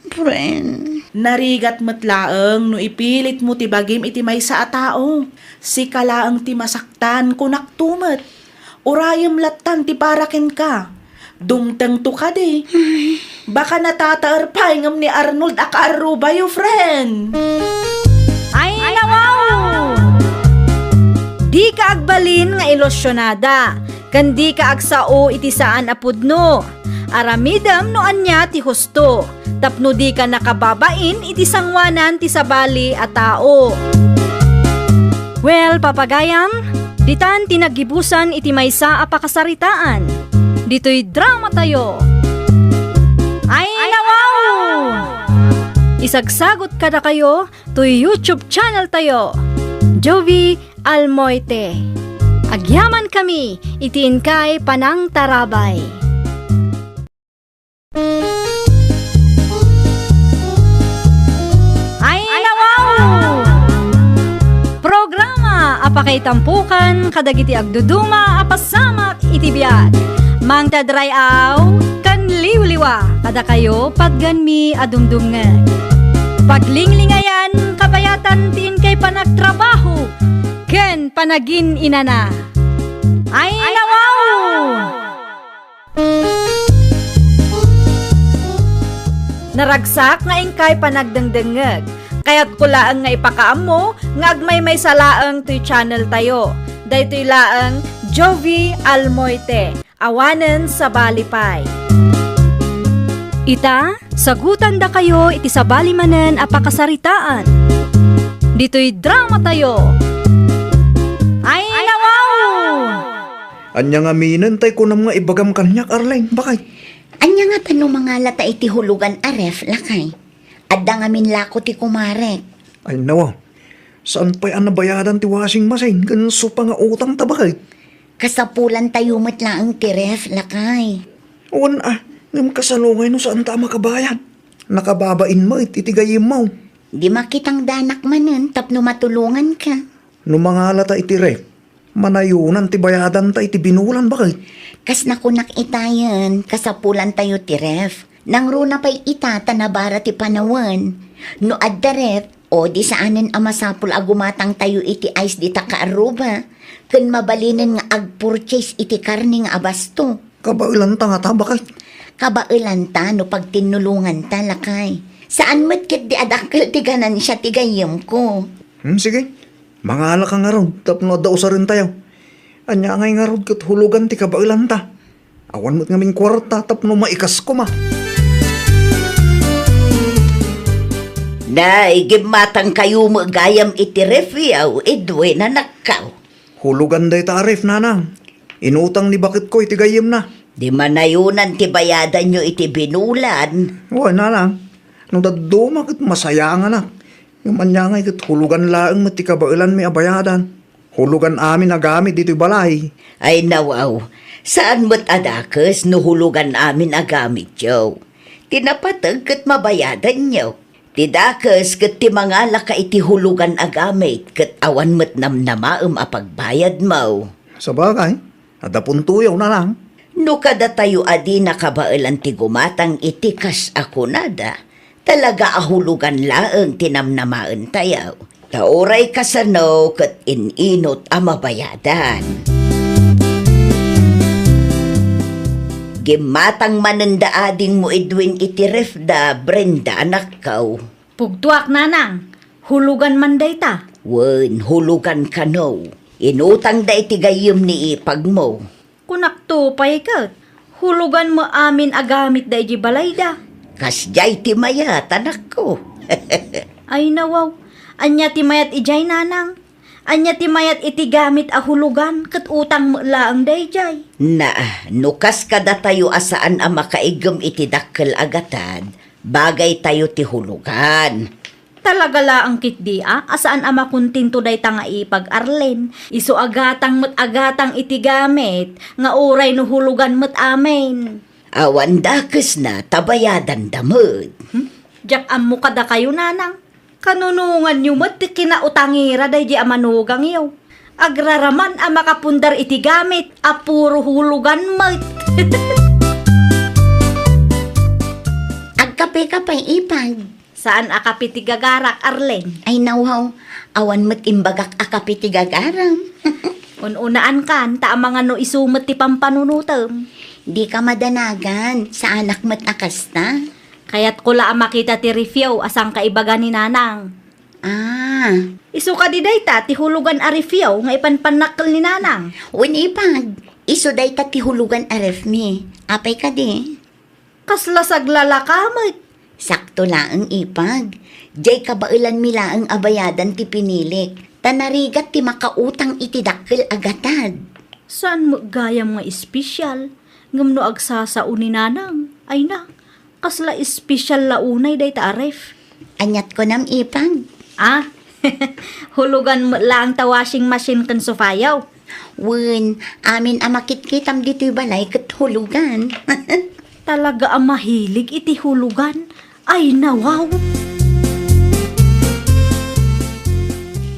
Friend. Narigat met laeng no ipilitmo ti bagim iti maysa a tao. Sika laeng ti masaktan, kunakto met. Urayem lattan ti para kenka. Dumtengto kadi. Ay, Baka natataer pay ngem ni Arnold a kaarrubayo, friend. Ay, nawaw! Dika agbalin nga ilusionada, ken dika agsao iti saan a pudno. Aramidem no ania ti husto, tapno dika nakababain iti sangoanan ti sabali a tao. Well, papagayam, ditan ti naggibusan iti maysa a pakasaritaan. Ditoy dramatayo. Ay, nawaw! Isagsagot kadakayo toy YouTube channel tayo, Jovie Almoite. Agyaman kami iti inkay panangtarabay. Ay, nawaw! Programa a pakaitampukan kadagiti agduduma a pasamak iti biag. Mangted ray-aw ken liwliwa kadakayo patgenmi a dumdumngeg. Paglinglingayan, kabayatan ti inkay panagtrabaho ken panagin-inana. Ay, nawaw! Naragsak nga inkay panagdengdengngeg. Kayatko laeng nga ipakaammo nga agmaymaysa laeng toy channel tayo. Daytoy laeng Jovie Almoite, awanen sabali pay. Ita, sagutandakayo iti sabali manen a pakasaritaan. Ditoy dramatayo. Ay, nawaw! Ania ngamin tay kunam nga ibagam kaniak, Arlene? Bakit? Ania ngata no mangalata iti hulugan a ref, lakay? Adda ngamin lako ti kumarek. Ay, nawa. Saan pay a nabayadan ti washing machine ken sofa nga utangta, bakit? Kasapulantayo met laeng ti ref, lakay. Wen a, ngem kasano ngay no saanta a makabayad? Nakababain met iti gayyemmo. Di makitang danak manen tapno matulonganka. No mangalata iti ref, manayonan ti bayadanta iti binulan, bakit? Kas nakunak itayen, kasapulantayo ti ref. Nangruna pay ita ta nabara ti panawen. No adda ref, o di saanen a masapul a gumatangtayo iti ice dita kaarruba, ken mabalinen nga agpurchase iti karne nga abasto. Kabaelanta ngata, bakit? Kabaelanta no pagtinnulonganta, lakay. Saan met ketdi a dakkel ti ganansia ti gayyemko. Hmm, sige. Mangalaka ngarud tapno adda usarentayo. Ania ngay ngarud ket hulugan ti kabaelanta. Awan met ngamin kuarta tapno maikas koma. Nay, gimmatangkayo met gayam iti ref, Edwin, anakko. Hulugan dayta a ref, nanang. Inutang ni baketko iti gayyemna. Di manayonan ti bayadanyo iti binulan. Wen, nanang. No dadduma ket masayanganak. Ngem ania ngay ket hulugan laeng met ti kabaelanmi a bayadan. Hulugan amin a gamit ditoy balay. Ay, nawaw. Saan met a dakes no hulugan amin a gamityo. Ti napateg ket mabayadanyo. Ti dakes ket ti mangalaka iti hulugan a gamit ket awan met namnamaem a pagbayadmo. Sabagay, adda puntoyo, nanang. No kadatayo a di nakabaelan ti gumatang iti kas a kunada, talaga a hulugan laeng ti namnamaentayo. Ta uray kasano ket in-inut a mabayadan. Gimmatang manen da adingmo Edwin iti ref da, Brenda, anakko. Pugtoak, nanang. Hulugan man dayta. Wen, hulugan kano. Inutangda iti gayyem ni ipagmo. Kunakto pay ket, hulugan met amin a gamit daydi balayda. Kasdiay ti mayat, anakko. Ay, nawaw. Ania ti mayat idiay, nanang? Ania ti mayat iti gamit a hulugan ket utang met laeng daydiay? Na, no kas kadatayo a saan a makaiggem iti dakkel a gatad, bagaytayo ti hulugan. Talaga laeng ketdi a, a saan a makontento dayta nga ipag-Arlen. Isu a gatang met a gatang iti gamit, nga uray no hulugan met amin. Awan dakesna ta bayadanda met. Hmm? Diak ammo kadakayo, nanang. Kanunonganyo met ti kinautangira daydi a manugangyo. Agraraman a makapundar iti gamit a puro hulugan met. Agkape ka pay, ipag. Saan a kape ti gagarak, Arleng? Ay, nawhaw. Awan met imbagak a kape ti gagaram. Un-unaankan, ta amangan no isu met ti pampanunotem. Dika madanagan, saanak met a kasta. Kayatko la a makita ti ref-yo a sangkaibaga ni Nanang. Ah. Isu kadi dayta ti hulugan a ref-yo nga ipanpannakkel ni Nanang? Wen, Ipag, isu dayta ti hulugan a ref mi. Apay kadi? Kasla saglalaka met. Sakto laeng, Ipag. Diay kabaelanmi laeng a bayadan ti pinilik, ta narigat ti makautang iti dakkel a gatad. Saan met gayam nga espesyal? Ngem no agsasao ni Nanang, ay na, kasla espesyal la unay dayta a ref. Aniat kunam, Ipag? Ah, hulugan met laeng ta washing machine ken sofayo. Wen, amin a makitkitam ditoy balay ket hulugan. Talaga a mahilig iti hulugan. Ay, nawaw!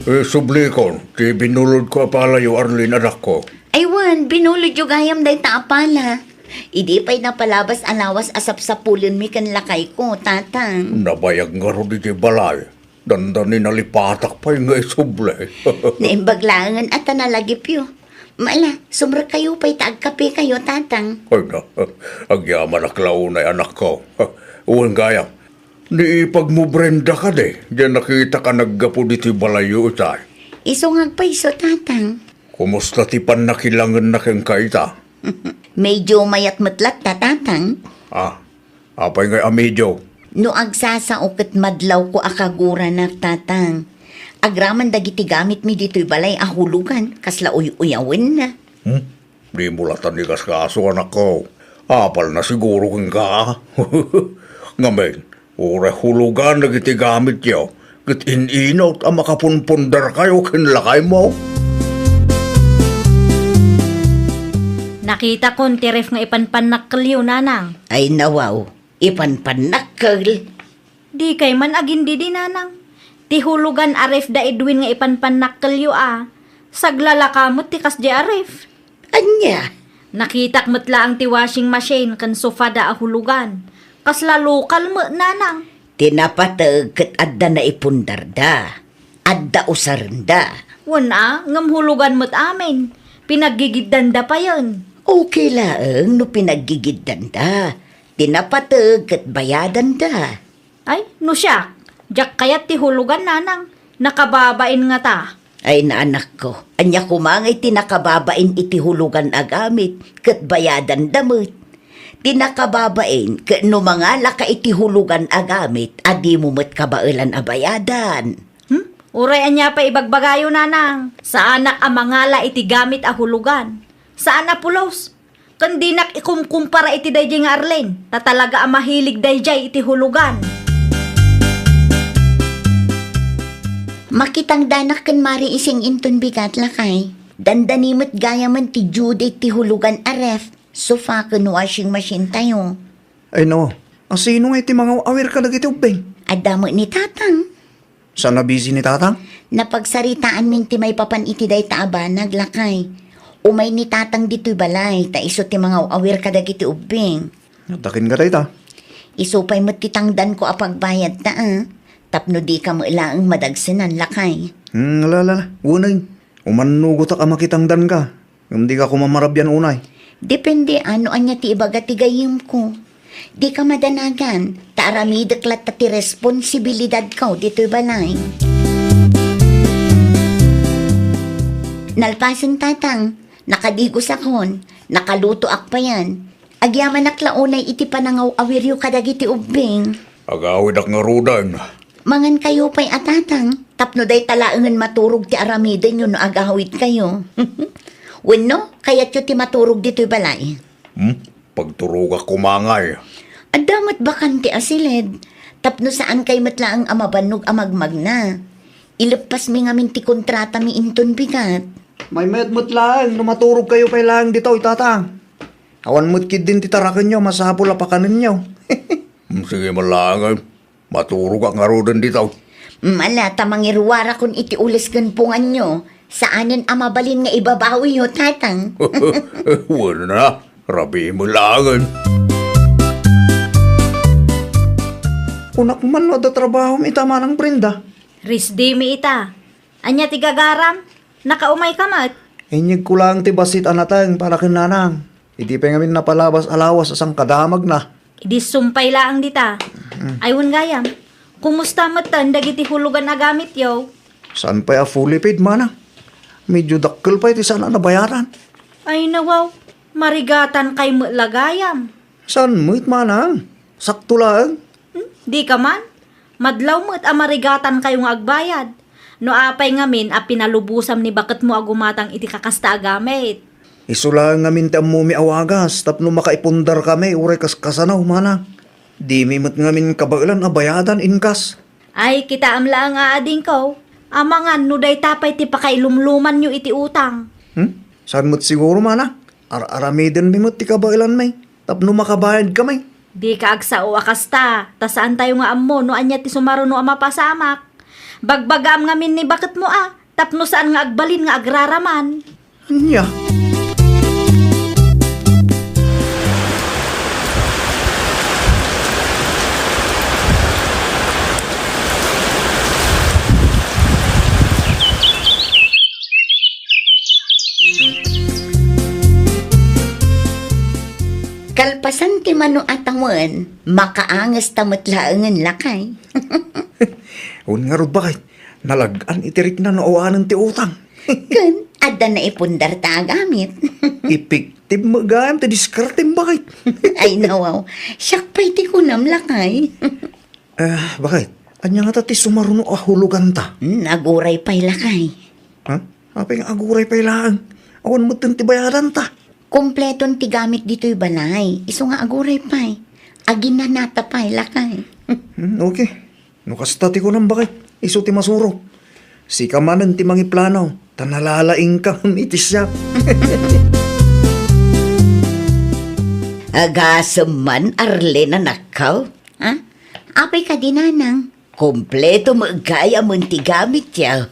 Eh, sublikon, ti binulodko a palayo, Arlene, anakko. Ay, wen, binulodyo gayam dayta a pala. Idi pay napalabas a lawas a sapsapulenmi ken lakayko, Tatang. Nabayag ngarud iti balay. Dandani nalipatak pay nga isubli. Naimbag laengen a ta nalagipyo. Mala, sumrekkayo pay ta agkapekayo, Tatang. Ay na, agyamanak la unay, anakko. Wen gayam, ni ipagmo Brenda kadi, diay nakitak a naggapu ditoy balayyo itay. Isu nga agpayso, Tatang. Kumusta ti pannakilangenna kenka ita? Medyo mayat met latta, Tatang. Ah, apay ngay a medyo? No agsasao ket madlawko a kaguranak, Tatang. Agraman dagiti gamitmi ditoy balay a hulugan, kasla uy-uyawenna. Hmm? Dimo latta ni kaskaso, anakko. Apalna siguro kenka, a? Ngamin, uray hulugan dagiti gamityo, ket in-inut a makapunpundarkayo ken lakaymo. Nakitakon ti ref nga ipanpannakkelyo, Nanang. Ay, nawaw, ipanpannakkel? Dikay man agindidi, Nanang. Ti hulugan a ref da Edwin nga ipanpannakkelyo a. Saglalaka met ti kasdiay a ref. Ania? Nakitak met laeng ti washing machine ken sofa da a hulugan. Kasla lokal met, Nanang. Ti napateg ket adda naipundarda. Adda usarenda. Wen a, ngem hulugan met amin. Pinaggigiddanda payen. Okay laeng no pinaggigiddanda. Ti napateg ket bayadanda. Ay, no siak, diak kayat ti hulugan, Nanang. Nakababain ngata. Ay, na, anakko, ania koma ngay ti nakababain iti hulugan a gamit ket bayadanda met? Ti nakababain ket no mangalaka iti hulugan a gamit a dimo met kabaelan a bayadan. Hmm? Uray ania pay ibagbagayo, Nanang? Saanak a mangala iti gamit a hulugan. Saan a pulos. Ken dinak ikumkumpara iti daydiay nga Arlene, ta talaga a mahilig daydiay iti hulugan. Makitangdanak ken Mari Ising inton bigat, lakay. Dandani met gayamen ti due date ti hulugan a ref, sofa ken washing machine tayo. Ay no, asino ngay ti mangaw-awir kadagiti ubbing? Adda met ni Tatang. Saan a busy ni Tatang? Napagsaritaanmin ti maipapan iti dayta a banag, lakay. Umay ni Tatang ditoy balay, ta isu ti mangaw-awir kadagiti ubbing. Adda kenka dayta? Isu pay met ti tangdanko a pagbayadta, a. Tapno dika met laeng madagsenan, lakay. Hmm, ala, ala, ala. Uneg, umannugotak a makitangdanka. Ngem dika koma marabian unay. Depende a no ania ti ibaga ti gayyemko. Dika madanagan, ta aramidek latta ti responsibilidadko ditoy balay. Nalpasen, Tatang, nakadigosakon, nakalutoak payen. Agyamanak la unay iti panangaw-awiryo kadagiti ubbing. Agawidak ngaruden. Mangankayo pay a, Tatang, tapno dayta laengen maturog ti aramidenyo no agawidkayo. Wenno, kayatyo ti maturog ditoy balay? Hmm? Pagturogak koma ngay. Adda met bakante a siled, tapno saankay met laeng a mabannog a magmagna. Ileppasmi ngamin ti kontratami inton bigat. Maymayat met laeng no maturogkayo pay laeng ditoy, Tatang. Awan met ketdin ti tarakenyo, masapul a pakanenyo. Hmm, sige man laeng. Maturogak ngaruden ditoy. Mala ta mangiruarakon iti ules ken punganyo. Saanen a mabalin nga ibabawiyo, Tatang. Wen a, rabii met laengen. Kunak man no adda trabahom ita, Manang Brenda. Risdimi ita. Ania ti gagaram? Nakaumayka met? Inyegko laeng ti bassit a nateng para ken Nanang. Idi pay ngamin napalabas a lawas a sangkadamagna. Idi sumpay laeng dita. Mm. Ay, wen gayam, kumusta metten dagiti hulugan a gamityo? Saan pay a fully paid, manang? Medyo dakkel pay ti saan a nabayaran. Ay, nawaw, marigatan kay met la gayam. Saan met, manang? Sakto laeng. Hmm? Di ka man? Madlaw met a marigatan kayo nga agbayad. No apay ngamin a pinalubosam ni baketmo a gumatang iti kakasta a gamit? Isu laeng ngamin ti ammomi a wagas tapno makaipundar kami uray kas kasano, manang. Dimi met ngamin kabaelan a bayadan inkas. Ay, kitaem laeng a adingko. Amangan no dayta pay ti pakailumlumanyo iti utang. Hmm? Saan met siguro, manang? Ar-aramidenmi met ti kabaelanmi tapno makabayad kami. Dika agsao a kasta, ta saantayo nga ammo no ania ti sumaruno a mapasamak. Bagbagaam ngamin ni baketmo a, tapno saan nga agbalin nga agraraman. Ania? Kalpasan ti mano a tawen, makaangesta met laengen, lakay. Wen ngarud, baket, nalag-an iti rikna no awanen ti utang. Ken adda naipundar ta agamit. Epektibo met gayam ti diskartem, baket. Ay, nawaw. Siak pay ti kunam, lakay. Eh, baket, ania ngata ti sumaruno a huloganta? Hmm, aguray pay, lakay. Ha? Apay nga aguray pay laeng? Awan metten ti bayadanta. Kompleton ti gamit ditoy balay. Isu nga aguray pay. Aginanata pay, lakay. Hmm, okay. No kasta ti kunam, baket, isu ti masurok. Sika manen ti mangiplano, ta nalalaingkam iti siak. Agasem man, Arlene, anakko. Ha? Apay kadi, nanang? Kompleto met gayamen ti gamityo.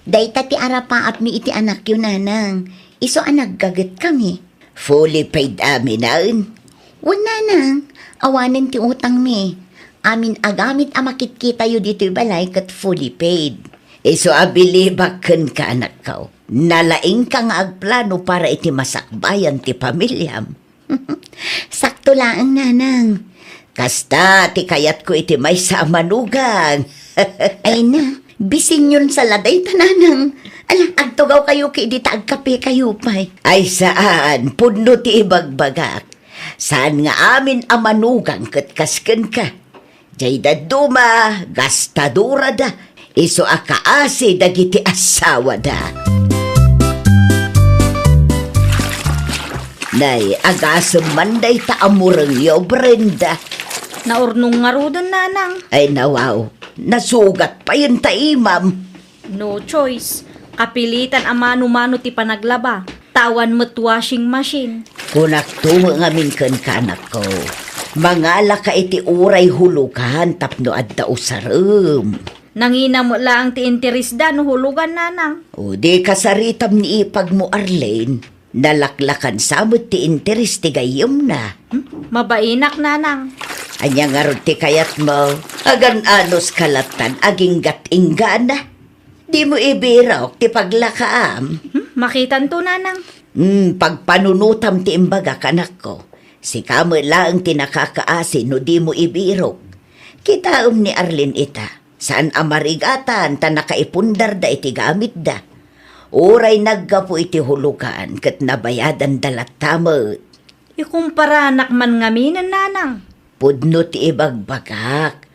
Dayta ti arapaapmi iti anakyo, nanang. Isu a naggaget kami. Fully paid aminen? Wen, nanang. Awanen ti utangmi. Amin a gamit a makitkitayo ditoy balay ket fully paid. Isu a bilibak kenka, anakko. Nalaingka nga agplano para iti masakbayan ti pamiliam. Sakto laeng, nanang. Kasta ti kayatko iti maysa a manugang. Ay na, bisinyon sa la dayta, nanang. Ala, agtugawkayo ket dita agkapekayo pay. Ay saan, pudno ti ibagbagak. Saan nga amin a manugang ket kas kenka. Jay dadduma, gastadorada, isu a kaasi dagiti asawada. Nay, agasem man dayta a murengyo, Brenda. Naurnong ngaruden, nanang. Ay, nawaw. Nasugat payen ta imam. No choice. Kapilitan a mano-mano ti panaglaba. Ta awan met washing machine. Kunakto met ngamin kenka, anakko. Mangalaka iti uray hulugan tapno adda usarem. Nangina met laeng ti interesda no hulugan, nanang. O, di kasaritam ni ipagmo, Arlene. Nalaklakansa met ti interes ti gayyemna. Hmm? Mabainak, nanang. Ania ngarud ti kayatmo? Agan-anos ka lattan aginggat-inggana. Dimo ibirok ti paglakaam. Hmm, makitanto, nanang. Hmm, pagpanunotam ti imbagak, anakko. Sika met laeng ti nakakaasi no dimo ibirok. Kitaem ni Arlene ita, saan a marigatan ta nakaipundarda iti gamitda. Uray naggapu iti hulugan ket nabayadanda latta met. Ikumparanak man ngaminen, nanang. Pudno ti ibagbagak.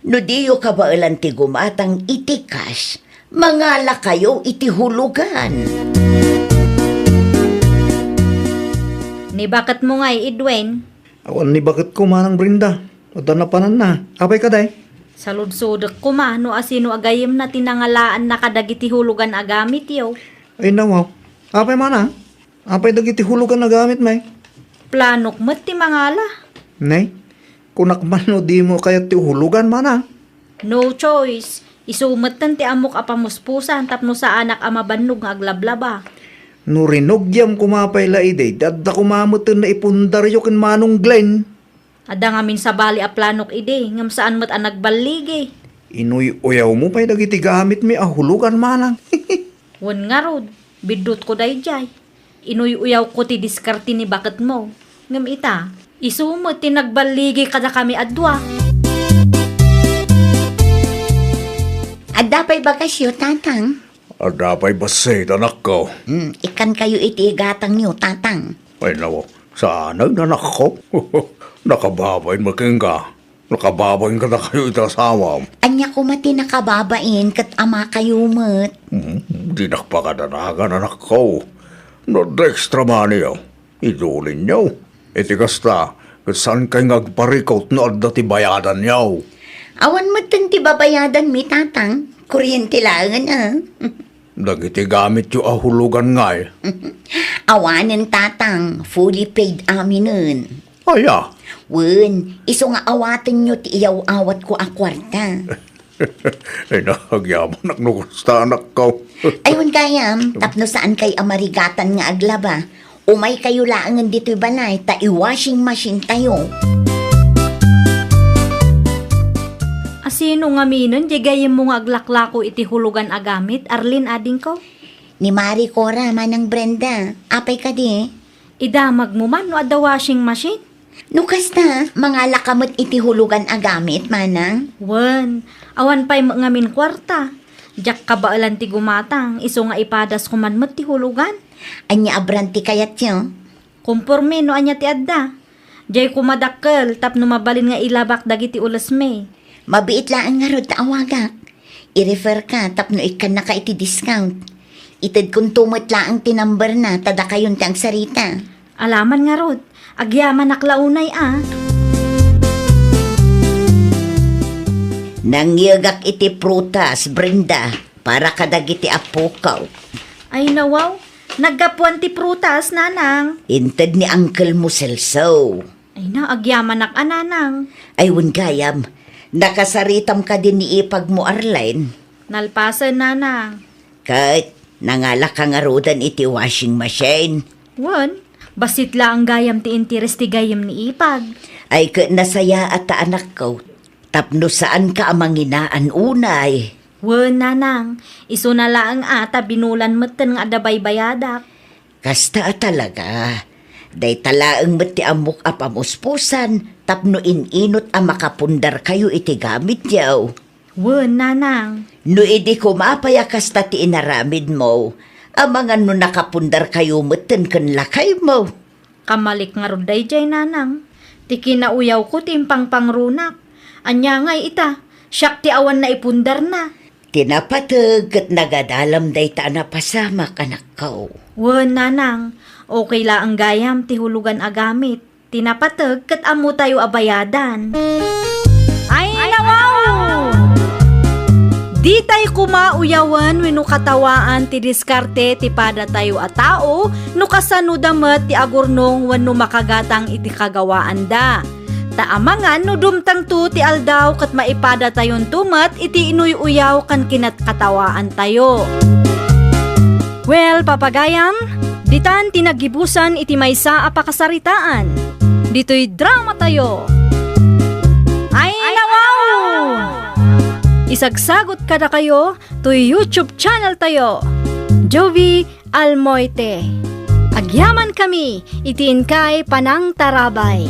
No diyo kabaelan ti gumatang iti cash, mangalakayo iti hulugan. Ni baketmo ngay, Edwin? Awan ni baketko, Manang Brenda. Adda napananna. Apay kadi? Saludsodek koma no asino a gayyemna ti nangalaanna kadagiti hulugan a gamityo. Ay, nawaw. Apay, Manang? Apay dagiti hulugan a gamitmi? Planok met ti mangala. Nay, kunak man no dimo kayat ti hulugan, Manang. No choice. Isu metten ti ammok a pamuspusan tapno saanak a mabannog nga aglablaba. No rinugiam koma pay la idi, ti adda koma metten naipundaryo ken Manong Glenn. Adda ngamin sabali a planok idi, ngem saan met a nagballigi. Inuy-uyawmo pay dagiti gamitmi a hulugan, Manang. Wen ngarud, biddutko daydiay. Inuy-uyawko ti diskarte ni baketmo. Ngem ita, isu met ti nagballigi kadakami a dua. Adda pay bagasyo, Tatang? Adda pay bassit, anakko. Hmm, ikkankayo iti igatangyo, Tatang. Ay, nawa, saan, anakko? Nakababain met kenka. Nakababain kadakayo iti asawam. Ania koma ti nakababain ket amakayo met? Hmm, dinak pakadanagan, anakko. No adda extra money, oh, idulinyo. Iti kasta, ket saankay nga agparikut no adda ti bayadanyo. Awan metten ti babayadanmi, Tatang. Kuryente laengen, a. Dagiti gamityo a hulugan ngay? Awanen, Tatang. Fully paid aminen. Aya? Wen, isu nga awatenyo ti iyaw-awatko a kuarta. Ay, nagyamanak no kasta, anakko. Ay, wen gayam, tapno saankay a marigatan nga aglaba. Umaykayo laengen ditoy balay, ta i-washing machine tayo. Asino ngaminen diay gayyemmo nga aglaklako iti hulugan a gamit, Arlene, adingko? Ni Mari Cora, Manang Brenda. Apay kadi? Idamagmo man no adda washing machine? No kasta, mangalaka met iti hulugan a gamit, Manang? Wen, awan pay met ngamin kuarta. Diak kabaelan ti gumatang, isu nga ipadasko man met ti hulugan. Ania a brand ti kayatyo? Komporme no ania ti adda. Diay koma dakkel tapno mabalin nga ilabak dagiti ulesmi. Mabiit laeng ngarud ta awagak. I-refer ka tapno ikkannaka iti discount. Itedkonto met laeng ti number na ta dakayon ti agsarita. Alaman ngarud, agyamanak la unay a. Nangyegak iti prutas, Brenda, para kadagiti appokaw. Ay, nawaw, naggapuan ti prutas, Nanang. Inted ni uncle mo, Celso. Ay na, agyamanak a, Nanang. Ay, wen gayam, nakasaritam kadi ni ipagmo, Arlene? Nalpasen, Nanang. Ket nangalaka ngaruden iti washing machine? Wen, bassit laeng gayam ti interes ti gayyem ni ipag. Ay, ket nasayaat ta, anakko, tapno saanka a manginaan unay. Wen, Nanang, isuna laeng a ta binulan metten nga adda baybayadak. Kasta a talaga. Dayta laeng met ti ammok a pamuspusan tapno in-inut a makapundarkayo iti gamityo. Wen, Nanang. No idi koma pay a kasta ti inaramidmo, amangan no nakapundarkayo metten ken lakaymo. Kamalik ngarud daydiay, Nanang. Ti kinauyawko ti impangpangrunak. Ania ngay ita, siak ti awan naipundarna. Ti napateg ket nagadalam dayta a napasamak, anakko. Wen, Nanang, okay laeng gayam ti hulugan a gamit. Ti napateg ket ammotayo a bayadan. Ay, nawaw! Ditay koma uyawen wenno katawaan ti diskarte ti padatayo a tao no kasanoda met ti agurnong wenno makagatang iti kagawaanda. Ta amangan no dumtengto ti aldaw ket maipadatayonto met iti inuy-uyaw ken kinatkatawaantayo. Well, papagayam, ditan ti naggibusan iti maysa a pakasaritaan. Ditoy dramatayo. Ay, nawaw! Isagsagot kadakayo toy YouTube channel tayo, Jovie Almoite. Agyamankami iti inkay panangtarabay.